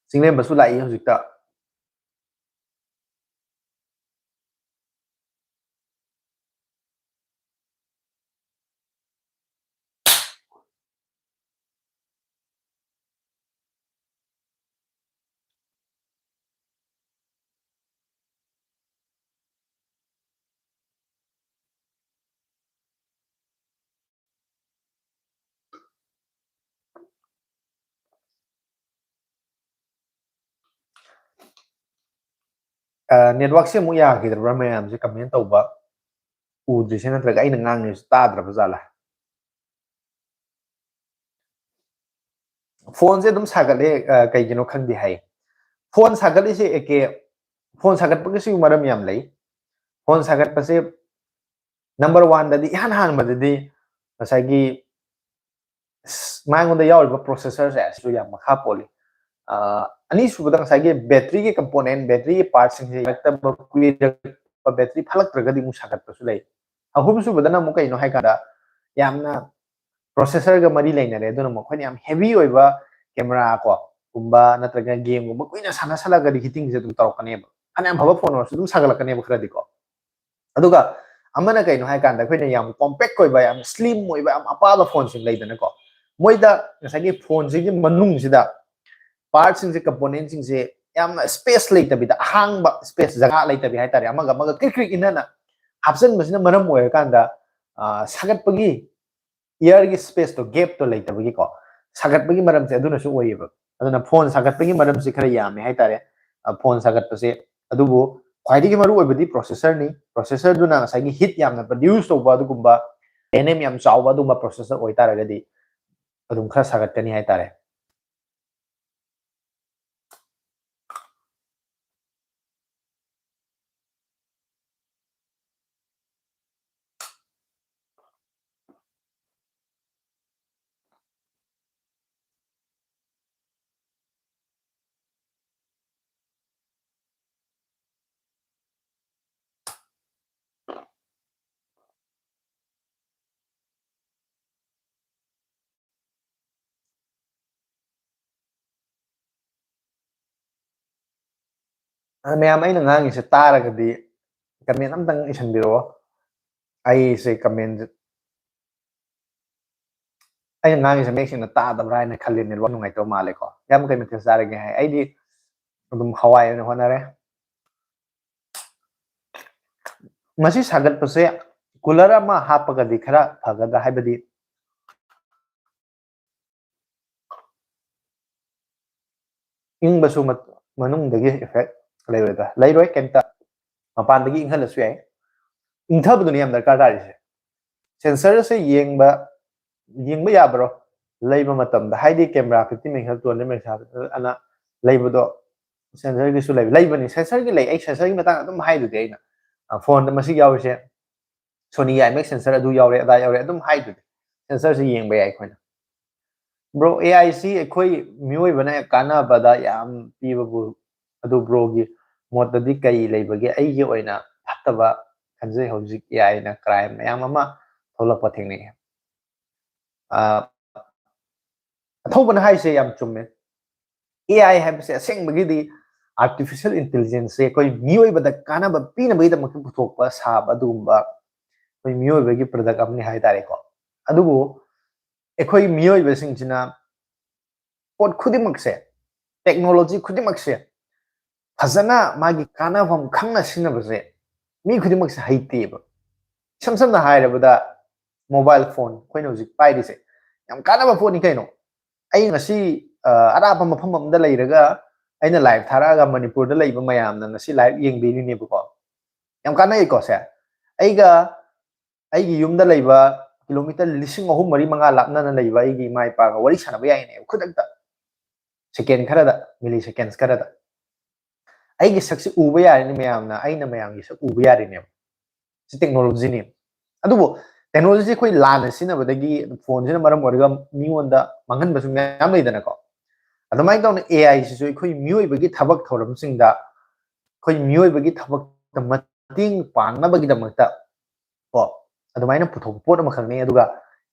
ꯆꯤꯡꯂꯦꯝꯕꯁꯨ ꯂꯥꯛꯏ ꯍꯧꯖꯤꯛꯇ꯫ ꯅꯦꯠꯋꯥꯛꯁꯦ ꯑꯃꯨꯛ ꯌꯥꯈꯤꯗ꯭ꯔꯕ꯭ꯔꯥ? ꯃꯌꯥꯝꯁꯦ ꯀꯃꯦꯟ ꯇꯧꯕ ꯎꯗ꯭ꯔꯤꯁꯦ, ꯅꯠꯇ꯭ꯔꯒ ꯑꯩꯅ ꯉꯥꯡꯉꯤꯁꯦ ꯇꯥꯗ꯭ꯔꯕ ꯖꯥꯠꯂꯥ? ꯐꯣꯟꯁꯦ ꯑꯗꯨꯝ ꯁꯥꯒꯠꯂꯦ꯫ ꯑ, ꯀꯩꯒꯤꯅꯣ ꯈꯪꯗꯦ ꯍꯥꯏ꯫ ꯐꯣꯟ ꯁꯥꯒꯠꯂꯤꯁꯦ ꯑꯦ ꯀꯦ, ꯐꯣꯟ ꯁꯥꯒꯠꯄꯒꯤꯁꯨ ꯃꯔꯝ ꯌꯥꯝ ꯂꯩ꯫ ꯐꯣꯟ ꯁꯥꯒꯠꯄꯁꯦ ꯅꯝꯕꯔ ꯋꯥꯟꯗꯗꯤ, ꯏꯍꯥꯟ ꯍꯥꯟꯕꯗꯗꯤ ꯉꯁꯥꯏꯒꯤ ꯃꯉꯣꯟꯗ ꯌꯥꯎꯔꯤꯕ ꯄ꯭ꯔꯣꯁꯦꯁꯔꯁꯦ ꯑꯁꯤꯁꯨ ꯌꯥꯝ ꯃꯈꯥ ꯄꯣꯜꯂꯤ꯫ ꯑ, ꯑꯅꯤꯁꯨꯕꯗ ꯉꯁꯥꯏꯒꯤ ꯕꯦꯇ꯭ꯔꯤꯒꯤ ꯀꯝꯄꯣꯅꯦꯟ, ꯕꯦꯇ꯭ꯔꯤꯒꯤ ꯄꯥꯔꯠꯁꯤꯡꯁꯦ ꯌꯥꯔꯛꯇꯕ ꯀꯨꯏꯔꯛꯄ, ꯕꯦꯇ꯭ꯔꯤ ꯐꯠꯂꯛꯇ꯭ꯔꯒꯗꯤ ꯑꯃꯨꯛ ꯁꯥꯒꯠꯄꯁꯨ ꯂꯩ꯫ ꯑꯍꯨꯝꯁꯨꯕꯗꯅ ꯑꯃꯨꯛ ꯀꯩꯅꯣ ꯍꯥꯏꯀꯥꯟꯗ ꯌꯥꯝꯅ ꯄ꯭ꯔꯣꯁꯦꯁꯔꯒ ꯃꯔꯤ ꯂꯩꯅꯔꯦ꯫ ꯑꯗꯨꯅ ꯃꯈꯣꯏꯅ ꯌꯥꯝ ꯍꯦꯚꯤ ꯑꯣꯏꯕ ꯀꯦꯃꯦꯔꯥ ꯀꯣ ꯒꯨꯝꯕ ꯅꯠꯇ꯭ꯔꯒ ꯒꯦꯝꯒꯨꯝꯕ ꯀꯨꯏꯅ ꯁꯥꯟꯅꯁꯜꯂꯒꯗꯤ ꯍꯤꯇꯤꯡꯁꯦ ꯑꯗꯨꯝ ꯇꯧꯔꯛꯀꯅꯦꯕ꯫ ꯐꯅꯌꯥꯝ ꯐꯕ ꯐꯣꯟ ꯑꯣꯏꯔꯁꯨ ꯑꯗꯨꯝ ꯁꯥꯒꯠꯂꯛꯀꯅꯦꯕ ꯈꯔꯗꯤꯀꯣ꯫ ꯑꯗꯨꯒ ꯑꯃꯅ ꯀꯩꯅꯣ ꯍꯥꯏꯀꯥꯟꯗ ꯑꯩꯈꯣꯏꯅ ꯌꯥꯝ ꯀꯣꯝꯄꯦꯛ ꯑꯣꯏꯕ, ꯌꯥꯝ ꯁ꯭ꯂꯤꯝ ꯑꯣꯏꯕ, ꯌꯥꯝ ꯑꯄꯥꯕ ꯐꯣꯟꯁꯤꯡ ꯂꯩꯗꯅꯀꯣ꯫ ꯃꯣꯏꯗ ꯉꯁꯥꯏꯒꯤ ꯐꯣꯟꯁꯤꯒꯤ ꯃꯅꯨꯡꯁꯤꯗ ꯄꯥꯔꯠꯁꯤꯡꯁꯦ, ꯀꯝꯄꯣꯅꯦꯟꯁꯤꯡꯁꯦ ꯌꯥꯝꯅ ꯁ꯭ꯄꯦꯁ ꯂꯩꯇꯕꯤꯗ, ꯑꯍꯥꯡꯕ ꯁ꯭ꯄꯦꯁ, ꯖꯒꯥ ꯂꯩꯇꯕꯤ ꯍꯥꯏꯇꯥꯔꯦ, ꯑꯃꯒ ꯑꯃꯒ ꯀ꯭ꯔꯤꯛ ꯀ꯭ꯔꯤꯛ ꯏꯟꯅꯅ ꯍꯥꯞꯆꯤꯟꯕꯁꯤꯅ ꯃꯔꯝ ꯑꯣꯏꯔꯀꯥꯟꯗ, ꯑ, ꯁꯥꯒꯠꯄꯒꯤ ꯏꯌꯔꯒꯤ ꯁ꯭ꯄꯦꯁꯇꯣ, ꯒꯦꯞꯇꯣ ꯂꯩꯇꯕꯒꯤꯀꯣ, ꯁꯥꯒꯠꯄꯒꯤ ꯃꯔꯝꯁꯦ ꯑꯗꯨꯅꯁꯨ ꯑꯣꯏꯌꯦꯕ꯫ ꯑꯗꯨꯅ ꯐꯣꯟ ꯁꯥꯒꯠꯄꯒꯤ ꯃꯔꯝꯁꯦ ꯈꯔ ꯌꯥꯝꯃꯦ ꯍꯥꯏꯇꯥꯔꯦ, ꯑ, ꯐꯣꯟ ꯁꯥꯒꯠꯄꯁꯦ꯫ ꯑꯗꯨꯕꯨ ꯈ꯭ꯋꯥꯏꯗꯒꯤ ꯃꯔꯨ ꯑꯣꯏꯕꯗꯤ ꯄ꯭ꯔꯣꯁꯦꯁꯔꯅꯤ꯫ ꯄ꯭ꯔꯣꯁꯦꯁꯔꯗꯨꯅ ꯉꯁꯥꯏꯒꯤ ꯍꯤꯠ ꯌꯥꯝꯅ ꯄ꯭ꯔꯗ꯭ꯌꯨꯁ ꯇꯧꯕ ꯑꯗꯨꯒꯨꯝꯕ ꯑꯦꯟ ꯑꯦꯝ ꯌꯥꯝ ꯆꯥꯎꯕ ꯑꯗꯨꯝꯕ ꯄ꯭ꯔꯣꯁꯦꯁꯔ ꯑꯣꯏꯇꯥꯔꯒꯗꯤ ꯑꯗꯨꯝ ꯈꯔ ꯁꯥꯒꯠꯀꯅꯤ ꯍꯥꯏꯇꯥꯔꯦ꯫ ꯑ, ꯃꯌꯥꯝ, ꯑꯩꯅ ꯉꯥꯡꯉꯤꯁꯦ ꯇꯥꯔꯒꯗꯤ ꯀꯃꯦꯟ ꯑꯝꯇꯪ ꯏꯁꯟꯕꯤꯔꯛꯑꯣ꯫ ꯑꯩꯁꯦ ꯀꯃꯦꯟ ꯑꯩꯅ ꯉꯥꯡꯉꯤꯁꯦ ꯃꯌꯦꯛ ꯁꯦꯡꯅ ꯇꯥꯗꯕ꯭ꯔꯥ ꯍꯥꯏꯅ ꯈꯜꯂꯤ꯫ ꯅꯦꯠꯋꯥꯛ ꯅꯨꯡꯉꯥꯏꯇꯕ ꯃꯥꯜꯂꯦꯀꯣ꯫ ꯌꯥꯝ, ꯀꯩ ꯃꯊꯦꯜ ꯆꯥꯔꯒꯦ ꯍꯥꯏ? ꯑꯩꯗꯤ ꯑꯗꯨꯝ ꯍꯋꯥꯏ ꯑꯣꯏꯅ ꯍꯣꯠꯅꯔꯦ꯫ ꯃꯁꯤ ꯁꯥꯒꯠꯄꯁꯦ ꯀꯨꯂꯔ ꯑꯃ ꯍꯥꯞꯄꯒꯗꯤ ꯈꯔ ꯐꯒꯗ꯭ꯔꯥ? ꯍꯥꯏꯕꯗꯤ ꯏꯪꯕꯁꯨ ꯃ-, ꯃꯅꯨꯡꯗꯒꯤ ꯏꯐꯦꯛ ꯂꯩꯔꯣꯏꯗ꯭ꯔꯥ? ꯂꯩꯔꯣꯏ, ꯀꯩꯝꯇ꯫ ꯃꯄꯥꯟꯗꯒꯤ ꯏꯪꯍꯜꯂꯁꯨ ꯌꯥꯏ꯫ ꯏꯪꯊꯕꯗꯨꯅꯤ ꯌꯥꯝ ꯗꯔꯀꯥꯔ ꯇꯥꯔꯤꯁꯦ꯫ ꯁꯦꯟꯁꯔꯁꯦ ꯌꯦꯡꯕ, ꯌꯦꯡꯕ ꯌꯥꯕ꯭ꯔꯣ? ꯂꯩꯕ ꯃꯇꯝꯗ, ꯍꯥꯏꯗꯤ camera fifty megapixel, two hundred megapixel ꯑꯅ ꯂꯩꯕꯗꯣ, ꯁꯦꯟꯁꯔꯒꯤꯁꯨ ꯂꯩꯕ, ꯂꯩꯕꯅꯤ, ꯁꯦꯟꯁꯔꯒꯤ ꯂꯩ꯫ ꯑꯩ ꯁꯦꯟꯁꯔꯒꯤ ꯃꯇꯥꯡꯗ ꯑꯗꯨꯝ ꯍꯥꯏꯗꯨꯗꯤ ꯑꯩꯅ, ꯑ, ꯐꯣꯟꯗ ꯃꯁꯤ ꯌꯥꯎꯔꯤꯁꯦ꯫ Sony IMX sensor ꯑꯗꯨ ꯌꯥꯎꯔꯦ, ꯑꯗꯥ ꯌꯥꯎꯔꯦ ꯑꯗꯨꯝ ꯍꯥꯏꯗꯨꯗꯤ꯫ ꯁꯦꯟꯁꯔꯁꯤ ꯌꯦꯡꯕ ꯌꯥꯏ ꯑꯩꯈꯣꯏꯅ꯫ ꯕ꯭ꯔꯣ, ꯑꯦ ꯑꯥꯏꯁꯤ ꯑꯩꯈꯣꯏ ꯃꯤꯑꯣꯏꯕꯅ ꯀꯥꯟꯅꯕꯗ ꯌꯥꯝ ꯄꯤꯕꯕꯨ, ꯑꯗꯨ ꯕ꯭ꯔꯣꯒꯤ ꯃꯣꯠꯇꯗꯤ ꯀꯔꯤ ꯂꯩꯕꯒꯦ? ꯑꯩꯒꯤ ꯑꯣꯏꯅ ꯐꯠꯇꯕ ꯈꯟꯖꯩ꯫ ꯍꯧꯖꯤꯛ ꯑꯦ ꯑꯥꯏꯅ crime ꯃꯌꯥꯝ ꯑꯃ ꯊꯣꯛꯂꯛꯄ ꯊꯦꯡꯅꯩ꯫ ꯑ, ꯑꯊꯧꯕꯅ ꯍꯥꯏꯁꯦ ꯌꯥꯝ ꯆꯨꯝꯃꯦ꯫ ꯑꯦ ꯑꯥꯏ ꯍꯥꯏꯕꯁꯦ ꯑꯁꯦꯡꯕꯒꯤꯗꯤ artificial intelligence ꯁꯦ ꯑꯩꯈꯣꯏ ꯃꯤꯑꯣꯏꯕꯗ ꯀꯥꯟꯅꯕ ꯄꯤꯅꯕꯒꯤꯗꯃꯛꯇ ꯄꯨꯊꯣꯛꯄ ꯁꯥꯕ ꯑꯗꯨꯒꯨꯝꯕ ꯑꯩꯈꯣꯏ ꯃꯤꯑꯣꯏꯕꯒꯤ product ꯑꯃꯅꯤ ꯍꯥꯏꯇꯥꯔꯦꯀꯣ꯫ ꯑꯗꯨꯕꯨ ꯑꯩꯈꯣꯏ ꯃꯤꯑꯣꯏꯕꯁꯤꯡꯁꯤꯅ ꯄꯣꯠ ꯈꯨꯗꯤꯡꯃꯛꯁꯦ, technology ꯈꯨꯗꯤꯡꯃꯛꯁꯦ ꯐꯖꯅ ꯃꯥꯒꯤ ꯀꯥꯟꯅꯐꯝ ꯈꯪꯅ ꯁꯤꯖꯤꯟꯅꯕꯁꯦ ꯃꯤ ꯈꯨꯗꯤꯡꯃꯛꯁꯦ ꯍꯩꯇꯦꯕ꯫ ꯏꯁꯝ ꯁꯝꯅ ꯍꯥꯏꯔꯕꯗ, mobile phone ꯑꯩꯈꯣꯏꯅ ꯍꯧꯖꯤꯛ ꯄꯥꯏꯔꯤꯁꯦ ꯌꯥꯝ ꯀꯥꯟꯅꯕ ꯄꯣꯠꯅꯤ ꯀꯩꯅꯣ꯫ ꯑꯩ ꯉꯁꯤ, ꯑ, ꯑꯔꯥꯞꯄ ꯃꯐꯝ ꯑꯃꯗ ꯂꯩꯔꯒ ꯑꯩꯅ live ꯊꯥꯔꯛꯑꯒ ꯃꯅꯤꯄꯨꯔꯗ ꯂꯩꯕ ꯃꯌꯥꯝꯅ ꯉꯁꯤ live ꯌꯦꯡꯕꯤꯔꯤꯅꯦꯕꯀꯣ꯫ ꯌꯥꯝ ꯀꯥꯟꯅꯩꯀꯣ ꯁꯦ꯫ ꯑꯩꯒ ꯑꯩꯒꯤ ꯌꯨꯝꯗ ꯂꯩꯕ ꯀꯤꯂꯣꯃꯤꯇꯔ ꯂꯤꯁꯤꯡ ꯑꯍꯨꯝ, ꯃꯔꯤ, ꯃꯉꯥ ꯂꯥꯞꯅꯅ ꯂꯩꯕ ꯑꯩꯒꯤ ꯏꯃꯥ ꯏꯄꯥꯒ ꯋꯥꯔꯤ ꯁꯥꯟꯅꯕ ꯌꯥꯏꯅꯦꯕ, ꯈꯨꯗꯛꯇ, ꯁꯦꯀꯦꯟ ꯈꯔꯗ, ꯃꯤꯂꯤ ꯁꯦꯀꯦꯟꯁ ꯈꯔꯗ꯫ ꯑꯩꯒꯤ ꯁꯛꯁꯤ ꯎꯕ ꯌꯥꯔꯤꯅꯦ ꯃꯌꯥꯝꯅ, ꯑꯩꯅ ꯃꯌꯥꯝꯒꯤ ꯁꯛ ꯎꯕ ꯌꯥꯔꯤꯅꯦꯕ꯫ ꯁꯤ ꯇꯦꯛꯅꯣꯂꯣꯖꯤꯅꯤ꯫ ꯑꯗꯨꯕꯨ ꯇꯦꯛꯅꯣꯂꯣꯖꯤ ꯑꯩꯈꯣꯏ ꯂꯥꯟꯅ ꯁꯤꯖꯤꯟꯅꯕꯗꯒꯤ, ꯐꯣꯟꯁꯤꯅ ꯃꯔꯝ ꯑꯣꯏꯔꯒ ꯃꯤꯉꯣꯟꯗ ꯃꯥꯡꯍꯟꯕꯁꯨ ꯃꯌꯥꯝ ꯂꯩꯗꯅꯀꯣ꯫ ꯑꯗꯨꯃꯥꯏꯅ ꯇꯧꯅ ꯑꯦ ꯑꯥꯏ ꯁꯤꯁꯨ ꯑꯩꯈꯣꯏ ꯃꯤꯑꯣꯏꯕꯒꯤ ꯊꯕꯛ ꯊꯧꯔꯝꯁꯤꯡꯗ, ꯑꯩꯈꯣꯏ ꯃꯤꯑꯣꯏꯕꯒꯤ ꯊꯕꯛꯇ ꯃꯇꯦꯡ ꯄꯥꯡꯅꯕꯒꯤꯗꯃꯛꯇ ꯀꯣ, ꯑꯗꯨꯃꯥꯏꯅ ꯄꯨꯊꯣꯛꯄ ꯄꯣꯠ ꯑꯃꯈꯛꯅꯤ꯫ ꯑꯗꯨꯒ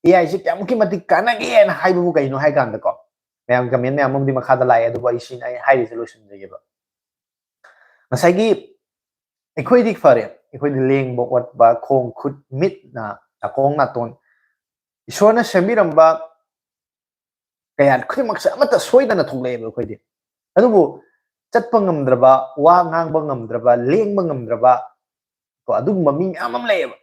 ꯑꯦ ꯑꯥꯏꯁꯤ ꯀꯌꯥꯃꯨꯛꯀꯤ ꯃꯇꯤꯛ ꯀꯥꯟꯅꯒꯦꯅ ꯍꯥꯏꯕꯕꯨ ꯀꯩꯅꯣ ꯍꯥꯏ ꯀꯥꯟꯗꯀꯣ, ꯃꯌꯥꯝ ꯀꯃꯦꯟ ꯃꯌꯥꯝ ꯑꯃꯗꯤ ꯃꯈꯥꯗ ꯂꯥꯛꯑꯦ, ꯑꯗꯨꯕꯨ ꯑꯩ ꯁꯤꯅ ꯑꯩ ꯍꯥꯏꯔꯤꯁꯦ ꯂꯣꯏꯁꯤꯟꯖꯒꯦꯕ꯫ ꯉꯁꯥꯏꯒꯤ ꯑꯩꯈꯣꯏꯗꯤ ꯐꯔꯦ, ꯑꯩꯈꯣꯏꯗꯤ ꯂꯦꯡꯕ ꯑꯣꯠꯄ, ꯈꯣꯡ ꯈꯨꯠ ꯃꯤꯠ ꯅꯥ, ꯅꯥꯀꯣꯡ ꯅꯥꯇꯣꯟ, ꯏꯁꯣꯔꯅ ꯁꯦꯝꯕꯤꯔꯝꯕ ꯀꯌꯥ ꯈꯨꯗꯤꯡꯃꯛꯁꯦ ꯑꯃꯠꯇ ꯁꯣꯏꯗꯅ ꯊꯣꯛꯂꯛꯑꯦꯕ ꯑꯩꯈꯣꯏꯗꯤ꯫ ꯑꯗꯨꯕꯨ ꯆꯠꯄ ꯉꯝꯗ꯭ꯔꯕ, ꯋꯥ ꯉꯥꯡꯕ ꯉꯝꯗ꯭ꯔꯕ, ꯂꯦꯡꯕ ꯉꯝꯗ꯭ꯔꯕ ꯀꯣ, ꯑꯗꯨꯒꯨꯝꯕ ꯃꯤ ꯃꯌꯥꯝ ꯑꯃ ꯂꯩꯌꯦꯕ꯫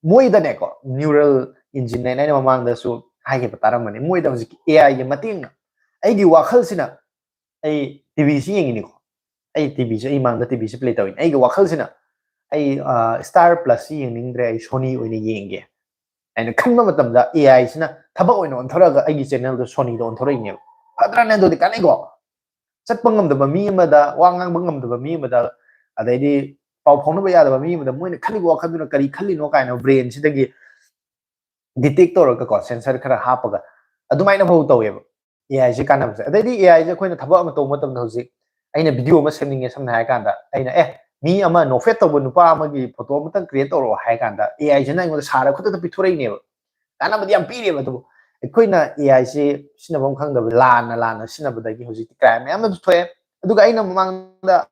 ꯃꯣꯏꯗꯅꯦꯀꯣ, ꯅ꯭ꯌꯨꯔꯦꯜ ꯏꯟꯖꯤꯟ ꯍꯥꯏꯅ ꯑꯩꯅ ꯃꯃꯥꯡꯗꯁꯨ ꯍꯥꯏꯈꯤꯕ ꯇꯥꯔꯝꯕꯅꯤ, ꯃꯣꯏꯗ ꯍꯧꯖꯤꯛꯀꯤ ꯑꯦ ꯑꯥꯏꯒꯤ ꯃꯇꯦꯡꯅ, ꯑꯩꯒꯤ ꯋꯥꯈꯜꯁꯤꯅ, ꯑꯩ ꯇꯤꯚꯤꯁꯤ ꯌꯦꯡꯉꯤꯅꯤꯀꯣ, ꯑꯩ ꯇꯤꯚꯤꯁꯤ, ꯑꯩ ꯃꯥꯡꯗ ꯇꯤꯚꯤꯁꯤ ꯄ꯭ꯂꯦ ꯇꯧꯋꯤꯅꯦ, ꯑꯩꯒꯤ ꯋꯥꯈꯜꯁꯤꯅ, ꯑꯩ ꯁ꯭ꯇꯥꯔ ꯄ꯭ꯂꯁꯁꯤ ꯌꯦꯡꯅꯤꯡꯗ꯭ꯔꯦ, ꯑꯩ ꯁꯣꯅꯤ ꯑꯣꯏꯅ ꯌꯦꯡꯒꯦ ꯍꯥꯏꯅ ꯈꯟꯕ ꯃꯇꯝꯗ, ꯑꯦ ꯑꯥꯏꯁꯤꯅ ꯊꯕꯛ ꯑꯣꯏꯅ ꯑꯣꯟꯊꯣꯔꯛꯑꯒ ꯑꯩꯒꯤ ꯆꯦꯅꯦꯜꯗꯣ ꯁꯣꯅꯤꯗ ꯑꯣꯟꯊꯣꯔꯛꯏꯅꯦꯕ꯫ ꯐꯗ꯭ꯔꯅꯦ? ꯑꯗꯨꯗꯤ ꯀꯥꯟꯅꯩꯀꯣ꯫ ꯆꯠꯄ ꯉꯝꯗꯕ ꯃꯤ ꯑꯃꯗ, ꯋꯥ ꯉꯥꯡꯕ ꯉꯝꯗꯕ ꯃꯤ ꯑꯃꯗ, ꯑꯗꯩꯗꯤ ꯄꯥꯎ ꯐꯥꯎꯅꯕ ꯌꯥꯗꯕ ꯃꯤ ꯑꯃꯗ ꯃꯣꯏꯅ ꯈꯜꯂꯤꯕ ꯋꯥꯈꯜꯗꯨꯅ ꯀꯔꯤ ꯈꯜꯂꯤꯅꯣ ꯀꯥꯏꯅ ꯕ꯭ꯔꯦꯟꯁꯤꯗꯒꯤ ꯗꯤꯇꯦꯛ ꯇꯧꯔꯒꯀꯣ, ꯁꯦꯟꯁꯔ ꯈꯔ ꯍꯥꯞꯄꯒ ꯑꯗꯨꯃꯥꯏꯅ ꯐꯥꯎ ꯇꯧꯋꯦꯕ ꯑꯦ ꯑꯥꯏꯁꯦ ꯀꯥꯟꯅꯕꯁꯦ꯫ ꯑꯗꯩꯗꯤ ꯑꯦ ꯑꯥꯏꯁꯦ ꯑꯩꯈꯣꯏꯅ ꯊꯕꯛ ꯑꯃ ꯇꯧꯕ ꯃꯇꯝꯗ, ꯍꯧꯖꯤꯛ ꯑꯩꯅ ꯚꯤꯗꯤꯑꯣ ꯑꯃ ꯁꯦꯝꯅꯤꯡꯉꯦ, ꯁꯝꯅ ꯍꯥꯏꯔ ꯀꯥꯟꯗ ꯑꯩꯅ, "ꯑꯦ, ꯃꯤ ꯑꯃ ꯅꯣꯛꯐꯦꯠ ꯇꯧꯕ ꯅꯨꯄꯥ ꯑꯃꯒꯤ ꯐꯣꯇꯣ ꯑꯃꯇꯪ ꯀ꯭ꯔꯤꯌꯦꯠ ꯇꯧꯔꯛꯑꯣ" ꯍꯥꯏ ꯀꯥꯟꯗ, ꯑꯦ ꯑꯥꯏꯁꯤꯅ ꯑꯩꯉꯣꯟꯗ ꯁꯥꯔ ꯈꯨꯗꯛꯇ ꯄꯤꯊꯣꯔꯛꯏꯅꯦꯕ꯫ ꯀꯥꯟꯅꯕꯗꯤ ꯌꯥꯝ ꯄꯤꯔꯦꯕ꯫ ꯑꯗꯨꯕꯨ ꯑꯩꯈꯣꯏꯅ ꯑꯦ ꯑꯥꯏꯁꯤ ꯁꯤꯖꯤꯟꯅꯐꯝ ꯈꯪꯗꯕ, ꯂꯥꯟꯅ ꯂꯥꯟꯅ ꯁꯤꯖꯤꯟꯅꯕꯗꯒꯤ ꯍꯧꯖꯤꯛꯇꯤ ꯀ꯭ꯔꯥꯏꯝ ꯃꯌꯥꯝ ꯑꯃꯁꯨ ꯊꯣꯛꯑꯦ꯫ ꯑꯗꯨꯒ ꯑꯩꯅ ꯃꯃꯥꯡꯗ,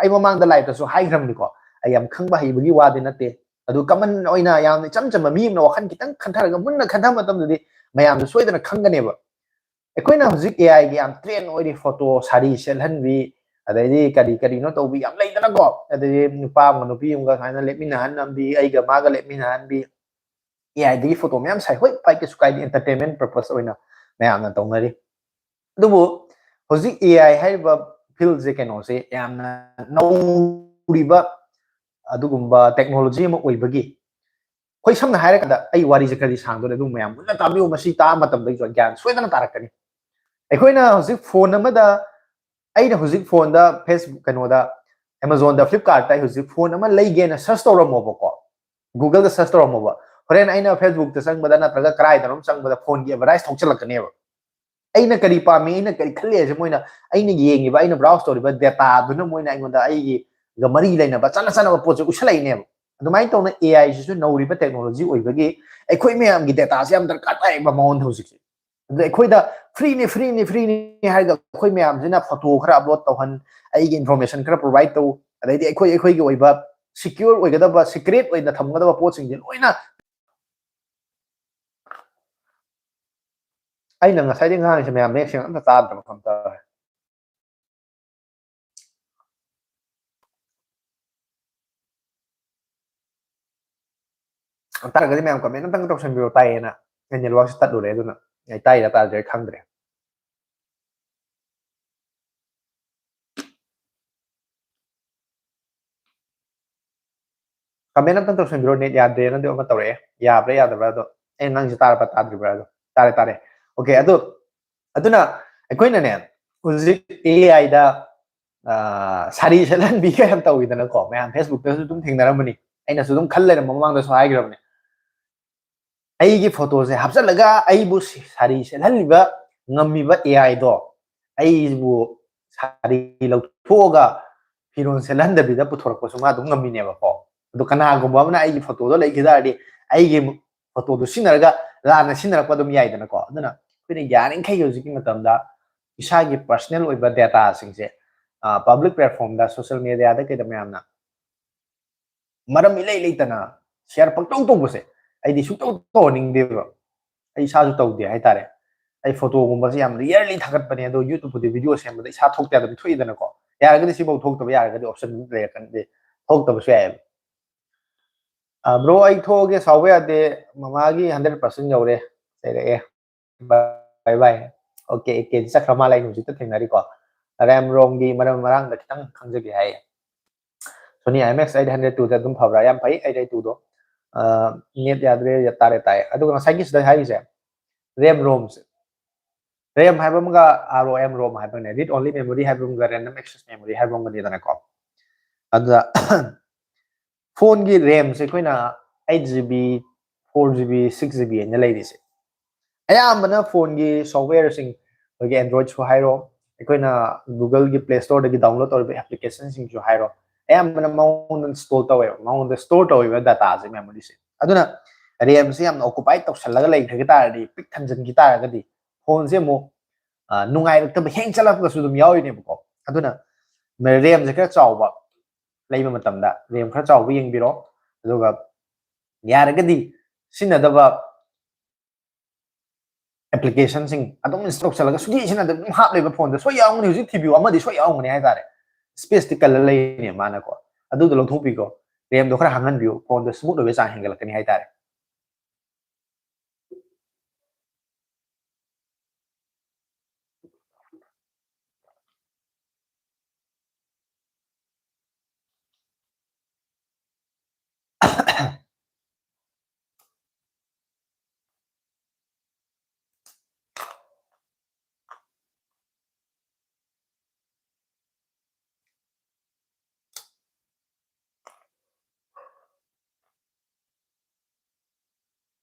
ꯑꯩ ꯃꯃꯥꯡꯗ ꯂꯥꯏꯐꯇꯁꯨ ꯍꯥꯏꯈ꯭ꯔꯕꯅꯤꯀꯣ, ꯑꯩ ꯌꯥꯝ ꯈꯪꯕ ꯍꯩꯕꯒꯤ ꯋꯥꯗꯤ ꯅꯠꯇꯦ, ꯑꯗꯨ ꯀꯃꯟ ꯑꯣꯏꯅ ꯌꯥꯝꯅ ꯏꯆꯝ ꯆꯝꯕ ꯃꯤ ꯑꯃꯅ ꯋꯥꯈꯜ ꯈꯤꯇꯪ ꯈꯟꯊꯔꯒ, ꯃꯨꯟꯅ ꯈꯟꯊꯕ ꯃꯇꯝꯗꯗꯤ ꯃꯌꯥꯝꯁꯨ ꯁꯣꯏꯗꯅ ꯈꯪꯒꯅꯦꯕ꯫ ꯑꯩꯈꯣꯏꯅ ꯍꯧꯖꯤꯛ ꯑꯦ ꯑꯥꯏꯒꯤ ꯌꯥꯝ ꯇ꯭ꯔꯦꯟ ꯑꯣꯏꯔꯤ, ꯐꯣꯇꯣ ꯁꯥꯔꯤ ꯁꯦꯠꯍꯟꯕꯤ, ꯑꯗꯩꯗꯤ ꯀꯔꯤ ꯀꯔꯤꯅꯣ ꯇꯧꯕꯤ ꯌꯥꯝ ꯂꯩꯗꯅꯀꯣ꯫ ꯑꯗꯩꯗꯤ ꯅꯨꯄꯥ ꯑꯃꯒ ꯅꯨꯄꯤ ꯑꯃꯒ ꯁꯨꯃꯥꯏꯅ ꯂꯦꯞꯃꯤꯟꯅꯍꯟꯕꯤ, ꯑꯩꯒ ꯃꯥꯒ ꯂꯦꯞꯃꯤꯟꯅꯍꯟꯕꯤ, ꯑꯦ ꯑꯥꯏꯗꯒꯤ ꯐꯣꯇꯣ ꯃꯌꯥꯝ ꯁꯥꯏ꯫ ꯍꯣꯏ, ꯐꯩ, ꯀꯩꯁꯨ ꯀꯥꯏꯗꯦ, ꯑꯦꯟꯇꯔꯇꯦꯟꯃꯦꯟ ꯄꯔꯄꯁ ꯑꯣꯏꯅ ꯃꯌꯥꯝꯅ ꯇꯧꯅꯔꯤ꯫ ꯑꯗꯨꯕꯨ ꯍꯧꯖꯤꯛ ꯑꯦ ꯑꯥꯏ ꯍꯥꯏꯔꯤꯕ ꯐꯤꯜꯁꯦ, ꯀꯩꯅꯣꯁꯦ ꯌꯥꯝꯅ ꯅꯧꯔꯤꯕ ꯑꯗꯨꯒꯨꯝꯕ ꯇꯦꯛꯅꯣꯂꯣꯖꯤ ꯑꯃ ꯑꯣꯏꯕꯒꯤ ꯑꯩꯈꯣꯏ ꯁꯝꯅ ꯍꯥꯏꯔꯀꯥꯟꯗ, ꯑꯩ ꯋꯥꯔꯤꯁꯦ ꯈꯔꯗꯤ ꯁꯥꯡꯗꯣꯔꯦ, ꯑꯗꯨ ꯃꯌꯥꯝ ꯃꯨꯟꯅ ꯇꯥꯕꯤꯌꯨ, ꯃꯁꯤ ꯇꯥꯕ ꯃꯇꯝꯗ ꯑꯩꯁꯨ ꯒ꯭ꯌꯥꯟ ꯁꯣꯏꯗꯅ ꯇꯥꯔꯛꯀꯅꯤ꯫ ꯑꯩꯈꯣꯏꯅ ꯍꯧꯖꯤꯛ ꯐꯣꯟ ꯑꯃꯗ, ꯑꯩꯅ ꯍꯧꯖꯤꯛ ꯐꯣꯟꯗ ꯐꯦꯁ ꯀꯩꯅꯣꯗ, ꯑꯦꯃꯥꯖꯣꯟꯗ, ꯐ꯭ꯂꯤꯞꯀꯥꯔꯠꯇ ꯑꯩ ꯍꯧꯖꯤꯛ ꯐꯣꯟ ꯑꯃ ꯂꯩꯒꯦꯅ ꯁꯔꯁ ꯇꯧꯔꯝꯃꯣꯕꯀꯣ, ꯒꯨꯒꯜꯗ ꯁꯔꯁ ꯇꯧꯔꯝꯃꯣꯕ꯫ ꯍꯣꯔꯦꯟ ꯑꯩꯅ ꯐꯦꯁꯕꯨꯛꯇ ꯆꯪꯕꯗ ꯅꯠꯇ꯭ꯔꯒ ꯀꯗꯥꯏꯗꯅꯣꯝ ꯆꯪꯕꯗ ꯐꯣꯟꯒꯤ ꯑꯦꯗꯚꯔꯇꯥꯏꯁ ꯊꯣꯛꯆꯜꯂꯛꯀꯅꯦꯕ꯫ ꯑꯩꯅ ꯀꯔꯤ ꯄꯥꯝꯃꯤ, ꯑꯩꯅ ꯀꯔꯤ ꯈꯜꯂꯤ ꯍꯥꯏꯁꯦ ꯃꯣꯏꯅ, ꯑꯩꯅ ꯌꯦꯡꯉꯤꯕ, ꯑꯩꯅ ꯕ꯭ꯔꯥꯎꯁ ꯇꯧꯔꯤꯕ ꯗꯦꯇꯥꯗꯨꯅ ꯃꯣꯏꯅ ꯑꯩꯉꯣꯟꯗ ꯑꯩꯒꯤꯒ ꯃꯔꯤ ꯂꯩꯅꯕ ꯆꯥꯟꯅ ꯆꯥꯟꯅꯕ ꯄꯣꯠꯁꯦ ꯎꯠꯁꯜꯂꯛꯏꯅꯦꯕ꯫ ꯑꯗꯨꯃꯥꯏꯅ ꯇꯧꯅ ꯑꯦ ꯑꯥꯏꯁꯤꯁꯨ ꯅꯧꯔꯤꯕ ꯇꯦꯛꯅꯣꯂꯣꯖꯤ ꯑꯣꯏꯕꯒꯤ ꯑꯩꯈꯣꯏ ꯃꯌꯥꯝꯒꯤ ꯗꯦꯇꯥꯁꯦ ꯌꯥꯝ ꯗꯔꯀꯥꯔ ꯇꯥꯏꯌꯦꯕ ꯃꯉꯣꯟꯗ ꯍꯧꯖꯤꯛꯁꯦ꯫ ꯑꯗꯨꯗ ꯑꯩꯈꯣꯏꯗ ꯐ꯭ꯔꯤꯅꯤ, ꯐ꯭ꯔꯤꯅꯤ, ꯐ꯭ꯔꯤꯅꯤ ꯍꯥꯏꯔꯒ ꯑꯩꯈꯣꯏ ꯃꯌꯥꯝꯁꯤꯅ ꯐꯣꯇꯣ ꯈꯔ ꯑꯞꯂꯣꯗ ꯇꯧꯍꯟ, ꯑꯩꯒꯤ ꯏꯟꯐꯣꯔꯃꯦꯁꯟ ꯈꯔ ꯄ꯭ꯔꯣꯚꯥꯏꯗ ꯇꯧ, ꯑꯗꯩꯗꯤ ꯑꯩꯈꯣꯏ, ꯑꯩꯈꯣꯏꯒꯤ ꯑꯣꯏꯕ ꯁꯤꯀ꯭ꯌꯣꯔ ꯑꯣꯏꯒꯗꯕ, ꯁꯤꯀ꯭ꯔꯦꯠ ꯑꯣꯏꯅ ꯊꯝꯒꯗꯕ ꯄꯣꯠꯁꯤꯡꯁꯦ ꯂꯣꯏꯅ꯫ ꯑꯩꯅ ꯉꯁꯥꯏꯗꯩ ꯉꯥꯡꯉꯤꯁꯦ ꯃꯌꯥꯝ ꯃꯌꯦꯛ ꯁꯦꯡꯅ ꯑꯝꯇ ꯇꯥꯗ꯭ꯔꯕ ꯀꯩꯅꯣꯝ ꯇꯧꯔꯦ꯫ ꯇꯥꯔꯒꯗꯤ ꯃꯌꯥꯝ ꯀꯃꯦꯟ ꯑꯝꯇꯪ ꯇꯧꯁꯟꯕꯤꯔꯣ, ꯇꯥꯏꯌꯦꯅ꯫ ꯑꯩ ꯅꯦꯠꯋꯥꯛꯁꯦ ꯇꯠꯂꯨꯔꯦ, ꯑꯗꯨꯅ ꯑꯩ ꯇꯥꯏꯔꯥ ꯇꯥꯗ꯭ꯔꯤꯔꯥ ꯈꯪꯗ꯭ꯔꯦ꯫ ꯀꯃꯦꯟ ꯑꯝꯇꯪ ꯇꯧꯁꯟꯕꯤꯔꯣ, ꯅꯦꯠ ꯌꯥꯗ꯭ꯔꯦꯅ ꯑꯗꯨ ꯑꯃ ꯇꯧꯔꯛꯑꯦ, ꯌꯥꯕ꯭ꯔꯥ ꯌꯥꯗꯕ꯭ꯔꯥ ꯑꯗꯣ꯫ ꯑꯩꯅ ꯉꯥꯡꯉꯤꯁꯦ ꯇꯥꯔꯕ ꯇꯥꯗ꯭ꯔꯤꯕ꯭ꯔꯥ ꯑꯗꯣ? ꯇꯥꯔꯦ, ꯇꯥꯔꯦ꯫ ꯑꯣꯀꯦ, ꯑꯗꯨ, ꯑꯗꯨꯅ ꯑꯩꯈꯣꯏꯅꯅꯦ, ꯍꯧꯖꯤꯛ ꯑꯦ ꯑꯥꯏꯗ, ꯑꯥ, ꯁꯥꯔꯤ ꯁꯦꯠꯍꯟꯕꯤ ꯀꯥꯏꯅ ꯇꯧꯋꯤꯗꯅꯀꯣ, ꯃꯌꯥꯝ ꯐꯦꯁꯕꯨꯛꯇꯁꯨ ꯑꯗꯨꯝ ꯊꯦꯡꯅꯔꯝꯕꯅꯤ, ꯑꯩꯅꯁꯨ ꯑꯗꯨꯝ ꯈꯜ ꯂꯩꯔꯝꯕ, ꯃꯃꯥꯡꯗꯁꯨ ꯍꯥꯏꯈ꯭ꯔꯕꯅꯤ꯫ ꯑꯩꯒꯤ ꯐꯣꯇꯣꯁꯦ ꯍꯥꯞꯆꯤꯜꯂꯒ ꯑꯩꯕꯨ ꯁꯤ-, ꯁꯥꯔꯤ ꯁꯦꯠꯍꯜꯂꯤꯕ ꯉꯝꯃꯤꯕ ꯑꯦ ꯑꯥꯏꯗꯣ, ꯑꯩꯕꯨ ꯁꯥꯔꯤ ꯂꯧꯊꯣꯛꯑꯒ ꯐꯤꯔꯣꯜ ꯁꯦꯠꯍꯟꯗꯕꯤꯗ ꯄꯨꯊꯣꯔꯛꯄꯁꯨ ꯃꯥ ꯑꯗꯨꯝ ꯉꯝꯃꯤꯅꯦꯕꯀꯣ꯫ ꯑꯗꯣ ꯀꯅꯥꯒꯨꯝꯕ ꯑꯃꯅ ꯑꯩꯒꯤ ꯐꯣꯇꯣꯗꯣ ꯂꯩꯈꯤ ꯇꯥꯔꯗꯤ, ꯑꯩꯒꯤ ꯐꯣꯇꯣꯗꯣ ꯁꯤꯖꯤꯟꯅꯔꯒ ꯂꯥꯟꯅ ꯁꯤꯖꯤꯟꯅꯔꯛꯄ ꯑꯗꯨꯝ ꯌꯥꯏꯗꯅꯀꯣ꯫ ꯑꯗꯨꯅ ꯑꯩꯈꯣꯏꯅ ꯌꯥꯔꯤꯈꯩ ꯍꯧꯖꯤꯛꯀꯤ ꯃꯇꯝꯗ ꯏꯁꯥꯒꯤ ꯄꯔꯁꯅꯦꯜ ꯑꯣꯏꯕ ꯗꯦꯇꯥꯁꯤꯡꯁꯦ, ꯑ, ꯄꯕ꯭ꯂꯤꯛ ꯄ꯭ꯂꯦꯠꯐꯣꯝꯗ, ꯁꯣꯁꯦꯜ ꯃꯦꯗꯤꯌꯥꯗ ꯀꯩꯗ ꯃꯌꯥꯝꯅ ꯃꯔꯝ ꯏꯂꯩ ꯂꯩꯇꯅ ꯁꯤꯌꯔ ꯄꯪꯇꯧ ꯇꯧꯕꯁꯦ ꯑꯩꯗꯤ ꯁꯨꯡꯇꯧ ꯇꯧꯍꯟꯅꯤꯡꯗꯦꯕ꯫ ꯑꯩ ꯏꯁꯥꯁꯨ ꯇꯧꯗꯦ ꯍꯥꯏꯇꯥꯔꯦ꯫ ꯑꯩ ꯐꯣꯇꯣꯒꯨꯝꯕꯁꯦ ꯌꯥꯝ ꯔꯤꯌꯔꯂꯤ ꯊꯥꯒꯠꯄꯅꯦ, ꯑꯗꯣ YouTubeꯄꯨꯗꯤ ꯚꯤꯗꯤꯑꯣ ꯁꯦꯝꯕꯗ ꯏꯁꯥ ꯊꯣꯛꯇ ꯌꯥꯗꯕ ꯊꯣꯛꯏꯗꯅꯀꯣ꯫ ꯌꯥꯔꯒꯗꯤ ꯁꯤꯐꯧ ꯊꯣꯛꯇꯕ, ꯌꯥꯔꯒꯗꯤ ꯑꯣꯞꯁꯟ ꯂꯩꯔꯀꯥꯟꯗꯗꯤ ꯊꯣꯛꯇꯕꯁꯨ ꯌꯥꯏꯑꯕ꯫ ꯑ, bro, ꯑꯩ ꯊꯣꯛꯑꯒꯦ, ꯁꯥꯎꯕ ꯌꯥꯗꯦ, ꯃꯃꯥꯒꯤ hundred percent ꯌꯧꯔꯦ, ꯂꯩꯔꯛꯑꯦ꯫ Bye bye. Okay, ꯑꯦ ꯀꯦꯗꯤ ꯆꯠꯈ꯭ꯔ ꯃꯥꯜꯂꯦ, ꯑꯩꯅ ꯍꯧꯖꯤꯛꯇ ꯊꯦꯡꯅꯔꯤꯀꯣ꯫ RAM ROMꯒꯤ ꯃꯔꯝ ꯃꯔꯥꯡꯗ ꯈꯤꯇꯪ ꯈꯪꯖꯒꯦ ꯍꯥꯏꯌꯦ꯫ Sony IMX eight hundred twoꯗ ꯑꯗꯨꯝ ꯐꯕ꯭ꯔꯥ? ꯌꯥꯝ ꯐꯩ, eight hundred twoꯗꯣ꯫ ꯅꯦꯠ ꯌꯥꯗ꯭ꯔꯦ꯫ ꯇꯥꯔꯦ, ꯇꯥꯏ꯫ ꯑꯗꯨꯒ ꯉꯁꯥꯏꯒꯤ ꯁꯤꯗ ꯍꯥꯏꯔꯤꯁꯦ, ꯔꯦꯝ ꯔꯣꯝꯁꯦ, ꯔꯦꯝ ꯍꯥꯏꯕ ꯑꯃꯒ, ꯑꯥꯔ ꯑꯣ ꯑꯦꯝ ꯔꯣꯝ ꯍꯥꯏꯕ ꯑꯃꯅꯦ, ꯔꯤꯗ ꯑꯣꯟꯂꯤ ꯃꯦꯃꯣꯔꯤ ꯍꯥꯏꯕ ꯑꯃꯒ, ꯔꯦꯟꯗꯝ ꯑꯦꯛꯁꯦꯁ ꯃꯦꯃꯣꯔꯤ ꯍꯥꯏꯕ ꯑꯃꯒꯅꯤꯗꯅꯀꯣ꯫ ꯑꯗꯨꯗ ꯐꯣꯟꯒꯤ ꯔꯦꯝꯁꯦ ꯑꯩꯈꯣꯏꯅ eight G B, four G B, six G B ꯍꯥꯏꯅ ꯂꯩꯔꯤꯁꯦ꯫ ꯑꯌꯥꯝꯕꯅ ꯐꯣꯟꯒꯤ ꯁꯣꯐꯋꯦꯔꯁꯤꯡ, ꯑꯩꯈꯣꯏꯒꯤ ꯑꯦꯟꯗ꯭ꯔꯣꯏꯗꯁꯨ ꯍꯥꯏꯔꯣ, ꯑꯩꯈꯣꯏꯅ ꯒꯨꯒꯜꯒꯤ ꯄ꯭ꯂꯦ ꯁ꯭ꯇꯣꯔꯗꯒꯤ ꯗꯥꯎꯟꯂꯣꯗ ꯇꯧꯔꯤꯕ ꯑꯦꯄ꯭ꯂꯤꯀꯦꯁꯟꯁꯤꯡꯁꯨ ꯍꯥꯏꯔꯣ, ꯑꯌꯥꯝꯕꯅ ꯃꯉꯣꯟꯗ ꯏꯟꯁꯇꯣꯜ ꯇꯧꯋꯦꯕ, ꯃꯉꯣꯟꯗ ꯁ꯭ꯇꯣꯔ ꯇꯧꯔꯤꯕ ꯗꯥꯇꯥꯁꯦ, ꯃꯦꯃꯣꯔꯤꯁꯦ꯫ ꯑꯗꯨꯅ ꯔꯦꯝꯁꯦ ꯌꯥꯝꯅ ꯑꯣꯀꯨꯄꯥꯏ ꯇꯧꯁꯜꯂꯒ ꯂꯩꯈ꯭ꯔꯒ ꯇꯥꯔꯗꯤ, ꯄꯤꯛ ꯊꯟꯖꯟꯈꯤ ꯇꯥꯔꯒꯗꯤ, ꯐꯣꯟꯁꯦ ꯑꯃꯨꯛ, ꯑ, ꯅꯨꯡꯉꯥꯏꯔꯛꯇꯕ, ꯍꯦꯡ ꯆꯠꯂꯛꯄꯁꯨ ꯑꯗꯨꯝ ꯌꯥꯎꯔꯤꯅꯦꯕꯀꯣ꯫ ꯑꯗꯨꯅ ꯔꯦꯝꯁꯦ ꯈꯔ ꯆꯥꯎꯕ ꯂꯩꯕ ꯃꯇꯝꯗ, ꯔꯦꯝ ꯈꯔ ꯆꯥꯎꯕ ꯌꯦꯡꯕꯤꯔꯣ꯫ ꯑꯗꯨꯒ ꯌꯥꯔꯒꯗꯤ ꯁꯤꯖꯤꯟꯅꯗꯕ ꯑꯦꯄ꯭ꯂꯤꯀꯦꯁꯟꯁꯤꯡ ꯑꯗꯨꯝ ꯏꯟꯁꯇꯣꯜ ꯇꯧꯁꯜꯂꯒ ꯁꯨꯡꯁꯤ ꯁꯤꯖꯤꯟꯅꯗꯕ ꯑꯗꯨꯝ ꯍꯥꯞ ꯂꯩꯕ ꯐꯣꯟꯗ ꯁꯣꯏ ꯌꯥꯎꯔꯝꯒꯅꯤ꯫ ꯍꯧꯖꯤꯛ ꯊꯤꯕꯤꯌꯨ, ꯑꯃꯗꯤ ꯁꯣꯏ ꯌꯥꯎꯔꯝꯒꯅꯤ ꯍꯥꯏꯇꯥꯔꯦ꯫ ꯁ꯭ꯄꯦꯁꯇꯤ ꯀꯜꯂ ꯂꯩꯅꯦ ꯃꯥꯅꯀꯣ꯫ ꯑꯗꯨꯗꯣ ꯂꯧꯊꯣꯛꯄꯤꯈꯣ, ꯔꯦꯝꯗꯣ ꯈꯔ ꯍꯥꯡꯍꯟꯕꯤꯌꯨ, ꯐꯣꯟꯗꯣ ꯁ꯭ꯃꯨꯠ ꯑꯣꯏꯕ ꯆꯥꯡ ꯍꯦꯟꯒꯠꯂꯛꯀꯅꯤ ꯍꯥꯏꯇꯥꯔꯦ꯫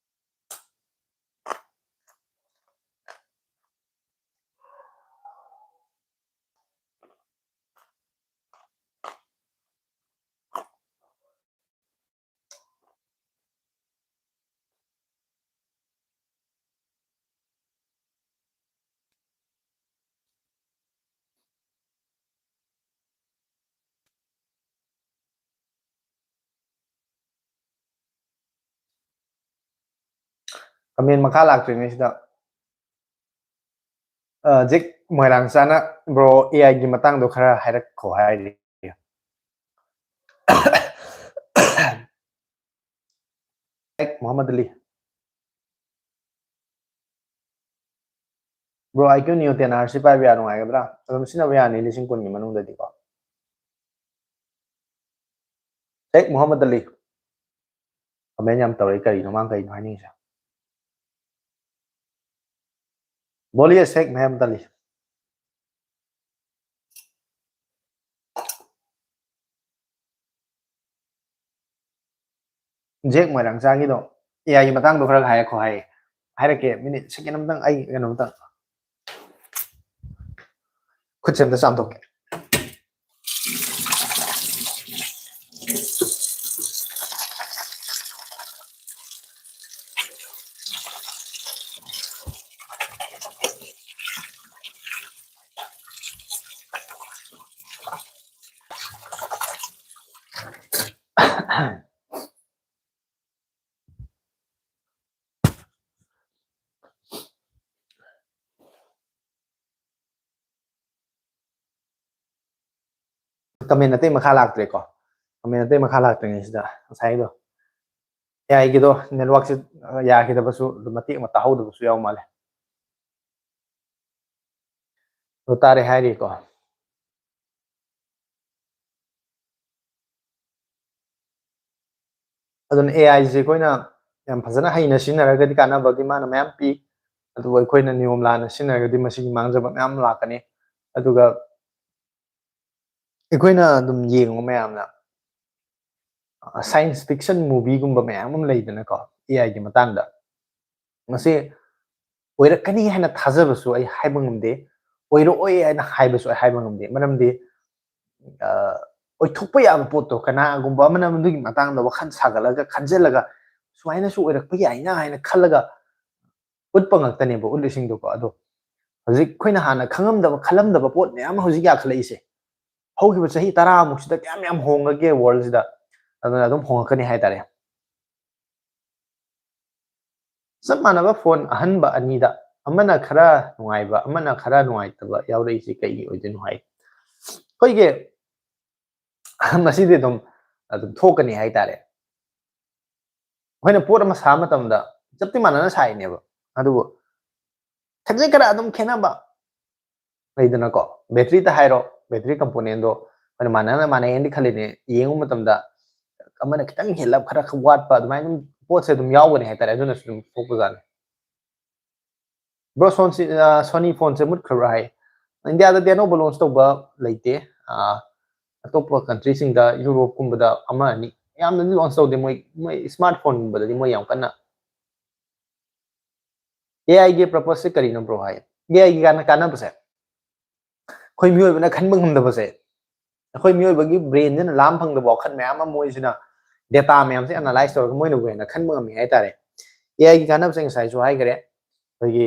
ꯀꯃꯦꯟ ꯃꯈꯥ ꯂꯥꯛꯇ꯭ꯔꯤꯉꯩꯁꯤꯗ, ꯑ, ꯖꯦꯛ ꯃꯣꯏꯔꯥꯡꯆꯥꯅ, "Bro, ꯑꯦ ꯑꯥꯏꯒꯤ ꯃꯇꯥꯡꯗꯣ ꯈꯔ ꯍꯥꯏꯔꯛꯈꯣ" ꯍꯥꯏꯔꯤ꯫ ꯖꯦꯛ ꯃꯨꯍꯝꯃꯗ ꯑꯂꯤ꯫ Bro, IQ Neo ten R ꯁꯤ ꯄꯥꯏꯕ ꯌꯥ ꯅꯨꯡꯉꯥꯏꯒꯗ꯭ꯔꯥ? ꯑꯗꯨꯝ ꯁꯤꯖꯤꯟꯅꯕ ꯌꯥꯅꯤ ꯂꯤꯁꯤꯡ ꯀꯨꯟꯒꯤ ꯃꯅꯨꯡꯗꯗꯤꯀꯣ꯫ ꯖꯦꯛ ꯃꯨꯍꯝꯃꯗ ꯑꯂꯤ꯫ Comment ꯌꯥꯝ ꯇꯧꯔꯛꯏ, ꯀꯔꯤꯅꯣ ꯃꯥꯅ ꯀꯔꯤꯅꯣ ꯍꯥꯏꯅꯤꯡꯉꯤꯁꯦ? ꯕꯣꯂꯤꯌꯦ ꯁꯦꯛ ꯃꯌꯥꯝ ꯇꯜꯂꯤ꯫ ꯖꯦꯛ ꯃꯣꯏꯔꯥꯡꯆꯥꯒꯤꯗꯣ ꯑꯦ ꯑꯥꯏꯒꯤ ꯃꯇꯥꯡꯗꯣ ꯈꯔ ꯍꯥꯏꯔꯛꯈꯣ ꯍꯥꯏꯌꯦ꯫ ꯍꯥꯏꯔꯛꯀꯦ, ꯃꯤꯅꯤꯠ ꯁꯦꯀꯦꯟ ꯑꯃꯇꯪ, ꯑꯩ ꯀꯩꯅꯣꯝꯇꯪ ꯈꯨꯠꯁꯦ ꯑꯝꯇ ꯆꯥꯝꯊꯣꯛꯀꯦ꯫ Comment ꯑꯇꯩ ꯃꯈꯥ ꯂꯥꯛꯇ꯭ꯔꯦꯀꯣ꯫ Comment ꯑꯇꯩ ꯃꯈꯥ ꯂꯥꯛꯇ꯭ꯔꯤꯉꯩꯁꯤꯗ ꯉꯁꯥꯏꯗꯣ ꯑꯦ ꯑꯥꯏꯒꯤꯗꯣ networkꯁꯦ ꯌꯥꯈꯤꯗꯕꯁꯨ ꯑꯗꯨꯝ ꯃꯇꯦꯛ ꯑꯃ ꯇꯥꯍꯧꯗꯕꯁꯨ ꯌꯥꯎ ꯃꯥꯜꯂꯦ꯫ ꯑꯗꯨ ꯇꯥꯔꯦ ꯍꯥꯏꯔꯤꯀꯣ꯫ ꯑꯗꯨꯅ ꯑꯦ ꯑꯥꯏꯁꯦ ꯑꯩꯈꯣꯏꯅ ꯌꯥꯝ ꯐꯖꯅ ꯍꯩꯅ ꯁꯤꯖꯤꯟꯅꯔꯒꯗꯤ ꯀꯥꯟꯅꯕꯗꯤ ꯃꯥꯅ ꯃꯌꯥꯝ ꯄꯤ, ꯑꯗꯨꯕꯨ ꯑꯩꯈꯣꯏꯅ ꯅꯤꯌꯣꯝ ꯂꯥꯟꯅ ꯁꯤꯖꯤꯟꯅꯔꯒꯗꯤ ꯃꯁꯤꯒꯤ ꯃꯥꯡꯖꯕ ꯃꯌꯥꯝ ꯂꯥꯛꯀꯅꯤ꯫ ꯑꯗꯨꯒ ꯑꯩꯈꯣꯏꯅ ꯑꯗꯨꯝ ꯌꯦꯡꯉꯨ ꯃꯌꯥꯝꯅ, science fiction movieꯒꯨꯝꯕ ꯃꯌꯥꯝ ꯑꯃ ꯂꯩꯗꯅꯀꯣ, ꯑꯦ ꯑꯥꯏꯒꯤ ꯃꯇꯥꯡꯗ꯫ ꯃꯁꯤ ꯑꯣꯏꯔꯛꯀꯅꯤ ꯍꯥꯏꯅ ꯊꯥꯖꯕꯁꯨ ꯑꯩ ꯍꯥꯏꯕ ꯉꯝꯗꯦ, ꯑꯣꯏꯔꯛꯑꯣꯏ ꯍꯥꯏꯅ ꯍꯥꯏꯕꯁꯨ ꯑꯩ ꯍꯥꯏꯕ ꯉꯝꯗꯦ꯫ ꯃꯔꯝꯗꯤ ꯑꯣꯏꯊꯣꯛꯄ ꯌꯥꯕ ꯄꯣꯠꯇꯣ, ꯀꯅꯥꯒꯨꯝꯕ ꯑꯃꯅ ꯃꯗꯨꯒꯤ ꯃꯇꯥꯡꯗ ꯋꯥꯈꯜ ꯁꯥꯒꯠꯂꯒ ꯈꯟꯖꯤꯜꯂꯒ ꯁꯨꯃꯥꯏꯅꯁꯨ ꯑꯣꯏꯔꯛꯄ ꯌꯥꯏꯅ ꯍꯥꯏꯅ ꯈꯜꯂꯒ ꯎꯠꯄ ꯉꯥꯛꯇꯅꯦꯕ ꯎꯠꯂꯤꯁꯤꯡꯗꯨꯀꯣ꯫ ꯑꯗꯣ ꯍꯧꯖꯤꯛ ꯑꯩꯈꯣꯏꯅ ꯍꯥꯟꯅ ꯈꯪꯉꯝꯗꯕ ꯈꯜꯂꯝꯗꯕ ꯄꯣꯠ ꯃꯌꯥꯝ ꯑꯃ ꯍꯧꯖꯤꯛ ꯌꯥꯈꯠꯂꯛꯏꯁꯦ, ꯍꯧꯈꯤꯕ ꯆꯍꯤ ꯇꯔꯥꯃꯨꯛꯁꯤꯗ ꯀꯌꯥꯝ ꯌꯥꯝ ꯍꯣꯡꯉꯒꯦ worldꯁꯤꯗ꯫ ꯑꯗꯨꯅ ꯑꯗꯨꯝ ꯍꯣꯡꯉꯛꯀꯅꯤ ꯍꯥꯏꯇꯥꯔꯦ꯫ ꯆꯞ ꯃꯥꯟꯅꯕ phone ꯑꯍꯟꯕ ꯑꯅꯤꯗ ꯑꯃꯅ ꯈꯔ ꯅꯨꯡꯉꯥꯏꯕ, ꯑꯃꯅ ꯈꯔ ꯅꯨꯡꯉꯥꯏꯇꯕ ꯌꯥꯎꯔꯛꯏꯁꯤ ꯀꯩꯒꯤ ꯑꯣꯏꯗꯣꯏꯅꯣ ꯍꯥꯏ? ꯑꯩꯈꯣꯏꯒꯤ ꯃꯁꯤꯗꯤ ꯑꯗꯨꯝ, ꯑꯗꯨꯝ ꯊꯣꯛꯀꯅꯤ ꯍꯥꯏꯇꯥꯔꯦ꯫ ꯑꯩꯈꯣꯏꯅ ꯄꯣꯠ ꯑꯃ ꯁꯥꯕ ꯃꯇꯝꯗ ꯆꯞꯇꯤ ꯃꯥꯟꯅꯅ ꯁꯥꯏꯅꯦꯕ, ꯑꯗꯨꯕꯨ ꯈꯖꯤꯛ ꯈꯔ ꯑꯗꯨꯝ ꯈꯦꯠꯅꯕ ꯂꯩꯗꯅꯀꯣ꯫ Batteryꯇ ꯍꯥꯏꯔꯣ, battery componentꯗꯣ ꯑꯩꯈꯣꯏꯅ ꯃꯥꯟꯅꯅ ꯃꯥꯟꯅꯩꯅꯗꯤ ꯈꯜꯂꯤꯅꯦ, ꯌꯦꯡꯕ ꯃꯇꯝꯗ ꯑꯃꯅ ꯈꯤꯇꯪ ꯍꯦꯜꯂꯞ ꯈꯔ ꯋꯥꯠꯄ, ꯑꯗꯨꯃꯥꯏꯅ ꯑꯗꯨꯝ ꯄꯣꯠꯁꯦ ꯑꯗꯨꯝ ꯌꯥꯎꯒꯅꯤ ꯍꯥꯏꯇꯥꯔꯦ꯫ ꯑꯗꯨꯅꯁꯨ ꯑꯗꯨꯝ ꯊꯣꯛꯄꯖꯥꯠꯅꯤ꯫ ꯕ꯭ꯔꯣ, ꯁꯣꯟꯁꯤ, ꯑ, ꯁꯣꯅꯤ ꯐꯣꯟꯁꯦ ꯃꯨꯠꯈ꯭ꯔꯕ꯭ꯔꯥ ꯍꯥꯏ꯫ ꯏꯟꯗꯤꯌꯥꯗꯗꯤ ꯑꯅꯧꯕ ꯂꯣꯟꯁ ꯇꯧꯕ ꯂꯩꯇꯦ꯫ ꯑ, ꯑꯇꯣꯞꯄ ꯀꯟꯇ꯭ꯔꯤꯁꯤꯡꯗ, ꯌꯨꯔꯣꯞꯀꯨꯝꯕꯗ ꯑꯃ ꯑꯅꯤ, ꯌꯥꯝꯅꯗꯤ ꯂꯣꯟꯁ ꯇꯧꯗꯦ꯫ ꯃꯣꯏ, ꯃꯣꯏ ꯁ꯭ꯃꯥꯔꯠ ꯐꯣꯟꯒꯨꯝꯕꯗꯗꯤ ꯃꯣꯏ ꯌꯥꯝ ꯀꯟꯅ ꯑꯦ ꯑꯥꯏꯒꯤ ꯄꯔꯄꯁꯁꯦ ꯀꯔꯤꯅꯣ ꯕ꯭ꯔꯣ ꯍꯥꯏ? ꯑꯦ ꯑꯥꯏꯒꯤ ꯀꯥꯟꯅ ꯀꯥꯟꯅꯕꯁꯦ, ꯑꯩꯈꯣꯏ ꯃꯤꯑꯣꯏꯕꯅ ꯈꯟꯕ ꯉꯝꯗꯕꯁꯦ, ꯑꯩꯈꯣꯏ ꯃꯤꯑꯣꯏꯕꯒꯤ ꯕ꯭ꯔꯦꯟꯁꯤꯅ ꯂꯥꯝ ꯐꯪꯗꯕ ꯋꯥꯈꯜ ꯃꯌꯥꯝ ꯑꯃ ꯃꯣꯏꯁꯤꯅ ꯗꯦꯇꯥ ꯃꯌꯥꯝꯁꯦ ꯑꯦꯅꯥꯂꯥꯏꯁ ꯇꯧꯔꯒ ꯃꯣꯏꯅꯕꯨ ꯍꯦꯟꯅ ꯈꯟꯕ ꯉꯝꯃꯤ ꯍꯥꯏꯇꯥꯔꯦ꯫ ꯑꯦ ꯑꯥꯏꯒꯤ ꯀꯥꯟꯅꯕꯁꯦ ꯉꯁꯥꯏꯁꯨ ꯍꯥꯏꯈꯔꯦ, ꯑꯩꯈꯣꯏꯒꯤ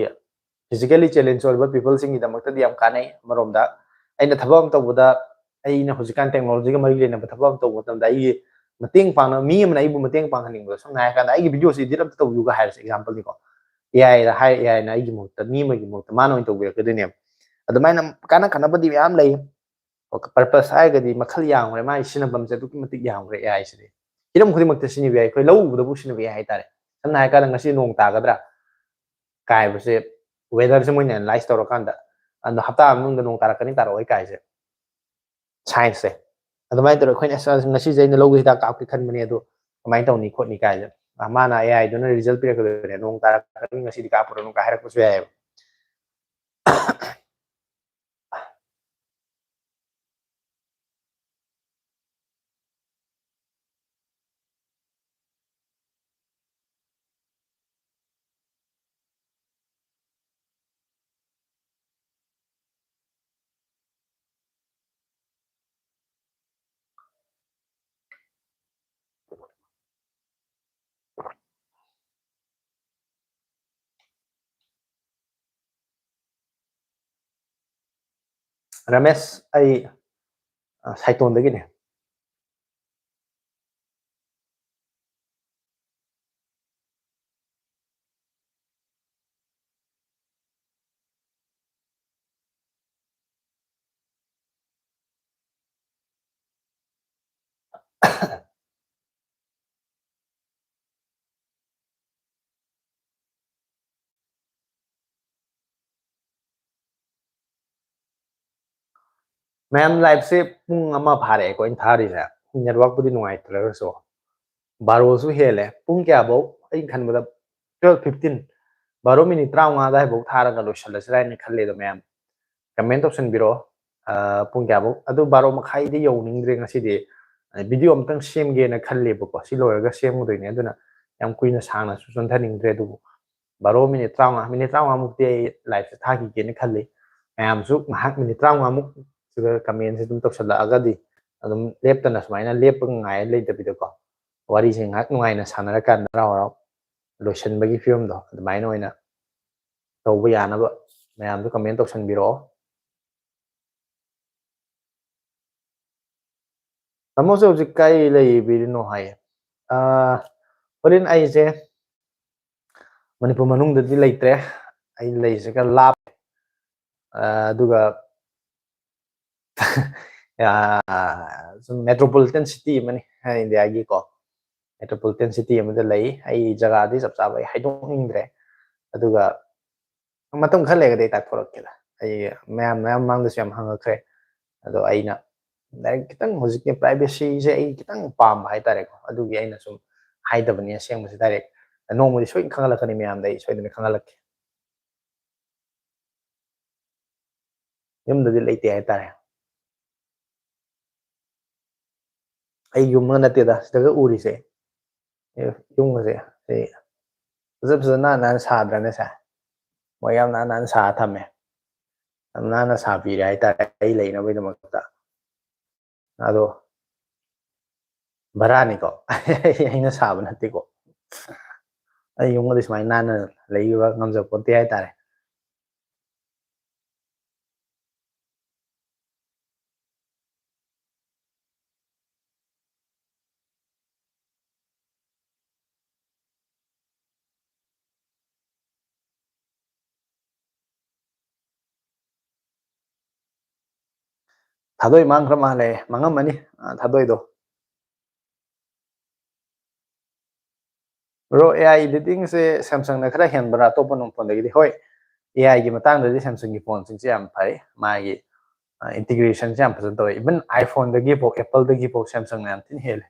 ꯐꯤꯖꯤꯀꯦꯜꯂꯤ ꯆꯦꯂꯦꯟꯖ ꯑꯣꯏꯔꯕ ꯄꯤꯄꯜꯁꯤꯡꯒꯤꯗꯃꯛꯇꯗꯤ ꯌꯥꯝ ꯀꯥꯟꯅꯩ꯫ ꯑꯃꯔꯣꯝꯗ ꯑꯩꯅ ꯊꯕꯛ ꯑꯃ ꯇꯧꯕꯗ, ꯑꯩꯅ ꯍꯧꯖꯤꯛꯀꯥꯟ ꯇꯦꯛꯅꯣꯂꯣꯖꯤꯒ ꯃꯔꯤ ꯂꯩꯅꯕ ꯊꯕꯛ ꯑꯃ ꯇꯧꯕ ꯃꯇꯝꯗ, ꯑꯩꯒꯤ ꯃꯇꯦꯡ ꯄꯥꯡꯅꯕ ꯃꯤ ꯑꯃꯅ ꯑꯩꯕꯨ ꯃꯇꯦꯡ ꯄꯥꯡꯍꯟꯅꯤꯡꯕꯗꯣ, ꯁꯝꯅ ꯍꯥꯏꯔꯀꯥꯟꯗ, "ꯑꯩꯒꯤ ꯚꯤꯗꯤꯑꯣꯁꯤ ꯏꯗꯤꯠ ꯑꯝꯇ ꯇꯧꯕꯤꯌꯨꯒ" ꯍꯥꯏꯔꯁꯦ, ꯑꯦꯛꯖꯥꯝꯄꯜꯅꯤꯀꯣ꯫ ꯑꯦ ꯑꯥꯏꯗ ꯍꯥꯏ, ꯑꯦ ꯑꯥꯏꯅ ꯑꯩꯒꯤ ꯃꯍꯨꯠꯇ, ꯃꯤ ꯑꯃꯒꯤ ꯃꯍꯨꯠꯇ ꯃꯥꯅ ꯑꯣꯏꯅ ꯇꯧꯕꯤꯔꯛꯀꯗꯣꯏꯅꯦꯕ꯫ ꯑꯗꯨꯃꯥꯏꯅ ꯀꯥꯟꯅ ꯀꯥꯟꯅꯕꯗꯤ ꯃꯌꯥꯝ ꯂꯩ꯫ ꯄꯔꯄꯁ ꯍꯥꯏꯔꯒꯗꯤ ꯃꯈꯜ ꯌꯥꯝꯈ꯭ꯔꯦ, ꯃꯥꯒꯤ ꯁꯤꯖꯤꯟꯅꯐꯝꯁꯦ ꯑꯗꯨꯛꯀꯤ ꯃꯇꯤꯛ ꯌꯥꯝꯈ꯭ꯔꯦ ꯑꯦ ꯑꯥꯏꯁꯤꯗꯤ꯫ ꯍꯤꯔꯝ ꯈꯨꯗꯤꯡꯃꯛꯇ ꯁꯤꯖꯤꯟꯅꯕ ꯌꯥꯏ, ꯑꯩꯈꯣꯏ ꯂꯧ ꯎꯕꯗꯕꯨ ꯁꯤꯖꯤꯟꯅꯕ ꯌꯥꯏ ꯍꯥꯏꯇꯥꯔꯦ꯫ ꯁꯝꯅ ꯍꯥꯏꯔꯀꯥꯟꯗ, ꯉꯁꯤ ꯅꯣꯡ ꯇꯥꯒꯗ꯭ꯔꯥ ꯀꯥꯏꯕꯁꯦ, ꯋꯦꯗꯔꯁꯦ ꯃꯣꯏꯅ ꯑꯦꯅꯥꯂꯥꯏꯁ ꯇꯧꯔꯀꯥꯟꯗ, ꯑꯗꯣ ꯍꯞꯇꯥ ꯃꯅꯨꯡꯗ ꯅꯣꯡ ꯇꯥꯔꯛꯀꯅꯤ ꯇꯥꯔꯛꯑꯣꯏ ꯀꯥꯏꯁꯦ, ꯁꯥꯏꯟꯁꯁꯦ꯫ ꯑꯗꯨꯃꯥꯏꯅ ꯇꯧꯔꯒ ꯑꯩꯈꯣꯏꯅ, "ꯑꯁ, ꯑꯁ, ꯉꯁꯤꯁꯦ ꯑꯩꯅ ꯂꯧꯒꯤ ꯍꯤꯗꯥꯛ ꯀꯥꯞꯀꯦ ꯈꯟꯕꯅꯦ, ꯑꯗꯣ ꯀꯃꯥꯏꯅ ꯇꯧꯅꯤ ꯈꯣꯠꯅꯤ?" ꯀꯥꯏꯁꯦ꯫ ꯑ, ꯃꯥꯅ ꯑꯦ ꯑꯥꯏꯗꯨꯅ ꯔꯤꯖꯜ ꯄꯤꯔꯛꯀꯗꯣꯏꯅꯦ, "ꯅꯣꯡ ꯇꯥꯔꯛꯀꯅꯤ, ꯉꯁꯤꯗꯤ ꯀꯥꯞꯄꯨꯔꯅꯨ" ꯀꯥꯏ ꯍꯥꯏꯔꯛꯄꯁꯨ ꯌꯥꯏꯑꯕ꯫ ꯔꯃꯦꯁ, ꯑꯩ, ꯑ, ꯁꯥꯏꯇꯣꯟꯗꯒꯤꯅꯦ꯫ ꯃꯌꯥꯝ, ꯂꯥꯏꯞꯁꯦ ꯄꯨꯡ ꯑꯃ ꯐꯥꯔꯛꯑꯦꯀꯣ ꯑꯩꯅ ꯊꯥꯔꯤꯁꯦ, ꯅꯦꯠꯋꯥꯛꯄꯨꯗꯤ ꯅꯨꯡꯉꯥꯏꯇ꯭ꯔꯒꯁꯨ꯫ ꯕꯥꯔꯣꯁꯨ ꯍꯦꯜꯂꯦ꯫ ꯄꯨꯡ ꯀꯌꯥꯐꯧ? ꯑꯩꯅ ꯈꯟꯕꯗ twelve fifteen, ꯕꯥꯔꯣ ꯃꯤꯅꯤꯠ ꯇꯔꯥꯃꯉꯥ ꯑꯗꯨꯋꯥꯏꯐꯥꯎ ꯊꯥꯔꯒ ꯂꯣꯏꯁꯤꯜꯂꯁꯤꯔꯥ ꯍꯥꯏꯅ ꯈꯜꯂꯦ꯫ ꯑꯗꯣ ꯃꯌꯥꯝ ꯀꯃꯦꯟ ꯇꯧꯁꯟꯕꯤꯔꯛꯑꯣ꯫ ꯑ, ꯄꯨꯡ ꯀꯌꯥꯐꯧ? ꯑꯗꯨ ꯕꯥꯔꯣ ꯃꯈꯥꯏꯗꯤ ꯌꯧꯅꯤꯡꯗ꯭ꯔꯦ ꯉꯁꯤꯗꯤ꯫ ꯑ, ꯚꯤꯗꯤꯑꯣ ꯑꯝꯇꯪ ꯁꯦꯝꯒꯦꯅ ꯈꯜꯂꯦꯕꯀꯣ꯫ ꯁꯤ ꯂꯣꯏꯔꯒ ꯁꯦꯝꯒꯗꯣꯏꯅꯦ꯫ ꯑꯗꯨꯅ ꯌꯥꯝ ꯀꯨꯏꯅ ꯁꯥꯡꯅꯁꯨ ꯆꯣꯟꯊꯅꯤꯡꯗ꯭ꯔꯦ꯫ ꯑꯗꯨꯕꯨ ꯕꯥꯔꯣ ꯃꯤꯅꯤꯠ ꯇꯔꯥꯃꯉꯥ, ꯃꯤꯅꯤꯠ ꯇꯔꯥꯃꯉꯥꯃꯨꯛꯇꯤ ꯑꯩ ꯂꯥꯏꯐꯁꯦ ꯊꯥꯈꯤꯒꯦꯅ ꯈꯜꯂꯤ꯫ ꯃꯌꯥꯝꯁꯨ ꯉꯥꯏꯍꯥꯛ ꯃꯤꯅꯤꯠ ꯇꯔꯥꯃꯉꯥꯃꯨꯛ ꯁꯤꯗ ꯀꯃꯦꯟꯁꯦ ꯑꯗꯨꯝ ꯇꯧꯁꯜꯂꯛꯑꯒꯗꯤ ꯑꯗꯨꯝ ꯂꯦꯞꯇꯅ ꯁꯨꯃꯥꯏꯅ ꯂꯦꯞꯄꯒ ꯉꯥꯏꯔ ꯂꯩꯇꯕꯤꯗꯀꯣ, ꯋꯥꯔꯤꯁꯦ ꯉꯥꯏꯍꯥꯛ ꯅꯨꯡꯉꯥꯏꯅ ꯁꯥꯟꯅꯔꯀꯥꯟꯗ ꯍꯔꯥꯎ ꯍꯔꯥꯎ ꯂꯣꯏꯁꯤꯟꯕꯒꯤ ꯐꯤꯕꯝꯗꯣ ꯑꯗꯨꯃꯥꯏꯅ ꯑꯣꯏꯅ ꯇꯧꯕ ꯌꯥꯅꯕ ꯃꯌꯥꯝꯁꯨ ꯀꯃꯦꯟ ꯇꯧꯁꯟꯕꯤꯔꯛꯑꯣ꯫ ꯇꯥꯃꯣꯁꯦ ꯍꯧꯖꯤꯛ ꯀꯥꯏ ꯂꯩꯕꯤꯔꯤꯅꯣ ꯍꯥꯏꯌꯦ꯫ ꯑꯥ, ꯍꯣꯔꯦꯟ ꯑꯩꯁꯦ ꯃꯅꯤꯄꯨꯔ ꯃꯅꯨꯡꯗꯗꯤ ꯂꯩꯇ꯭ꯔꯦ꯫ ꯑꯩ ꯂꯩꯁꯦ ꯈꯔ ꯂꯥꯞꯄꯦ꯫ ꯑꯥ, ꯑꯗꯨꯒ ꯑꯥ, ꯁꯨꯝ ꯃꯦꯇ꯭ꯔꯣꯄꯣꯂꯤꯇꯟ ꯁꯤꯇꯤ ꯑꯃꯅꯤ ꯏꯟꯗꯤꯌꯥꯒꯤꯀꯣ꯫ ꯃꯦꯇ꯭ꯔꯣꯄꯣꯂꯤꯇꯟ ꯁꯤꯇꯤ ꯑꯃꯗ ꯂꯩ꯫ ꯑꯩ ꯖꯒꯥꯗꯤ ꯆꯞ ꯆꯥꯕ ꯑꯩ ꯍꯥꯏꯗꯣꯛꯅꯤꯡꯗ꯭ꯔꯦ꯫ ꯑꯗꯨꯒ ꯃꯇꯝ ꯈꯔ ꯂꯩꯔꯒꯗꯤ ꯑꯩ ꯇꯥꯛꯊꯣꯔꯛꯀꯦꯗ꯫ ꯑꯩ ꯃꯌꯥꯝ, ꯃꯌꯥꯝ ꯃꯥꯡꯗꯁꯨ ꯌꯥꯝ ꯍꯪꯉꯛꯈ꯭ꯔꯦ꯫ ꯑꯗꯣ ꯑꯩꯅ ꯗꯥꯏꯔꯦꯛ ꯈꯤꯇꯪ ꯍꯧꯖꯤꯛꯀꯤ ꯄ꯭ꯔꯥꯏꯚꯦꯁꯤꯁꯦ ꯑꯩ ꯈꯤꯇꯪ ꯄꯥꯝꯕ ꯍꯥꯏꯇꯥꯔꯦꯀꯣ꯫ ꯑꯗꯨꯒꯤ ꯑꯩꯅ ꯁꯨꯝ ꯍꯥꯏꯗꯕꯅꯤ ꯑꯁꯦꯡꯕꯁꯦ ꯗꯥꯏꯔꯦꯛ꯫ ꯅꯣꯡꯃꯗꯤ ꯁꯣꯏꯗꯅ ꯈꯪꯍꯜꯂꯛꯀꯅꯤ ꯃꯌꯥꯝꯗ, ꯑꯩ ꯁꯣꯏꯗꯅ ꯈꯪꯍꯜꯂꯛꯀꯦ꯫ ꯌꯨꯝꯗꯗꯤ ꯂꯩꯇꯦ ꯍꯥꯏꯇꯥꯔꯦ꯫ ꯑꯩ ꯌꯨꯝ ꯑꯃ ꯅꯠꯇꯦꯗ ꯁꯤꯗꯒ ꯎꯔꯤꯁꯦ꯫ ꯑꯦ, ꯌꯨꯝꯒꯁꯦ ꯁꯤ ꯐꯖ ꯐꯖ ꯅꯥꯟ ꯅꯥꯟ ꯁꯥꯗ꯭ꯔꯅꯦ ꯁꯦ? ꯃꯣꯏ ꯌꯥꯝ ꯅꯥꯟ ꯅꯥꯟ ꯁꯥ ꯊꯝꯃꯦ꯫ ꯌꯥꯝ ꯅꯥꯟꯅ ꯁꯥꯕꯤꯔꯦ ꯍꯥꯏꯇꯥꯔꯦ ꯑꯩ ꯂꯩꯅꯕꯒꯤꯗꯃꯛꯇ꯫ ꯑꯗꯣ ꯚꯔꯥꯅꯤꯀꯣ꯫ ꯑꯩꯅ ꯁꯥꯕ ꯅꯠꯇꯦꯀꯣ꯫ ꯑꯩ ꯌꯨꯝꯒꯗꯤ ꯁꯨꯃꯥꯏꯅ ꯅꯥꯟꯅ ꯂꯩꯕ ꯉꯝꯖꯄꯣꯟꯇꯦ ꯍꯥꯏꯇꯥꯔꯦ꯫ ꯊꯥꯗꯣꯏ ꯃꯥꯡꯈ꯭ꯔ ꯃꯥꯜꯂꯦ꯫ ꯃꯥꯡꯉꯝꯃꯅꯤ, ꯑ, ꯊꯥꯗꯣꯏꯗꯣ꯫ ꯕ꯭ꯔꯣ, AI editingꯁꯦ Samsungꯅ ꯈꯔ ꯍꯦꯟꯕ꯭ꯔꯥ ꯑꯇꯣꯞꯄ ꯐꯣꯟꯗꯒꯤꯗꯤ? ꯍꯣꯏ, AIꯒꯤ ꯃꯇꯥꯡꯗꯗꯤ Samsungꯒꯤ ꯐꯣꯟꯁꯤꯡꯁꯦ ꯌꯥꯝ ꯐꯩ꯫ ꯃꯥꯒꯤ, ꯑ, integrationꯁꯦ ꯌꯥꯝ ꯐꯖꯅ ꯇꯧꯋꯦ꯫ Even iPhoneꯗꯒꯤꯐꯥꯎ, Appleꯗꯒꯤꯐꯥꯎ Samsungꯅ ꯌꯥꯝ ꯊꯤꯅ ꯍꯦꯜꯂꯦ꯫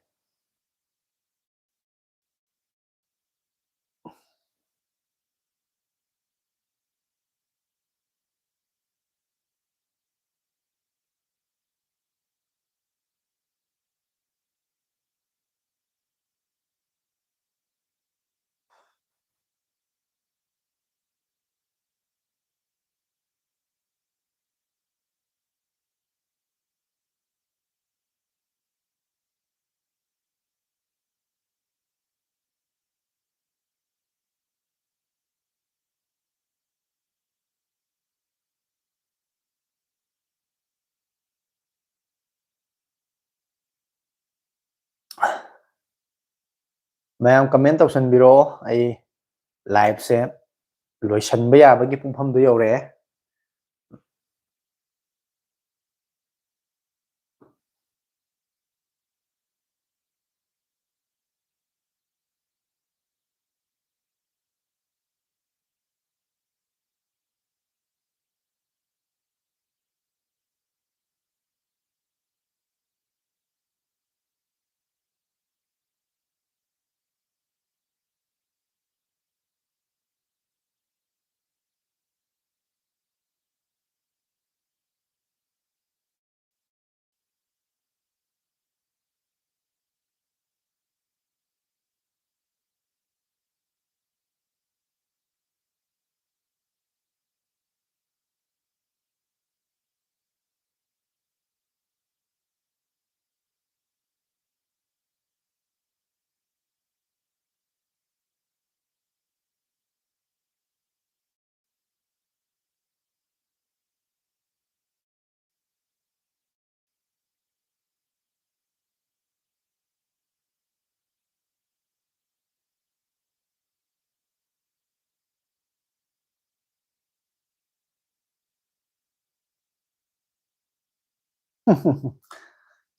ꯃꯌꯥꯝ comment ꯇꯧꯁꯟꯕꯤꯔꯛꯑꯣ꯫ ꯑꯩ live ꯁꯦ ꯂꯣꯏꯁꯟꯕ ꯌꯥꯕꯒꯤ ꯄꯨꯡꯐꯝꯗꯣ ꯌꯧꯔꯛꯑꯦ꯫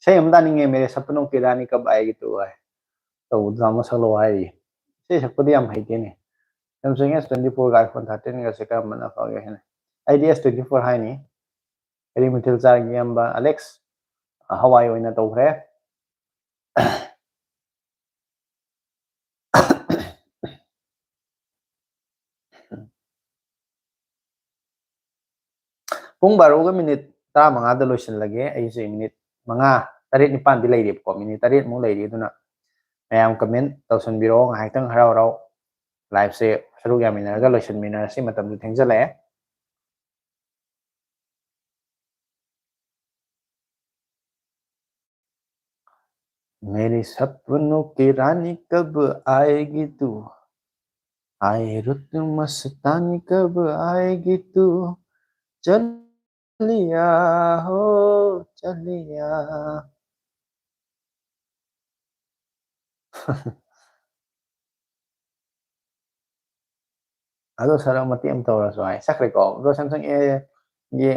ꯏꯁꯩ ꯑꯃ ꯇꯥꯅꯤꯡꯉꯦ꯫ "मेरे सपनों की रानी कब आएगी तू" ꯍꯥꯏ꯫ ꯇꯧꯕꯗꯣ ꯑꯃ ꯁꯛꯂꯛꯑꯣ ꯍꯥꯏꯔꯤ꯫ ꯏꯁꯩ ꯁꯛꯄꯗꯤ ꯌꯥꯝ ꯍꯩꯇꯦꯅꯦ꯫ Samsung S twenty four ꯒ iPhone thirteen ꯒꯁꯦ ꯀꯔꯝꯕꯅ ꯐꯒꯦ ꯍꯥꯏꯅ? ꯑꯩꯗꯤ S twenty four ꯍꯥꯏꯅꯤ꯫ ꯀꯔꯤ ꯃꯊꯦꯜ ꯆꯥꯔꯒꯦ ꯏꯌꯥꯝꯕ ꯑꯂꯦꯛꯁ? ꯍꯋꯥꯏ ꯑꯣꯏꯅ ꯇꯧꯈ꯭ꯔꯦ꯫ ꯄꯨꯡ ꯕꯥꯔꯣꯒ minute ꯇꯔꯥꯃꯉꯥꯗ ꯂꯣꯏꯁꯤꯜꯂꯒꯦ꯫ ꯑꯩꯁꯦ minute ꯃꯉꯥ, ꯇꯔꯦꯠ, ꯅꯤꯄꯥꯟꯗꯤ ꯂꯩꯔꯤꯕꯀꯣ, minute ꯇꯔꯦꯠꯃꯨꯛ ꯂꯩꯔꯤ꯫ ꯑꯗꯨꯅ ꯃꯌꯥꯝ comment ꯇꯧꯁꯟꯕꯤꯔꯛꯑꯣ꯫ ꯉꯥꯏꯍꯥꯛꯇꯪ ꯍꯔꯥꯎ ꯍꯔꯥꯎ live ꯁꯦ ꯁꯔꯨꯛ ꯌꯥꯃꯤꯟꯅꯔꯒ ꯂꯣꯏꯁꯤꯟꯃꯤꯟꯅꯔꯁꯤ꯫ ꯃꯇꯝꯁꯨ ꯊꯦꯡꯖꯜꯂꯛꯑꯦ꯫ मेरे सपनों की रानी कब आएगी तू, आए रुत मस्तानी कब आएगी तू, चलिया हो चलिया। ꯑꯗꯣ ꯁꯥꯔ, ꯃꯇꯦꯛ ꯑꯃ ꯇꯧꯔꯁꯨ ꯍꯥꯏ ꯆꯠꯈ꯭ꯔꯦꯀꯣ꯫ ꯑꯗꯣ ꯁꯦꯝꯁꯪ ꯑꯦꯒꯤ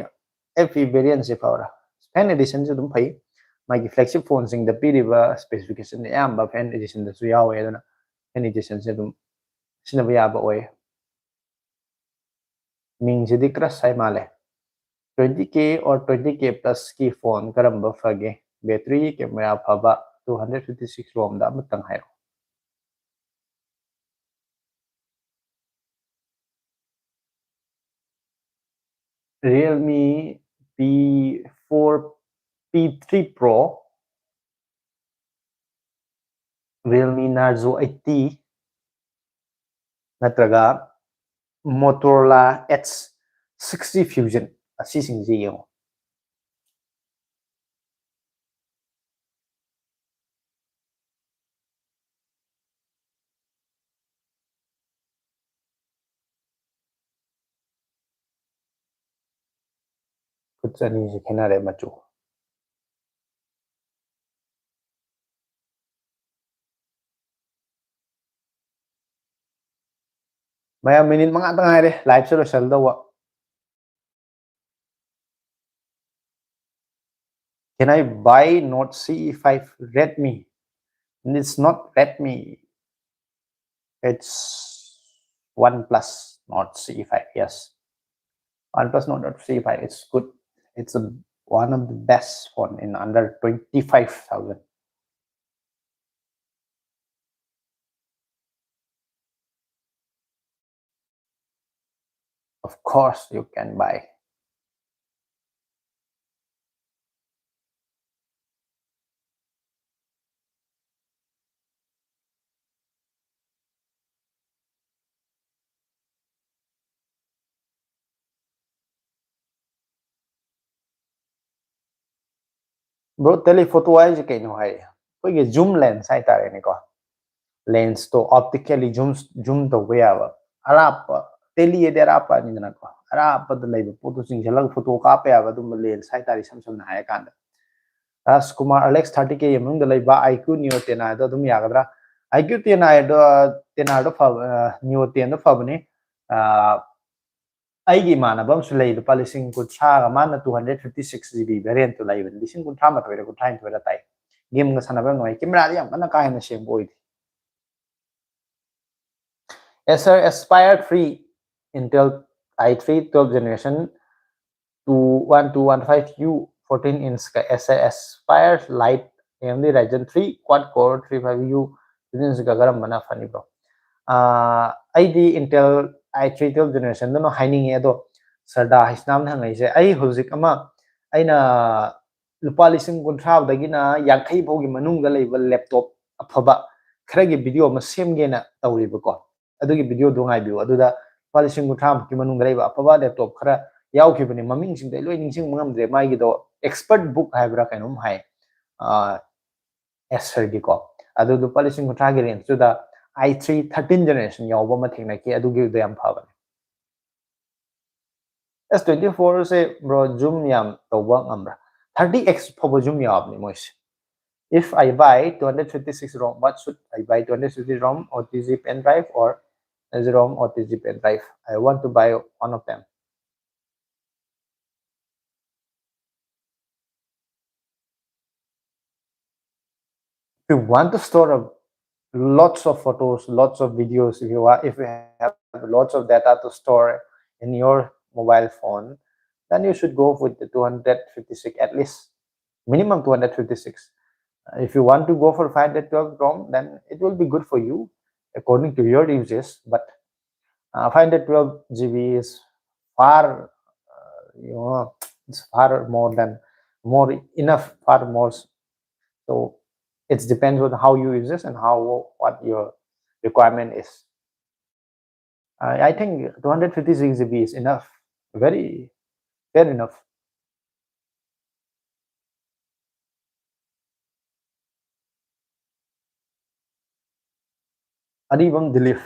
ꯑꯦꯐ ꯏ ꯚꯦꯔꯤꯌꯟꯁꯦ ꯐꯕ꯭ꯔꯥ? ꯐꯦꯟ ꯑꯦꯗꯤꯁꯟꯁꯦ ꯑꯗꯨꯝ ꯐꯩ꯫ ꯃꯥꯒꯤ ꯐ꯭ꯂꯦꯒꯁꯤꯞ ꯐꯣꯟꯁꯤꯡꯗ ꯄꯤꯔꯤꯕ ꯁ꯭ꯄꯦꯁꯤꯐꯤꯀꯦꯁꯟ ꯑꯌꯥꯝꯕ ꯐꯦꯟ ꯑꯦꯗꯤꯁꯟꯗꯁꯨ ꯌꯥꯎꯋꯦ꯫ ꯑꯗꯨꯅ ꯐꯦꯟ ꯑꯦꯗꯤꯁꯟꯁꯦ ꯑꯗꯨꯝ ꯁꯤꯖꯤꯟꯅꯕ ꯌꯥꯕ ꯑꯣꯏ꯫ ꯃꯤꯡꯁꯤꯗꯤ ꯀ꯭ꯔꯁ ꯍꯥꯏ ꯃꯥꯜꯂꯦ꯫ Twenty K or twenty K plus ꯀꯤ ꯐꯣꯟ ꯀꯔꯝꯕ ꯐꯒꯦ? ꯕꯦꯇ꯭ꯔꯤ, ꯀꯦꯃꯦꯔꯥ ꯐꯕ, two hundred fifty six ꯔꯣꯝꯗ ꯑꯃꯇꯪ ꯍꯥꯏꯔꯛꯑꯣ꯫ Realme P four, P three Pro, Realme Narzo eighty, ꯅꯠꯇ꯭ꯔꯒ Motorola Edge sixty Fusion, ꯑꯁꯤꯁꯤꯡꯁꯤ ꯌꯦꯡꯉꯣ꯫ ꯈꯨꯠ ꯑꯅꯤꯁꯦ ꯈꯦꯠꯅꯔꯦ ꯃꯆꯨ꯫ ꯃꯌꯥꯝ, ꯃꯤꯅꯤꯠ ꯃꯉꯥꯇ ꯉꯥꯏꯔꯦ ꯂꯥꯏꯞꯁꯦ ꯂꯣꯏꯁꯤꯜꯂꯗꯧꯕ꯫ Can I buy Note C E five Redmi? It's not Redmi. It's OnePlus Note C E five. Yes, OnePlus Note C E five. It's good. It's a, one of the best phone in under twenty-five thousand. Of course, you can buy. Bro, telephoto ꯍꯥꯏꯁꯦ ꯀꯩꯅꯣ ꯍꯥꯏ? ꯑꯩꯈꯣꯏꯒꯤ zoom lens ꯍꯥꯏꯇꯥꯔꯦꯅꯦꯀꯣ꯫ Lens ꯇꯣ optically zoom, zoom ꯇꯧꯕ ꯌꯥꯕ, ꯑꯔꯥꯞꯄ, tele ꯍꯥꯏꯗꯤ ꯑꯔꯥꯞꯄ ꯑꯅꯤꯗꯅꯀꯣ, ꯑꯔꯥꯞꯄꯗ ꯂꯩꯕ ꯄꯣꯠꯇꯣ ꯆꯤꯡꯁꯤꯜꯂꯒ ꯐꯣꯇꯣ ꯀꯥꯞꯄ ꯌꯥꯕ ꯑꯗꯨꯝꯕ lens ꯍꯥꯏꯇꯥꯔꯦ, ꯏꯁꯝ ꯁꯝꯅ ꯍꯥꯏꯔꯀꯥꯟꯗ꯫ ꯔꯥꯖꯀꯨꯃꯥꯔ, ꯑꯦꯂꯦꯛꯁ, thirty K ꯃꯅꯨꯡꯗ ꯂꯩꯕ IQ Neo ten ꯍꯥꯏꯗꯣ ꯑꯗꯨꯝ ꯌꯥꯒꯗ꯭ꯔꯥ? IQ ten ꯍꯥꯏꯗꯣ, ten ꯍꯥꯏꯗꯣ ꯐꯕ, ꯑ, Neo ten ꯗꯣ ꯐꯕꯅꯤ꯫ ꯑꯩꯒꯤ ꯏꯃꯥꯟꯅꯕ ꯑꯃꯁꯨ ꯂꯩ, ꯂꯨꯄꯥ ꯂꯤꯁꯤꯡ ꯀꯨꯟꯊ꯭ꯔꯥꯒ, ꯃꯥꯅ two hundred fifty six GB variant two ꯂꯩꯕꯅꯤ, ꯂꯤꯁꯤꯡ ꯀꯨꯟꯊ꯭ꯔꯥ ꯃꯥꯊꯣꯏꯔ ꯀꯨꯟꯊ꯭ꯔꯥ ꯅꯤꯊꯣꯏꯔ ꯇꯥꯏ꯫ Game ꯒ ꯁꯥꯟꯅꯕ ꯌꯥꯝ ꯅꯨꯡꯉꯥꯏ, camera ꯗꯤ ꯌꯥꯝ ꯀꯟꯅ ꯀꯥ ꯍꯦꯟꯅ ꯁꯦꯡꯕ ꯑꯣꯏꯗꯦ꯫ Acer Aspire three, Intel i three twelve generation, two one two one five U, fourteen inch ꯀ Acer Aspire Lite, AMD Ryzen three quad core three five U, fifteen inch ꯀ ꯀꯔꯝꯕꯅ ꯐꯅꯤꯕ꯭ꯔꯣ? ꯑꯩꯗꯤ Intel i three twelve generation ꯗꯨꯅ ꯍꯥꯏꯅꯤꯡꯉꯦ꯫ ꯑꯗꯣ ꯁꯔꯗꯥ ꯍꯩꯁꯅꯥꯝꯅ ꯍꯪꯉꯛꯏꯁꯦ, ꯑꯩ ꯍꯧꯖꯤꯛ ꯑꯃ, ꯑꯩꯅ ꯂꯨꯄꯥ ꯂꯤꯁꯤꯡ ꯀꯨꯟꯊ꯭ꯔꯥꯗꯒꯤꯅ ꯌꯥꯡꯈꯩ ꯐꯥꯎꯒꯤ ꯃꯅꯨꯡꯗ ꯂꯩꯕ laptop ꯑꯐꯕ ꯈꯔꯒꯤ video ꯑꯃ ꯁꯦꯝꯒꯦꯅ ꯇꯧꯔꯤꯕꯀꯣ꯫ ꯑꯗꯨꯒꯤ video ꯗꯨ ꯉꯥꯏꯕꯤꯌꯨ꯫ ꯑꯗꯨꯗ ꯂꯨꯄꯥ ꯂꯤꯁꯤꯡ ꯀꯨꯟꯊ꯭ꯔꯥ ꯃꯨꯛꯀꯤ ꯃꯅꯨꯡꯗ ꯂꯩꯕ ꯑꯐꯕ laptop ꯈꯔ ꯌꯥꯎꯈꯤꯕꯅꯤ, ꯃꯃꯤꯡꯁꯤꯡꯗꯣ ꯑꯩ ꯂꯣꯏ ꯅꯤꯡꯁꯤꯡꯕ ꯉꯝꯗ꯭ꯔꯦ꯫ ꯃꯥꯒꯤꯗꯣ Expert Book ꯍꯥꯏꯕ꯭ꯔꯥ ꯀꯩꯅꯣꯝ ꯍꯥꯏ, Acer ꯒꯤꯀꯣ꯫ ꯑꯗꯨ ꯂꯨꯄꯥ ꯂꯤꯁꯤꯡ ꯀꯨꯟꯊ꯭ꯔꯥꯒꯤ range ꯇꯨꯗ i three thirteen generation ꯌꯥꯎꯕ ꯑꯃ ꯊꯦꯡꯅꯈꯤ, ꯑꯗꯨꯒꯤꯗꯣ ꯌꯥꯝ ꯐꯕꯅꯦ꯫ S twenty four ꯁꯦ bro, zoom ꯌꯥꯝ ꯇꯧꯕ ꯉꯝꯕ꯭ꯔꯥ? Thirty X ꯐꯥꯎꯕ zoom ꯌꯥꯎꯕꯅꯤ ꯃꯣꯏꯁꯦ꯫ If I buy two hundred fifty six ROM, what should I buy? Two hundred fifty ROM, OTG pen drive, or SROM, OTG pen drive? I want to buy one of them. If you want to store a, lots of photos, lots of videos, if you are, if you have lots of data to store in your mobile phone, then you should go with the two hundred fifty six at least, minimum two hundred fifty six. Uh, if you want to go for five hundred twelve ROM, then it will be good for you according to your uses. But uh, five hundred twelve GB is far, uh, you know, it's far more than, more enough, far more. So it depends on how you use this and how, what your requirement is. I, I think two hundred fifty six GB is enough, very fair enough. ꯑꯔꯤꯕꯝ ꯗꯤꯂꯤꯞ,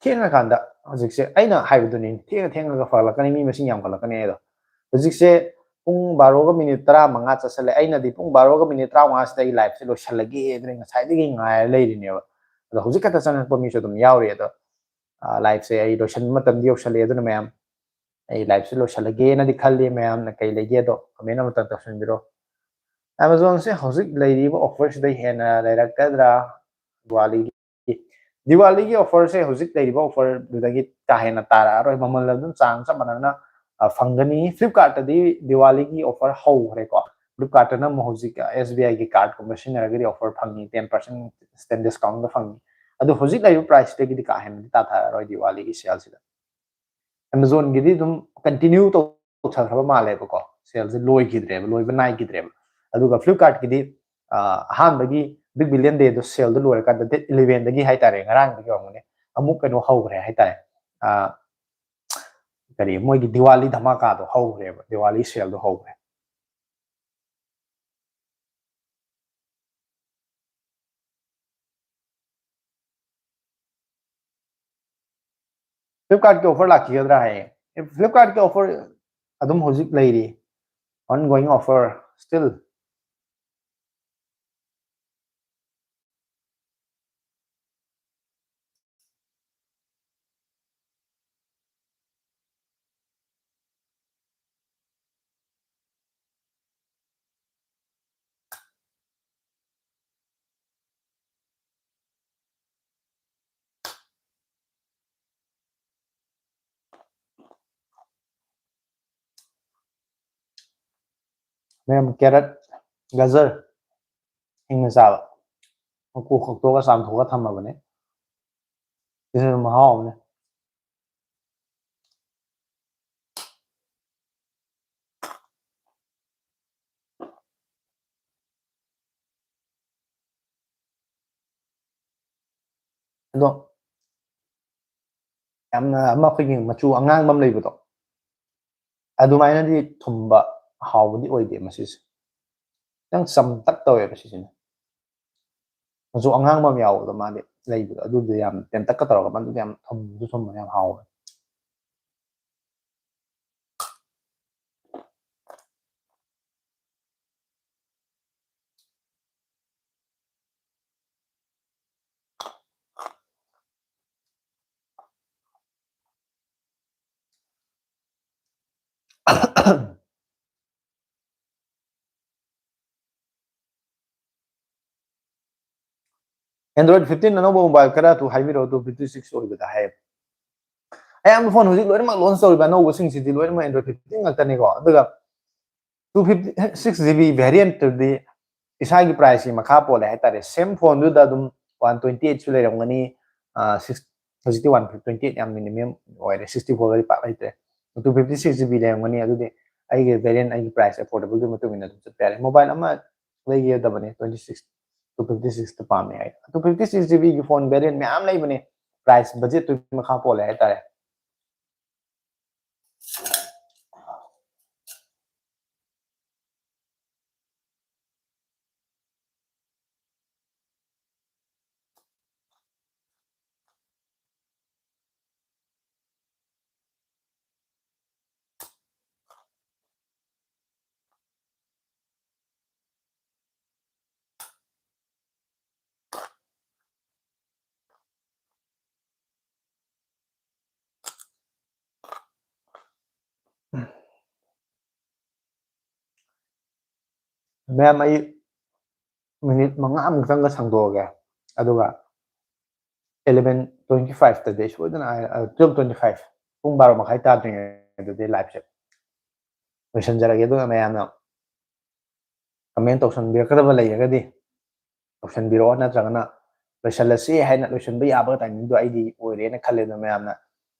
ꯊꯦꯡꯉꯀꯥꯟꯗ, ꯍꯧꯖꯤꯛꯁꯦ ꯑꯩꯅ ꯍꯥꯏꯕꯗꯨꯅꯤ, ꯊꯦꯡꯉ ꯊꯦꯡꯉꯒ ꯐꯒꯠꯂꯛꯀꯅꯤ, ꯃꯤ ꯃꯁꯤꯡ ꯌꯥꯝꯈꯠꯂꯛꯀꯅꯤ ꯍꯥꯏꯗꯣ꯫ ꯍꯧꯖꯤꯛꯁꯦ ꯄꯨꯡ ꯕꯥꯔꯣꯒ minute ꯇꯔꯥꯃꯉꯥ ꯆꯠꯁꯜꯂꯦ꯫ ꯑꯩꯅꯗꯤ ꯄꯨꯡ ꯕꯥꯔꯣꯒ ꯃꯤꯅꯤꯠ ꯇꯔꯥꯃꯉꯥꯁꯤꯗ ꯑꯩ live ꯁꯦ ꯂꯣꯏꯁꯜꯂꯒꯦ ꯍꯥꯏꯗꯅ ꯉꯁꯥꯏꯗꯒꯤ ꯉꯥꯏꯔ ꯂꯩꯔꯤꯅꯦꯕ꯫ ꯑꯗꯣ ꯍꯧꯖꯤꯛ ꯈꯛꯇ ꯆꯪꯉꯛꯄ ꯃꯤꯁꯨ ꯑꯗꯨꯝ ꯌꯥꯎꯔꯤ꯫ ꯑꯗꯣ ꯂꯥꯏꯐꯁꯦ ꯑꯩ ꯂꯣꯏꯁꯤꯟꯕ ꯃꯇꯝꯗꯤ ꯌꯧꯁꯜꯂꯛꯑꯦ꯫ ꯑꯗꯨꯅ ꯃꯌꯥꯝ, ꯑꯩ ꯂꯥꯏꯐꯁꯦ ꯂꯣꯏꯁꯤꯜꯂꯒꯦꯅꯗꯤ ꯈꯜꯂꯤ꯫ ꯃꯌꯥꯝꯅ ꯀꯩ ꯂꯩꯒꯦꯗꯣ ꯀꯃꯦꯟ ꯑꯃꯇꯪ ꯇꯧꯁꯟꯕꯤꯔꯣ꯫ ꯑꯦꯃꯥꯖꯣꯟꯁꯦ ꯍꯧꯖꯤꯛ ꯂꯩꯔꯤꯕ ꯑꯣꯐꯔꯁꯤꯗ ꯍꯦꯟꯅ ꯂꯩꯔꯛꯀꯗ꯭ꯔꯥ? ꯗꯤꯋꯥꯂꯤꯒꯤ, ꯗꯤꯋꯥꯂꯤꯒꯤ ꯑꯣꯐꯔꯁꯦ ꯍꯧꯖꯤꯛ ꯂꯩꯔꯤꯕ ꯑꯣꯐꯔꯗꯨꯗꯒꯤ ꯀꯥ ꯍꯦꯟꯅ ꯇꯥꯔꯛꯑꯔꯣꯏ꯫ ꯃꯃꯜ ꯑꯗꯨꯝ ꯆꯥꯡ ꯆꯞ ꯃꯥꯟꯅꯅ, ꯑ, ꯐꯪꯒꯅꯤ꯫ ꯐ꯭ꯂꯤꯞꯀꯥꯔꯠꯇꯗꯤ ꯗꯤꯋꯥꯂꯤꯒꯤ ꯑꯣꯐꯔ ꯍꯧꯈ꯭ꯔꯦꯀꯣ꯫ ꯐ꯭ꯂꯤꯞꯀꯥꯔꯠꯇꯅ ꯑꯃꯨꯛ ꯍꯧꯖꯤꯛ, ꯑ, ꯑꯦꯁ ꯕꯤ ꯑꯥꯏꯒꯤ ꯀꯥꯔꯠꯀꯨꯝꯕ ꯁꯤꯖꯤꯟꯅꯔꯒꯗꯤ ꯑꯣꯐꯔ ꯐꯪꯉꯤ, ꯇꯦꯟ ꯄꯥꯔꯁꯦꯟ ꯗꯤꯁꯀꯥꯎꯟꯒ ꯐꯪꯉꯤ꯫ ꯑꯗꯨ ꯍꯧꯖꯤꯛ ꯂꯩꯔꯤꯕ ꯄ꯭ꯔꯥꯏꯁꯇꯒꯤꯗꯤ ꯀꯥ ꯍꯦꯟꯅꯗꯤ ꯇꯥꯊꯔꯛꯑꯔꯣꯏ ꯗꯤꯋꯥꯂꯤꯒꯤ ꯁꯦꯜꯁꯤꯗ꯫ ꯑꯦꯃꯥꯖꯣꯟꯒꯤꯗꯤ ꯑꯗꯨꯝ ꯀꯟꯇꯤꯅ꯭ꯌꯨ ꯇꯧꯊꯈ꯭ꯔꯕ ꯃꯥꯜꯂꯦꯕꯀꯣ, ꯁꯦꯜꯁꯦ ꯂꯣꯏꯈꯤꯗ꯭ꯔꯦꯕ, ꯂꯣꯏꯕ ꯅꯥꯏꯈꯤꯗ꯭ꯔꯦꯕ꯫ ꯑꯗꯨꯒ ꯐ꯭ꯂꯤꯞꯀꯥꯔꯠꯀꯤꯗꯤ, ꯑ, ꯑꯍꯥꯟꯕꯒꯤ ꯕꯤꯛ ꯕꯤꯂꯤꯌꯟ ꯗꯦꯗꯣ ꯁꯦꯜꯗꯣ ꯂꯣꯏꯔꯀꯥꯟꯗ, ꯗꯦꯠ ꯏꯂꯦꯚꯦꯟꯗꯒꯤ ꯍꯥꯏꯇꯥꯔꯦ, ꯉꯔꯥꯡꯗꯒꯤ ꯑꯣꯏꯔꯝꯒꯅꯤ, ꯑꯃꯨꯛ ꯀꯩꯅꯣ ꯍꯧꯈ꯭ꯔꯦ ꯍꯥꯏꯇꯥꯔꯦ꯫ ꯑ, ꯀꯔꯤ, ꯃꯣꯏꯒꯤ ꯗꯤꯋꯥꯂꯤ ꯙꯃꯥꯀꯥꯗꯣ ꯍꯧꯈ꯭ꯔꯦꯕ, ꯗꯤꯋꯥꯂꯤ ꯁꯦꯜꯗꯣ ꯍꯧꯈ꯭ꯔꯦ꯫ ꯐ꯭ꯂꯤꯞꯀꯥꯔꯠꯀꯤ ꯑꯣꯐꯔ ꯂꯥꯛꯈꯤꯒꯗ꯭ꯔꯥ ꯍꯥꯏꯌꯦ꯫ ꯐ꯭ꯂꯤꯞꯀꯥꯔꯠꯀꯤ ꯑꯣꯐꯔ ꯑꯗꯨꯝ ꯍꯧꯖꯤꯛ ꯂꯩꯔꯤ, ongoing offer still꯫ ꯃꯌꯥꯝ, ꯀꯦꯔꯠ, ꯒꯖꯔ ꯍꯤꯡꯅ ꯆꯥꯕ, ꯃꯀꯨ ꯈꯣꯛꯇꯣꯛꯑꯒ ꯆꯥꯝꯊꯣꯛꯑꯒ ꯊꯝꯃꯕꯅꯦ꯫ ꯁꯤꯁꯨ ꯑꯗꯨꯝ ꯃꯍꯥꯎ ꯑꯃꯅꯦ꯫ ꯑꯗꯣ ꯌꯥꯝꯅ ꯑꯃ ꯑꯩꯈꯣꯏꯒꯤ ꯃꯆꯨ ꯑꯉꯥꯡꯕ ꯑꯃ ꯂꯩꯕꯗꯣ, ꯑꯗꯨꯃꯥꯏꯅꯗꯤ ꯊꯨꯝꯕ, ꯍꯥꯎꯕꯗꯤ ꯑꯣꯏꯗꯦ ꯃꯁꯤꯁꯦ꯫ ꯈꯤꯇꯪ ꯆꯝꯇꯛ ꯇꯧꯋꯦꯕ ꯁꯤꯁꯤꯅ꯫ ꯃꯆꯨ ꯑꯉꯥꯡꯕ ꯑꯃ ꯌꯥꯎꯕꯗꯣ, ꯃꯥꯗꯤ ꯂꯩꯕꯗꯣ, ꯑꯗꯨꯗꯤ ꯌꯥꯝ ꯇꯦꯟꯇꯛꯀ ꯇꯧꯔꯒ, ꯃꯗꯨꯗꯤ ꯌꯥꯝ ꯊꯨꯝꯁꯨ ꯊꯨꯝꯕ, ꯌꯥꯝ ꯍꯥꯎꯕ꯫ Android fifteen ꯑꯅꯧꯕ mobile ꯈꯔ ꯇꯨ ꯍꯥꯏꯕꯤꯔꯛꯑꯣ, two fifty six ꯑꯣꯏꯕꯗ ꯍꯥꯏꯌꯦ꯫ ꯑꯌꯥꯝꯕ phone ꯍꯧꯖꯤꯛ ꯂꯣꯏꯅꯃꯛ launch ꯇꯧꯔꯤꯕ ꯑꯅꯧꯕꯁꯤꯡꯁꯤꯗꯤ ꯂꯣꯏꯅꯃꯛ Android fifteen ꯉꯥꯛꯇꯅꯤꯀꯣ꯫ ꯑꯗꯨꯒ two fifty six G B variant ꯇꯨꯗꯤ ꯏꯁꯥꯒꯤ price ꯀꯤ ꯃꯈꯥ ꯄꯣꯜꯂꯦ ꯍꯥꯏꯇꯥꯔꯦ꯫ Same phone ꯗꯨꯗ ꯑꯗꯨꯝ one twenty eight ꯁꯨ ꯂꯩꯔꯝꯒꯅꯤ꯫ ꯑ, six, ꯍꯧꯖꯤꯛꯇꯤ one twenty eight ꯌꯥꯝ minimum ꯑꯣꯏꯔꯦ, sixty four ꯒꯗꯤ ꯄꯥꯛ ꯂꯩꯇ꯭ꯔꯦ꯫ Two fifty six G B ꯂꯩꯔꯝꯒꯅꯤ꯫ ꯑꯗꯨꯗꯤ ꯑꯩꯒꯤ variant, ꯑꯩꯒꯤ price affordable ꯗꯨꯒꯤ ꯃꯇꯨꯡ ꯏꯟꯅ ꯑꯗꯨꯝ ꯆꯠꯄ ꯌꯥꯔꯦ꯫ Mobile ꯑꯃ ꯂꯩꯒꯗꯕꯅꯦ, twenty six, two fifty six ꯇ ꯄꯥꯝꯃꯦ ꯍꯥꯏ꯫ Two fifty six G B ꯒꯤ phone variant ꯃꯌꯥꯝ ꯂꯩꯕꯅꯦ, price budget ꯇꯨꯒꯤ ꯃꯈꯥ ꯄꯣꯜꯂꯦ ꯍꯥꯏꯇꯥꯔꯦ꯫ ꯃꯌꯥꯝ, ꯑꯩ minute ꯃꯉꯥꯃꯨꯛꯇꯪꯒ ꯁꯪꯗꯣꯛꯑꯒꯦ, ꯑꯗꯨꯒ eleven twenty five ꯇꯗꯤ ꯑꯩ ꯁꯣꯏꯗꯅ, ꯑ, twelve twenty five, ꯄꯨꯡ ꯕꯥꯔꯣ ꯃꯈꯥꯏ ꯇꯥꯗ꯭ꯔꯤꯉꯩꯗꯗꯤ live ꯁꯦ ꯂꯣꯏꯁꯤꯟꯖꯔꯒꯦ꯫ ꯑꯗꯨꯒ ꯃꯌꯥꯝꯅ comment ꯇꯧꯁꯟꯕꯤꯔꯛꯀꯗꯕ ꯂꯩꯔꯒꯗꯤ ꯇꯧꯁꯟꯕꯤꯔꯛꯑꯣ, ꯅꯠꯇ꯭ꯔꯒꯅ ꯂꯣꯏꯁꯜꯂꯁꯤ ꯍꯥꯏꯅ ꯂꯣꯏꯁꯤꯟꯕ ꯌꯥꯕ timing ꯗꯣ ꯑꯩꯗꯤ ꯑꯣꯏꯔꯦꯅ ꯈꯜꯂꯦ꯫ ꯑꯗꯣ ꯃꯌꯥꯝꯅ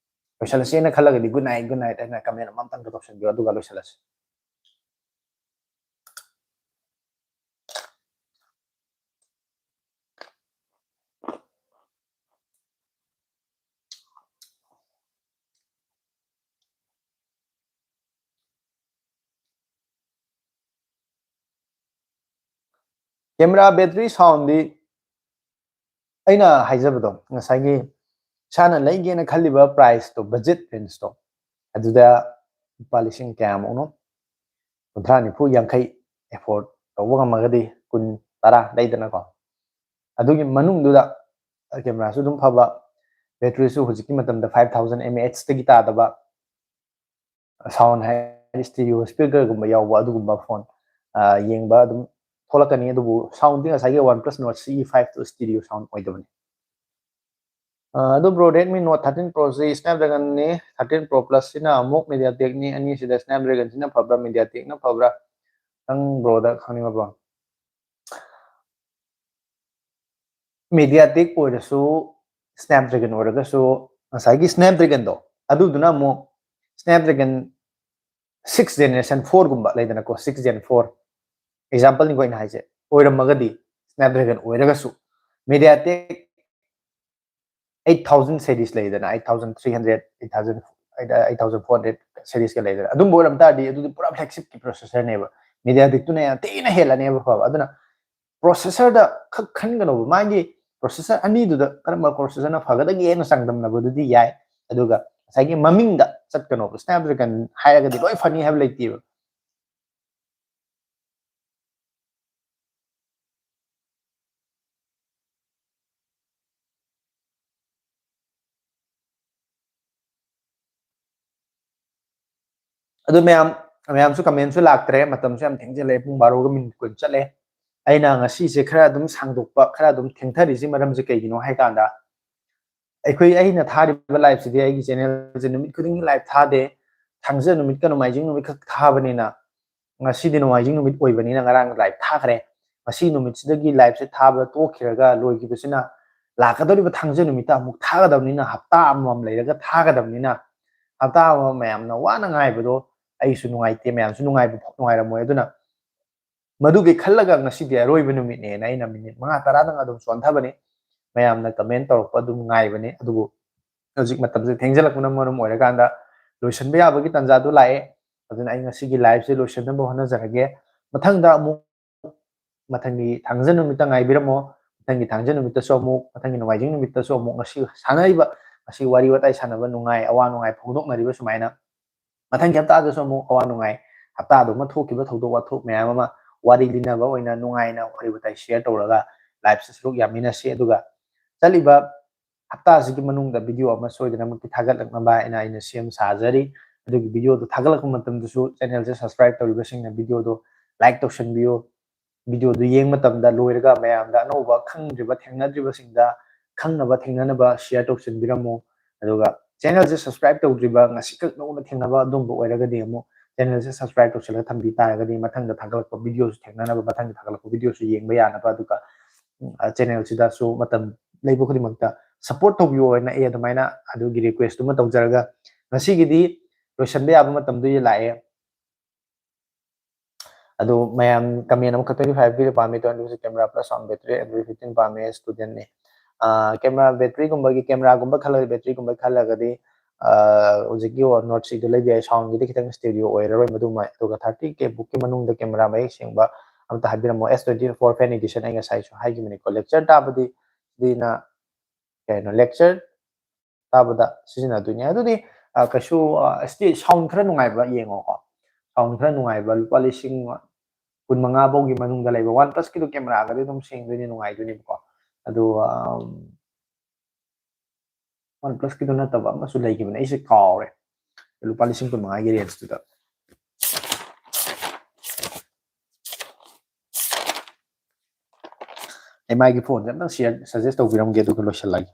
ꯂꯣꯏꯁꯜꯂꯁꯦꯅ ꯈꯜꯂꯒꯗꯤ good night, good night ꯍꯥꯏꯅ comment ꯑꯃꯇꯪꯒ ꯇꯧꯁꯟꯕꯤꯔꯣ, ꯑꯗꯨꯒ ꯂꯣꯏꯁꯜꯂꯁꯤ꯫ Camera, battery, sound ꯗꯤ ꯑꯩꯅ ꯍꯥꯏꯖꯕꯗꯣ, ꯉꯁꯥꯏꯒꯤ ꯏꯁꯥꯅ ꯂꯩꯒꯦꯅ ꯈꯜꯂꯤꯕ price ꯇꯣ, budget range ꯇꯣ, ꯑꯗꯨꯗ ꯂꯨꯄꯥ ꯂꯤꯁꯤꯡ ꯀꯌꯥꯃꯨꯛꯅꯣ, ꯀꯨꯟꯊ꯭ꯔꯥ, ꯅꯤꯐꯨ, ꯌꯥꯡꯈꯩ afford ꯇꯧꯕ ꯉꯝꯃꯒꯗꯤ, ꯀꯨꯟ, ꯇꯔꯥ ꯂꯩꯗꯅꯀꯣ, ꯑꯗꯨꯒꯤ ꯃꯅꯨꯡꯗꯨꯗ camera ꯁꯨ ꯑꯗꯨꯝ ꯐꯕ, battery ꯁꯨ ꯍꯧꯖꯤꯛꯀꯤ ꯃꯇꯝꯗ five thousand mAh ꯇꯒꯤ ꯇꯥꯗꯕ, sound ꯍꯥꯏ ꯍꯥꯏꯗꯤ stereo speakerꯒꯨꯝꯕ ꯌꯥꯎꯕ ꯑꯗꯨꯒꯨꯝꯕ phone ꯌꯦꯡꯕ ꯑꯗꯨꯝ ꯊꯣꯛꯂꯛꯀꯅꯤ꯫ ꯑꯗꯨꯕꯨ soundꯗꯤ ꯉꯁꯥꯏꯒꯤ OnePlus Nord C E five two stereo sound ꯑꯣꯏꯗꯕꯅꯤ꯫ ꯑꯗꯨ bro, Redmi Note thirteen Pro ꯁꯤ Snapdragonꯅꯤ, thirteen Pro Plus ꯁꯤꯅ ꯑꯃꯨꯛ MediaTekꯅꯤ, ꯑꯅꯤꯁꯤꯗ Snapdragonꯁꯤꯅ ꯐꯕ꯭ꯔꯥ MediaTekꯅ ꯐꯕ꯭ꯔꯥ? ꯅꯪ broꯗ ꯈꯪꯅꯤꯡꯉꯕ꯭ꯔꯣ? MediaTek ꯑꯣꯏꯔꯁꯨ, Snapdragon ꯑꯣꯏꯔꯒꯁꯨ, ꯉꯁꯥꯏꯒꯤ Snapdragonꯗꯣ, ꯑꯗꯨꯗꯨꯅ ꯑꯃꯨꯛ Snapdragon six generation fourꯒꯨꯝꯕ ꯂꯩꯗꯅꯀꯣ, six gen four, exampleꯅꯤꯀꯣ ꯑꯩꯅ ꯍꯥꯏꯁꯦ, ꯑꯣꯏꯔꯝꯃꯒꯗꯤ, Snapdragon ꯑꯣꯏꯔꯒꯁꯨ, MediaTek eight thousand series ꯂꯩꯗꯅ, eight thousand three hundred, eight thousand, eight thousand four hundred seriesꯀ ꯂꯩꯗꯅ, ꯑꯗꯨꯝꯕ ꯑꯣꯏꯔꯝ ꯇꯥꯔꯗꯤ ꯑꯗꯨꯗꯤ ꯄꯨꯔꯥ flagshipꯀꯤ processorꯅꯦꯕ, MediaTekꯇꯨꯅ ꯌꯥꯝ ꯊꯤꯅ ꯍꯦꯜꯂꯅꯦꯕ ꯐꯕ꯫ ꯑꯗꯨꯅ processorꯗ ꯈꯛ ꯈꯟꯒꯅꯣꯕ, ꯃꯥꯒꯤ processor ꯑꯅꯤꯗꯨꯗ ꯀꯔꯝꯕ processorꯅ ꯐꯒꯗꯒꯦꯅ ꯆꯥꯡꯗꯝꯅꯕꯗꯨꯗꯤ ꯌꯥꯏ, ꯑꯗꯨꯒ ꯉꯁꯥꯏꯒꯤ ꯃꯃꯤꯡꯗ ꯆꯠꯀꯅꯣꯕ꯫ Snapdragon ꯍꯥꯏꯔꯒꯗꯤ ꯂꯣꯏ ꯐꯅꯤ ꯍꯥꯏꯕ ꯂꯩꯇꯦꯕ꯫ ꯑꯗꯨ ꯃꯌꯥꯝ, ꯃꯌꯥꯝꯁꯨ commentꯁꯨ ꯂꯥꯛꯇ꯭ꯔꯦ, ꯃꯇꯝꯁꯨ ꯌꯥꯝ ꯊꯦꯡꯖꯤꯜꯂꯛꯑꯦ, ꯄꯨꯡ ꯕꯥꯔꯣꯒ minute ꯀꯨꯟ ꯆꯠꯂꯦ꯫ ꯑꯩꯅ ꯉꯁꯤꯁꯦ ꯈꯔ ꯑꯗꯨꯝ ꯁꯥꯡꯗꯣꯛꯄ, ꯈꯔ ꯑꯗꯨꯝ ꯊꯦꯡꯊꯔꯤꯁꯤ ꯃꯔꯝꯁꯦ ꯀꯩꯒꯤꯅꯣ ꯍꯥꯏ ꯀꯥꯟꯗ, ꯑꯩꯈꯣꯏ, ꯑꯩꯅ ꯊꯥꯔꯤꯕ liveꯁꯤꯗꯤ ꯑꯩꯒꯤ channelꯁꯦ ꯅꯨꯃꯤꯠ ꯈꯨꯗꯤꯡꯒꯤ live ꯊꯥꯗꯦ, ꯊꯥꯡꯖ ꯅꯨꯃꯤꯠꯀ ꯅꯣꯡꯃꯥꯏꯖꯤꯡ ꯅꯨꯃꯤꯠꯈꯛ ꯊꯥꯕꯅꯤꯅ, ꯉꯁꯤꯗꯤ ꯅꯣꯡꯃꯥꯏꯖꯤꯡ ꯅꯨꯃꯤꯠ ꯑꯣꯏꯕꯅꯤꯅ ꯉꯔꯥꯡ live ꯊꯥꯈ꯭ꯔꯦ꯫ ꯉꯁꯤ ꯅꯨꯃꯤꯠꯁꯤꯗꯒꯤ liveꯁꯦ ꯊꯥꯕ ꯇꯣꯛꯈꯤꯔꯒ ꯂꯣꯏꯈꯤꯕꯁꯤꯅ ꯂꯥꯛꯀꯗꯧꯔꯤꯕ ꯊꯥꯡꯖ ꯅꯨꯃꯤꯠꯇ ꯑꯃꯨꯛ ꯊꯥꯒꯗꯕꯅꯤꯅ, ꯍꯞꯇꯥ ꯑꯃꯃꯝ ꯂꯩꯔꯒ ꯊꯥꯒꯗꯕꯅꯤꯅ, ꯍꯞꯇꯥ ꯑꯃꯃꯝ ꯃꯌꯥꯝꯅ ꯋꯥꯅ ꯉꯥꯏꯕꯗꯣ ꯑꯩꯁꯨ ꯅꯨꯡꯉꯥꯏꯇꯦ, ꯃꯌꯥꯝꯁꯨ ꯅꯨꯡꯉꯥꯏꯕ, ꯅꯨꯡꯉꯥꯏꯔꯝꯃꯣꯏ꯫ ꯑꯗꯨꯅ ꯃꯗꯨꯒꯤ ꯈꯜꯂꯒ ꯉꯁꯤꯗꯤ ꯑꯔꯣꯏꯕ ꯅꯨꯃꯤꯠꯅꯦꯅ ꯑꯩꯅ minute ꯃꯉꯥ ꯇꯔꯥꯗꯪ ꯑꯗꯨꯝ ꯆꯣꯟꯊꯕꯅꯤ꯫ ꯃꯌꯥꯝꯅ comment ꯇꯧꯔꯛꯄ ꯑꯗꯨꯝ ꯉꯥꯏꯕꯅꯤ꯫ ꯑꯗꯨꯕꯨ ꯍꯧꯖꯤꯛ ꯃꯇꯝꯁꯦ ꯊꯦꯡꯖꯤꯜꯂꯛꯄꯅ ꯃꯔꯝ ꯑꯣꯏꯔꯀꯥꯟꯗ ꯂꯣꯏꯁꯤꯟꯕ ꯌꯥꯕꯒꯤ ꯇꯥꯟꯖꯥꯗꯨ ꯂꯥꯛꯑꯦ꯫ ꯑꯗꯨꯅ ꯑꯩ ꯉꯁꯤꯒꯤ liveꯁꯦ ꯂꯣꯏꯁꯤꯟꯅꯕ ꯍꯣꯠꯅꯖꯔꯒꯦ꯫ ꯃꯊꯪꯗ ꯑꯃꯨꯛ, ꯃꯊꯪꯒꯤ ꯊꯥꯡꯖ ꯅꯨꯃꯤꯠꯇ ꯉꯥꯏꯕꯤꯔꯝꯃꯣ꯫ ꯃꯊꯪꯒꯤ ꯊꯥꯡꯖ ꯅꯨꯃꯤꯠꯇꯁꯨ ꯑꯃꯨꯛ, ꯃꯊꯪꯒꯤ ꯅꯣꯡꯃꯥꯏꯖꯤꯡ ꯅꯨꯃꯤꯠꯇꯁꯨ ꯑꯃꯨꯛ ꯉꯁꯤ ꯁꯥꯟꯅꯔꯤꯕ, ꯉꯁꯤ ꯋꯥꯔꯤ ꯋꯥꯇꯥꯏ ꯁꯥꯟꯅꯕ, ꯅꯨꯡꯉꯥꯏ ꯑꯋꯥ ꯅꯨꯡꯉꯥꯏ ꯐꯣꯡꯗꯣꯛꯅꯔꯤꯕ ꯁꯨꯃꯥꯏꯅ ꯃꯊꯪꯒꯤ ꯍꯞꯇꯥꯗꯁꯨ ꯑꯃꯨꯛ ꯑꯋꯥ ꯅꯨꯡꯉꯥꯏ, ꯍꯞꯇꯥꯗꯨꯃ ꯊꯣꯛꯈꯤꯕ ꯊꯧꯗꯣꯛ ꯋꯥꯊꯣꯛ ꯃꯌꯥꯝ ꯑꯃ ꯋꯥꯔꯤ ꯂꯤꯅꯕ ꯑꯣꯏꯅ ꯅꯨꯡꯉꯥꯏꯅ ꯋꯥꯔꯤ ꯋꯥꯇꯥꯏ share ꯇꯧꯔꯒ liveꯁꯦ ꯁꯔꯨꯛ ꯌꯥꯃꯤꯟꯅꯁꯤ꯫ ꯑꯗꯨꯒ ꯆꯠꯂꯤꯕ ꯍꯞꯇꯥꯁꯤꯒꯤ ꯃꯅꯨꯡꯗ video ꯑꯃ ꯁꯣꯏꯗꯅꯃꯛꯀꯤ ꯊꯥꯒꯠꯂꯛꯅꯕ ꯍꯥꯏꯅ ꯑꯩꯅ ꯁꯦꯝ ꯁꯥꯖꯔꯤ꯫ ꯑꯗꯨꯒꯤ video ꯗꯣ ꯊꯥꯒꯠꯂꯛꯄ ꯃꯇꯝꯗꯁꯨ channel ꯁꯦ subscribe ꯇꯧꯔꯤꯕꯁꯤꯡꯅ video ꯗꯣ like ꯇꯧꯁꯟꯕꯤꯌꯨ꯫ Video ꯗꯨ ꯌꯦꯡꯕ ꯃꯇꯝꯗ ꯂꯣꯏꯔꯒ ꯃꯌꯥꯝꯗ ꯑꯅꯧꯕ ꯈꯪꯗ꯭ꯔꯤꯕ, ꯊꯦꯡꯅꯗ꯭ꯔꯤꯕꯁꯤꯡꯗ ꯈꯪꯅꯕ, ꯊꯦꯡꯅꯅꯕ share ꯇꯧꯁꯟꯕꯤꯔꯝꯃꯨ꯫ ꯑꯗꯨꯒ channel ꯁꯦ subscribe ꯇꯧꯗ꯭ꯔꯤꯕ, ꯉꯁꯤꯈꯛ ꯅꯧꯅ ꯊꯦꯡꯅꯕ ꯑꯗꯨꯝꯕ ꯑꯣꯏꯔꯒꯗꯤ ꯑꯃꯨꯛ channel ꯁꯦ subscribe ꯇꯧꯁꯜꯂꯒ ꯊꯝꯕꯤ ꯇꯥꯔꯒꯗꯤ ꯃꯊꯪꯗ ꯊꯥꯒꯠꯂꯛꯄ video ꯁꯨ ꯊꯦꯡꯅꯅꯕ, ꯃꯊꯪꯗ ꯊꯥꯒꯠꯂꯛꯄ video ꯁꯨ ꯌꯦꯡꯕ ꯌꯥꯅꯕ, ꯑꯗꯨꯒ, ꯎꯝ, ꯑ, channel ꯁꯤꯗꯁꯨ ꯃꯇꯝ ꯂꯩꯕ ꯈꯨꯗꯤꯡꯃꯛꯇ support ꯇꯧꯕꯤꯌꯣ ꯍꯥꯏꯅ ꯑꯩ ꯑꯗꯨꯃꯥꯏꯅ ꯑꯗꯨꯒꯤ request ꯇꯨꯃ ꯇꯧꯖꯔꯒ ꯉꯁꯤꯒꯤꯗꯤ ꯂꯣꯏꯁꯟꯕ ꯌꯥꯕ ꯃꯇꯝꯗꯨ ꯂꯥꯛꯑꯦ꯫ ꯑꯗꯨ ꯃꯌꯥꯝ comment ꯑꯃꯈꯛꯇꯗꯤ ꯍꯥꯏꯕꯤꯔ ꯄꯥꯝꯃꯤ, twenty camera plus sound battery Android fifteen ꯄꯥꯝꯃꯦ, student ꯅꯤ꯫ ꯑꯥ, camera battery ꯒꯨꯝꯕꯒꯤ, camera ꯒꯨꯝꯕ ꯈꯜꯂꯒ, battery ꯒꯨꯝꯕ ꯈꯜꯂꯒꯗꯤ, ꯑꯥ, ꯍꯧꯖꯤꯛꯀꯤ Note C ꯗꯨ ꯂꯩꯕ ꯌꯥꯏ, sound ꯒꯤꯗꯤ ꯈꯤꯇꯪ stereo ꯑꯣꯏꯔꯔꯣꯏ ꯃꯗꯨꯃ꯫ ꯑꯗꯨꯒ thirty K ꯕꯨꯛꯀꯤ ꯃꯅꯨꯡꯗ camera ꯃꯌꯦꯛ ꯁꯦꯡꯕ ꯑꯝꯇ ꯍꯥꯏꯕꯤꯔꯝꯃꯣ꯫ S twenty four fan edition ꯑꯩ ꯉꯁꯥꯏꯁꯨ ꯍꯥꯏꯈꯤꯕꯅꯤꯀꯣ, lecture ꯇꯥꯕꯗꯤ, ꯁꯤꯅ ꯀꯩꯅꯣ, lecture ꯇꯥꯕꯗ ꯁꯤꯖꯤꯟꯅꯗꯣꯏꯅꯦ꯫ ꯑꯗꯨꯗꯤ, ꯑ, ꯀꯩꯁꯨ, ꯑ, ꯁꯤ sound ꯈꯔ ꯅꯨꯡꯉꯥꯏꯕ ꯌꯦꯡꯉꯣꯀꯣ꯫ Sound ꯈꯔ ꯅꯨꯡꯉꯥꯏꯕ, ꯂꯨꯄꯥ ꯂꯤꯁꯤꯡ ꯀꯨꯟꯃꯉꯥ ꯐꯥꯎꯒꯤ ꯃꯅꯨꯡꯗ ꯂꯩꯕ, OnePlus ꯀꯤꯗꯣ camera ꯒꯗꯤ ꯑꯗꯨꯝ ꯁꯦꯡꯗꯣꯏꯅꯦ, ꯅꯨꯡꯉꯥꯏꯗꯣꯏꯅꯦꯕꯀꯣ꯫ ꯑꯗꯨ, ꯑꯝ, OnePlus ꯀꯤꯗꯣ ꯅꯠꯇꯕ ꯑꯃꯁꯨ ꯂꯩꯈꯤꯕꯅꯦ, ꯑꯩꯁꯦ ꯀꯥꯎꯔꯦ꯫ ꯂꯨꯄꯥ ꯂꯤꯁꯤꯡ ꯀꯨꯟꯃꯉꯥꯒꯤ range ꯇꯨꯗ꯫ ꯑꯩ ꯃꯥꯒꯤ phone ꯁꯦ ꯑꯝꯇꯪ share, suggest ꯇꯧꯕꯤꯔꯝꯒꯦ, ꯑꯗꯨꯒ ꯂꯣꯏꯁꯤꯜꯂꯒꯦ꯫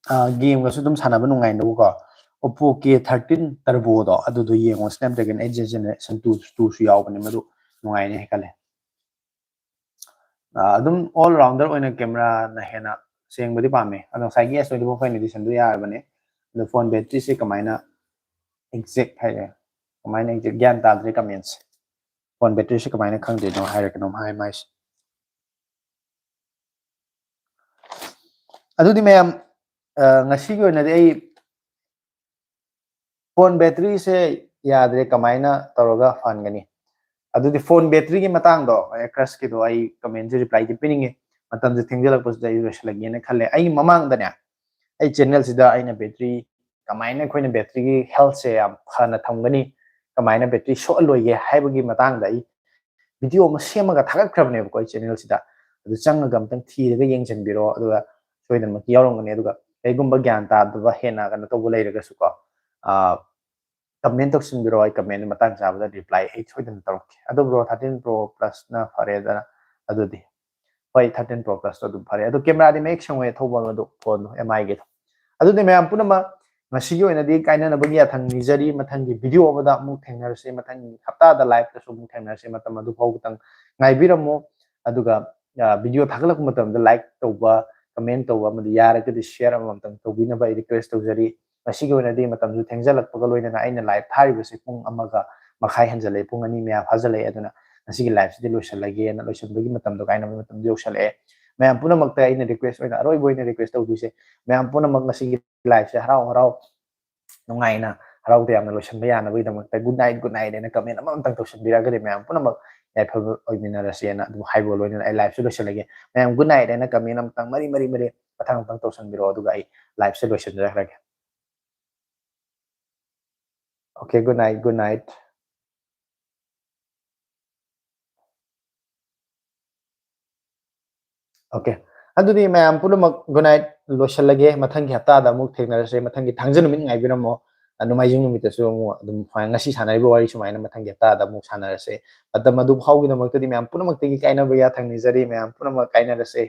ꯑ, game ꯒꯁꯨ ꯑꯗꯨꯝ ꯁꯥꯟꯅꯕ ꯅꯨꯡꯉꯥꯏꯅꯕꯀꯣ꯫ Oppo K thirteen Turbo ꯗꯣ, ꯑꯗꯨꯗꯣ ꯌꯦꯡꯉꯣ, Snapdragon eight Gen Generation two, two ꯁꯨ ꯌꯥꯎꯕꯅꯦ, ꯃꯗꯨ ꯅꯨꯡꯉꯥꯏꯅꯤ ꯍꯥꯏ ꯈꯜꯂꯦ꯫ ꯑ, ꯑꯗꯨꯝ all rounder ꯑꯣꯏꯅ camera ꯅ ꯍꯦꯟꯅ ꯁꯦꯡꯕꯗꯤ ꯄꯥꯝꯃꯦ꯫ ꯑꯗꯣ ꯉꯁꯥꯏꯒꯤ S twenty four fan edition ꯗꯨ ꯌꯥꯔꯕꯅꯦ꯫ ꯑꯗꯣ phone battery ꯁꯦ ꯀꯃꯥꯏꯅ exact ꯍꯥꯏꯔꯦ, ꯀꯃꯥꯏꯅ exact ꯒ꯭ꯌꯥꯟ ꯇꯥꯗ꯭ꯔꯦ comment ꯁꯦ꯫ Phone battery ꯁꯦ ꯀꯃꯥꯏꯅ ꯈꯪꯗꯣꯏꯅꯣ ꯍꯥꯏꯔ ꯀꯩꯅꯣꯝ ꯍꯥꯏ ꯃꯥꯏꯁꯦ꯫ ꯑꯗꯨꯗꯤ ꯃꯌꯥꯝ, ꯑ, ꯉꯁꯤꯒꯤ ꯑꯣꯏꯅꯗꯤ ꯑꯩ phone battery ꯁꯦ ꯌꯥꯗ꯭ꯔꯦ, ꯀꯃꯥꯏꯅ ꯇꯧꯔꯒ ꯐꯍꯟꯒꯅꯤ? ꯑꯗꯨꯗꯤ phone battery ꯒꯤ ꯃꯇꯥꯡꯗꯣ, ꯑꯦ, crush ꯀꯤꯗꯣ ꯑꯩ comment ꯁꯦ reply ꯗꯤ ꯄꯤꯅꯤꯡꯉꯦ꯫ ꯃꯇꯝꯁꯦ ꯊꯦꯡꯖꯤꯜꯂꯛꯄꯁꯤꯗ ꯑꯩ ꯂꯣꯏꯁꯤꯜꯂꯒꯦꯅ ꯈꯜꯂꯦ꯫ ꯑꯩ ꯃꯃꯥꯡꯗꯅꯦ, ꯑꯩ ꯆꯦꯅꯦꯜꯁꯤꯗ ꯑꯩꯅ ꯕꯦꯇ꯭ꯔꯤ ꯀꯃꯥꯏꯅ ꯑꯩꯈꯣꯏꯅ ꯕꯦꯇ꯭ꯔꯤꯒꯤ ꯍꯦꯜꯊꯁꯦ ꯌꯥꯝ ꯐꯅ ꯊꯝꯒꯅꯤ, ꯀꯃꯥꯏꯅ ꯕꯦꯇ꯭ꯔꯤ ꯁꯣꯛꯍꯜꯂꯣꯏꯒꯦ ꯍꯥꯏꯕꯒꯤ ꯃꯇꯥꯡꯗ ꯑꯩ ꯚꯤꯗꯤꯑꯣ ꯑꯃ ꯁꯦꯝꯃꯒ ꯊꯥꯒꯠꯈ꯭ꯔꯕꯅꯦꯕꯀꯣ ꯑꯩ ꯆꯦꯅꯦꯜꯁꯤꯗ꯫ ꯑꯗꯨ ꯆꯪꯉꯒ ꯑꯝꯇꯪ ꯊꯤꯔꯒ ꯌꯦꯡꯁꯤꯟꯕꯤꯔꯣ, ꯑꯗꯨꯒ ꯁꯣꯏꯗꯅꯃꯛꯀꯤ ꯌꯥꯎꯔꯝꯒꯅꯤ꯫ ꯑꯗꯨꯒ ꯀꯩꯒꯨꯝꯕ ꯒ꯭ꯌꯥꯟ ꯇꯥꯗꯕ ꯍꯦꯟꯅ ꯀꯩꯅꯣ ꯇꯧꯕ ꯂꯩꯔꯒꯁꯨꯀꯣ, ꯀꯃꯦꯟ ꯇꯧꯁꯤꯟꯕꯤꯔꯣ, ꯑꯩ ꯀꯃꯦꯟ ꯃꯇꯥꯡ ꯆꯥꯕꯗ ꯔꯤꯄ꯭ꯂꯥꯏ ꯑꯩ ꯁꯣꯏꯗꯅ ꯇꯧꯔꯛꯀꯦ꯫ ꯑꯗꯨ ꯕ꯭ꯔꯣ, ꯊꯥꯔꯇꯤꯟ ꯄ꯭ꯔꯣ ꯄ꯭ꯂꯁꯅ ꯐꯔꯦꯗꯅ ꯑꯗꯨꯗꯤ꯫ ꯍꯣꯏ, ꯊꯥꯔꯇꯤꯟ ꯄ꯭ꯔꯣ ꯄ꯭ꯂꯁꯇꯣ ꯑꯗꯨꯝ ꯐꯔꯦ꯫ ꯑꯗꯣ ꯀꯦꯃꯦꯔꯥꯗꯤ ꯃꯌꯦꯛ ꯁꯦꯡꯉꯣꯏ, ꯊꯧꯕ ꯑꯗꯨ ꯐꯣꯟꯗꯣ ꯑꯦꯝ ꯑꯥꯏꯒꯤꯗꯣ꯫ ꯑꯗꯨꯗꯤ ꯃꯌꯥꯝ ꯄꯨꯝꯅꯃꯛ ꯉꯁꯤꯒꯤ ꯑꯣꯏꯅꯗꯤ ꯀꯥꯏꯅꯅꯕꯒꯤ ꯌꯥꯊꯪ ꯅꯤꯖꯔꯤ꯫ ꯃꯊꯪꯒꯤ ꯚꯤꯗꯤꯑꯣ ꯑꯃꯗ ꯑꯃꯨꯛ ꯊꯦꯡꯅꯔꯁꯤ, ꯃꯊꯪꯒꯤ ꯍꯞꯇꯥꯗ ꯂꯥꯏꯞꯇꯁꯨ ꯑꯃꯨꯛ ꯊꯦꯡꯅꯔꯁꯤ꯫ ꯃꯇꯝ ꯑꯗꯨ ꯐꯥꯎꯕꯇꯪ ꯉꯥꯏꯕꯤꯔꯝꯃꯣ꯫ ꯑꯗꯨꯒ ꯚꯤꯗꯤꯑꯣ ꯊꯥꯒꯠꯂꯛꯄ ꯃꯇꯝꯗ ꯂꯥꯏꯛ ꯇꯧꯕ, ꯀꯃꯦꯟ ꯇꯧꯕ ꯑꯃꯗꯤ ꯌꯥꯔꯒꯗꯤ ꯁꯤꯌꯔ ꯑꯃꯃꯝꯇꯪ ꯇꯧꯕꯤꯅꯕ ꯑꯩ ꯔꯤꯀ꯭ꯋꯦꯁ ꯇꯧꯖꯔꯤ꯫ ꯉꯁꯤꯒꯤ ꯑꯣꯏꯅꯗꯤ ꯃꯇꯝꯁꯨ ꯊꯦꯡꯖꯜꯂꯛꯄꯒ ꯂꯣꯏꯅꯅ ꯑꯩꯅ ꯂꯥꯏꯞ ꯊꯥꯔꯤꯕꯁꯦ ꯄꯨꯡ ꯑꯃꯒ ꯃꯈꯥꯏ ꯍꯦꯟꯖꯜꯂꯛꯑꯦ, ꯄꯨꯡ ꯑꯅꯤ ꯃꯌꯥ ꯐꯥꯖꯜꯂꯛꯑꯦ꯫ ꯑꯗꯨꯅ ꯉꯁꯤꯒꯤ ꯂꯥꯏꯞꯁꯤꯗꯤ ꯂꯣꯏꯁꯤꯜꯂꯒꯦꯅ, ꯂꯣꯏꯁꯤꯟꯕꯒꯤ ꯃꯇꯝꯗꯣ ꯀꯥꯏꯅꯕꯒꯤ ꯃꯇꯝꯗꯣ ꯌꯧꯁꯜꯂꯛꯑꯦ꯫ ꯃꯌꯥꯝ ꯄꯨꯝꯅꯃꯛꯇ ꯑꯩꯅ ꯔꯤꯀ꯭ꯋꯦꯁ ꯑꯣꯏꯅ, ꯑꯔꯣꯏꯕ ꯑꯣꯏꯅ ꯔꯤꯀ꯭ꯋꯦꯁ ꯇꯧꯗꯣꯏꯁꯦ, ꯃꯌꯥꯝ ꯄꯨꯝꯅꯃꯛ ꯉꯁꯤꯒꯤ ꯂꯥꯏꯞꯁꯦ ꯍꯔꯥꯎ ꯍꯔꯥꯎ ꯅꯨꯡꯉꯥꯏꯅ, ꯍꯔꯥꯎ ꯇꯌꯥꯝꯅ ꯂꯣꯏꯁꯤꯟꯕ ꯌꯥꯅꯕꯒꯤꯗꯃꯛꯇ good night, good night ꯍꯥꯏꯅ ꯀꯃꯦꯟ ꯑꯃꯃꯝꯇꯪ ꯇꯧꯁꯤꯟꯕꯤꯔꯒꯗꯤ ꯃꯌꯥꯝ ꯄꯨꯝꯅꯃꯛ ꯌꯥꯏꯐꯕ ꯑꯣꯏꯃꯤꯟꯅꯔꯁꯦꯅ ꯑꯗꯨꯝ ꯍꯥꯏꯕꯒ ꯂꯣꯏꯅꯅ ꯑꯩ ꯂꯥꯏꯞꯁꯦ ꯂꯣꯏꯁꯤꯜꯂꯒꯦ꯫ ꯃꯌꯥꯝ good night ꯍꯥꯏꯅ ꯀꯃꯦꯟ ꯑꯃꯇꯪ ꯃꯔꯤ ꯃꯔꯤ ꯃꯔꯤ ꯃꯊꯪ ꯃꯊꯪ ꯇꯧꯁꯤꯟꯕꯤꯔꯛꯑꯣ, ꯑꯗꯨꯒ ꯑꯩ ꯂꯥꯏꯞꯁꯦ ꯂꯣꯏꯁꯤꯟꯖꯔꯛꯑꯒꯦ꯫ Okay, good night, good night. Okay, ꯑꯗꯨꯗꯤ ꯃꯌꯥꯝ ꯄꯨꯝꯅꯃꯛ good night ꯂꯣꯏꯁꯤꯜꯂꯒꯦ꯫ ꯃꯊꯪꯒꯤ ꯍꯞꯇꯥꯗ ꯑꯃꯨꯛ ꯊꯦꯡꯅꯔꯁꯦ꯫ ꯃꯊꯪꯒꯤ ꯊꯥꯡꯖ ꯅꯨꯃꯤꯠ ꯉꯥꯏꯕꯤꯔꯝꯃꯣ꯫ ꯑ, ꯅꯣꯡꯃꯥꯏꯖꯤꯡ ꯅꯨꯃꯤꯠꯇꯁꯨ ꯑꯃꯨꯛ ꯑꯗꯨꯝ ꯁꯨꯃꯥꯏꯅ ꯉꯁꯤ ꯁꯥꯟꯅꯔꯤꯕ ꯋꯥꯔꯤ ꯁꯨꯃꯥꯏꯅ ꯃꯊꯪꯒꯤ ꯍꯞꯇꯥꯗ ꯑꯃꯨꯛ ꯁꯥꯟꯅꯔꯁꯦ꯫ ꯃꯇꯝ ꯑꯗꯨ ꯐꯥꯎꯒꯤꯗꯃꯛꯇꯗꯤ ꯃꯌꯥꯝ ꯄꯨꯝꯅꯃꯛꯇꯒꯤ ꯀꯥꯏꯅꯕ ꯌꯥꯊꯪ ꯅꯤꯖꯔꯤ꯫ ꯃꯌꯥꯝ ꯄꯨꯝꯅꯃꯛ ꯀꯥꯏꯅꯔꯁꯦ꯫